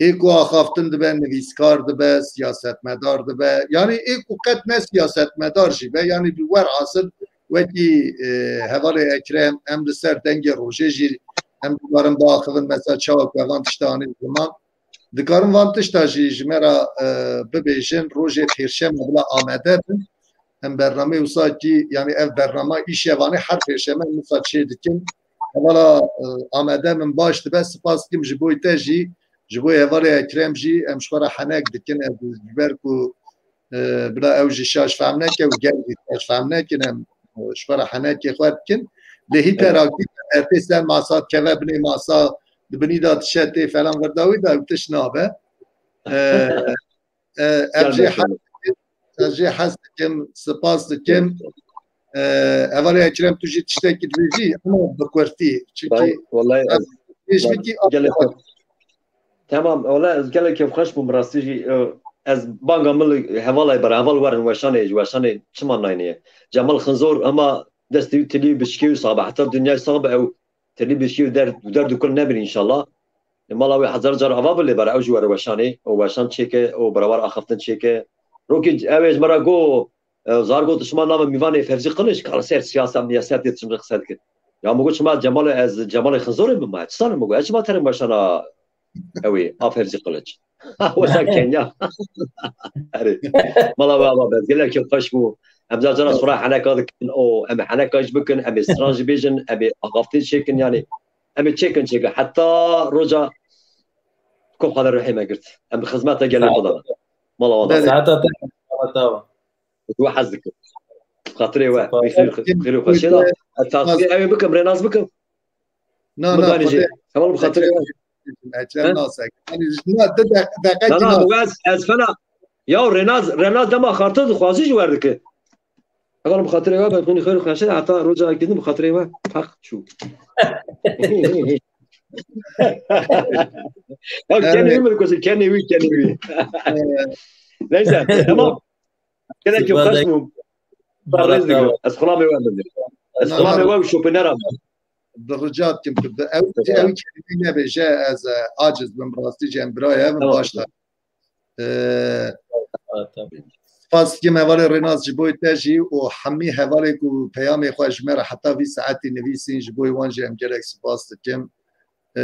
Ê ku axaftin dibe, nivîskar dibe, siyasetmedar dibe. Yanî ê ku qet ne siyasetmedar jî be, yanî bi werhasil wekî, e, hevalê Ekrem, em li ser dengê rojê jî em dikarin biaxivin, mesela çawa ku evan tişta anî ziman. Dikarin van tişta jî ji me re, e, bibêjin, rojê pêrşemê bila amade bin. Em bernameyê wisa kî, yanî ev bernama îşevanê her pêşeme em wisa çê dikin. Hevala, e, amade min baş dibe, spas dikim ji bo te jî, ji bo hevalê Ekrem jî em ji xwe re henek dikin. Ez ji ber ku, e, bila ew jî şaş fehm neke û gel jî şaş fehm nekin, em, e, ji xwe re henekê xwe dikin. Lê hîperakî ertê ser masa dikeve binê masa, di binî de dişe tê falan, vir dawî de ew tişt nabe. E, e, ev jê hes dikim, ez jê hes dikim, spas dikim. E, hevalê Ekrem, tu jî tiştekî dibêjî, ama bi kurtî. Çimkî Vay, wallahî ev ez, pêşbikî gelek Tamam, wala ez gelek kêfxweş bûm, rastî jî, e, ez banga min li hevalay bera, heval werin weşanê, ji weşanê çima nayne ye. Cemal Xinzor, hema destê wî tilî bi şikê wî sabe, heta dinyayê sabe ew tilî bi şikê wî der, der dûkul nebin înşallah. E, mala wê hezar car ava bi lê bera, ew jî were weşanê, û weşan çêke, û berawar axaftin çêke. Rokî ew ê ji me re go, E, zar got, şima navê Mîvanê Fevzî Kiliç, kar ser siyasa, miyasetê çim re qise dikir. Ya min got, şima Cemalê, ez Cemalê Xinzorê min ma, çi zanim min got, ez çima terê meşana ew ê, a Fevzî Kiliç. Wesa Kenya. Erê. Mala we ava be, gelek kêfxweş bû. Em car cara sura heneka dikin, o, em ê heneka jî bikin, em ê stran jî bêjin, em ê axaftê çêkin, yani, em ê çêkin, çêkin. Heta roja ku Xwedê ruhê me girt. Em bi xizmeta gelê xwe de. Mala we ava. Saeta te, saeta we. Ez we hez dikim. Xatirê we. Wî xêr, xêr û xweşiyê da. Ez tasîrê ew ê bikim, Rênas bikim. Na, na, Xwedê. Heval bi xatirê we. Ekrem nasek. Yanî, na, de, de, deqe Na, na, ez, ez fena. Ya Rênas, Rênas dema xatir dixwazî ji wer dike. Heval bi xatirê we, ben xwînî xêr û xweşiyê, heta roja gidin bi xatirê we. Peq çû. Ya kenê wî min dikoşin, kenê wî, kenê wî. Neyse, tamam. Gelek xweş bû. Rêz dikim. Ez xulamê we dikim. Ez xulamê we û şopînera me. Bi rica dikim, bi, ew, ew kelimeyê nebêje, ez, e, aciz bim, rastî jî em birayê hev in, baş da. E, spas dikim hevalê Rênas ji bo te jî û hemî hevalê ku peyamê xwe ji me re heta vî saetî nivîsîn, ji bo wan jî em gelek spas dikim. E,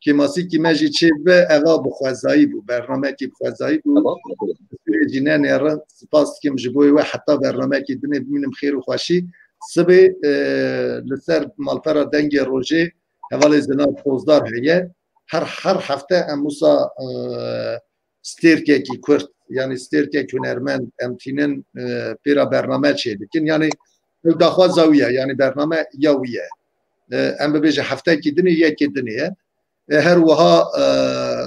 kêmasîkî me jî çêbibe, eva bi xwezayî bû, bernamekî bi xwezayî bû. Tamam. Sibê jî nenêrin, spas dikim ji bo wê heta bernamekî dinê bimînim xêr û xweşî. Sibê, e, li ser malpera Dengê Rojê hevalê Zinar Pozdar heye. Her, her hefte em wisa, e, stêrkekî kurt, yanî stêrkek hunermend em tînin, e, pêra bername çêdikin. Yanî ew daxwaza wî ye, yanî bername ya wî ye. E, em bibêje heftekî dinê, yekê dinê ye. E, her wiha, e,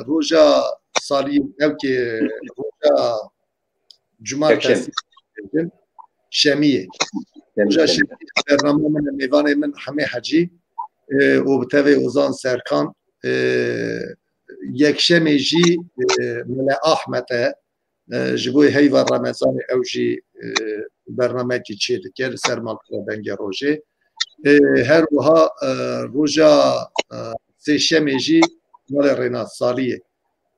roja salî, ew ki roja cumartesî, şemiyê. Roja şemiyê bername min e, mêvanê min Hemê Hecî, e, û bi tevê Ozan Serkan, e, yekşemê jî, e, Mele Ahmet e, e, ji bo heyva Remezanê ew jî, e, bernamekî çê dike li ser malpera Dengê Rojê. E, her wiha, e, roja, e, sêşemê jî Malê Rênas Saliyê.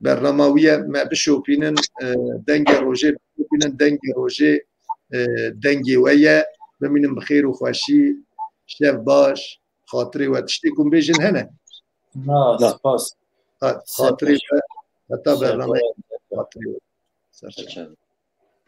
Bernama wî ye, me bişopînin, e, Dengê Rojê, bişopînin Dengê Rojê, e, dengê we ye. Bimînin bi xêr û xweşî, şev baş, xatirê we. Tiştê ku bêjin hene? Na, spas. Xatirê we, heta bername, xatirê we. Ser çav.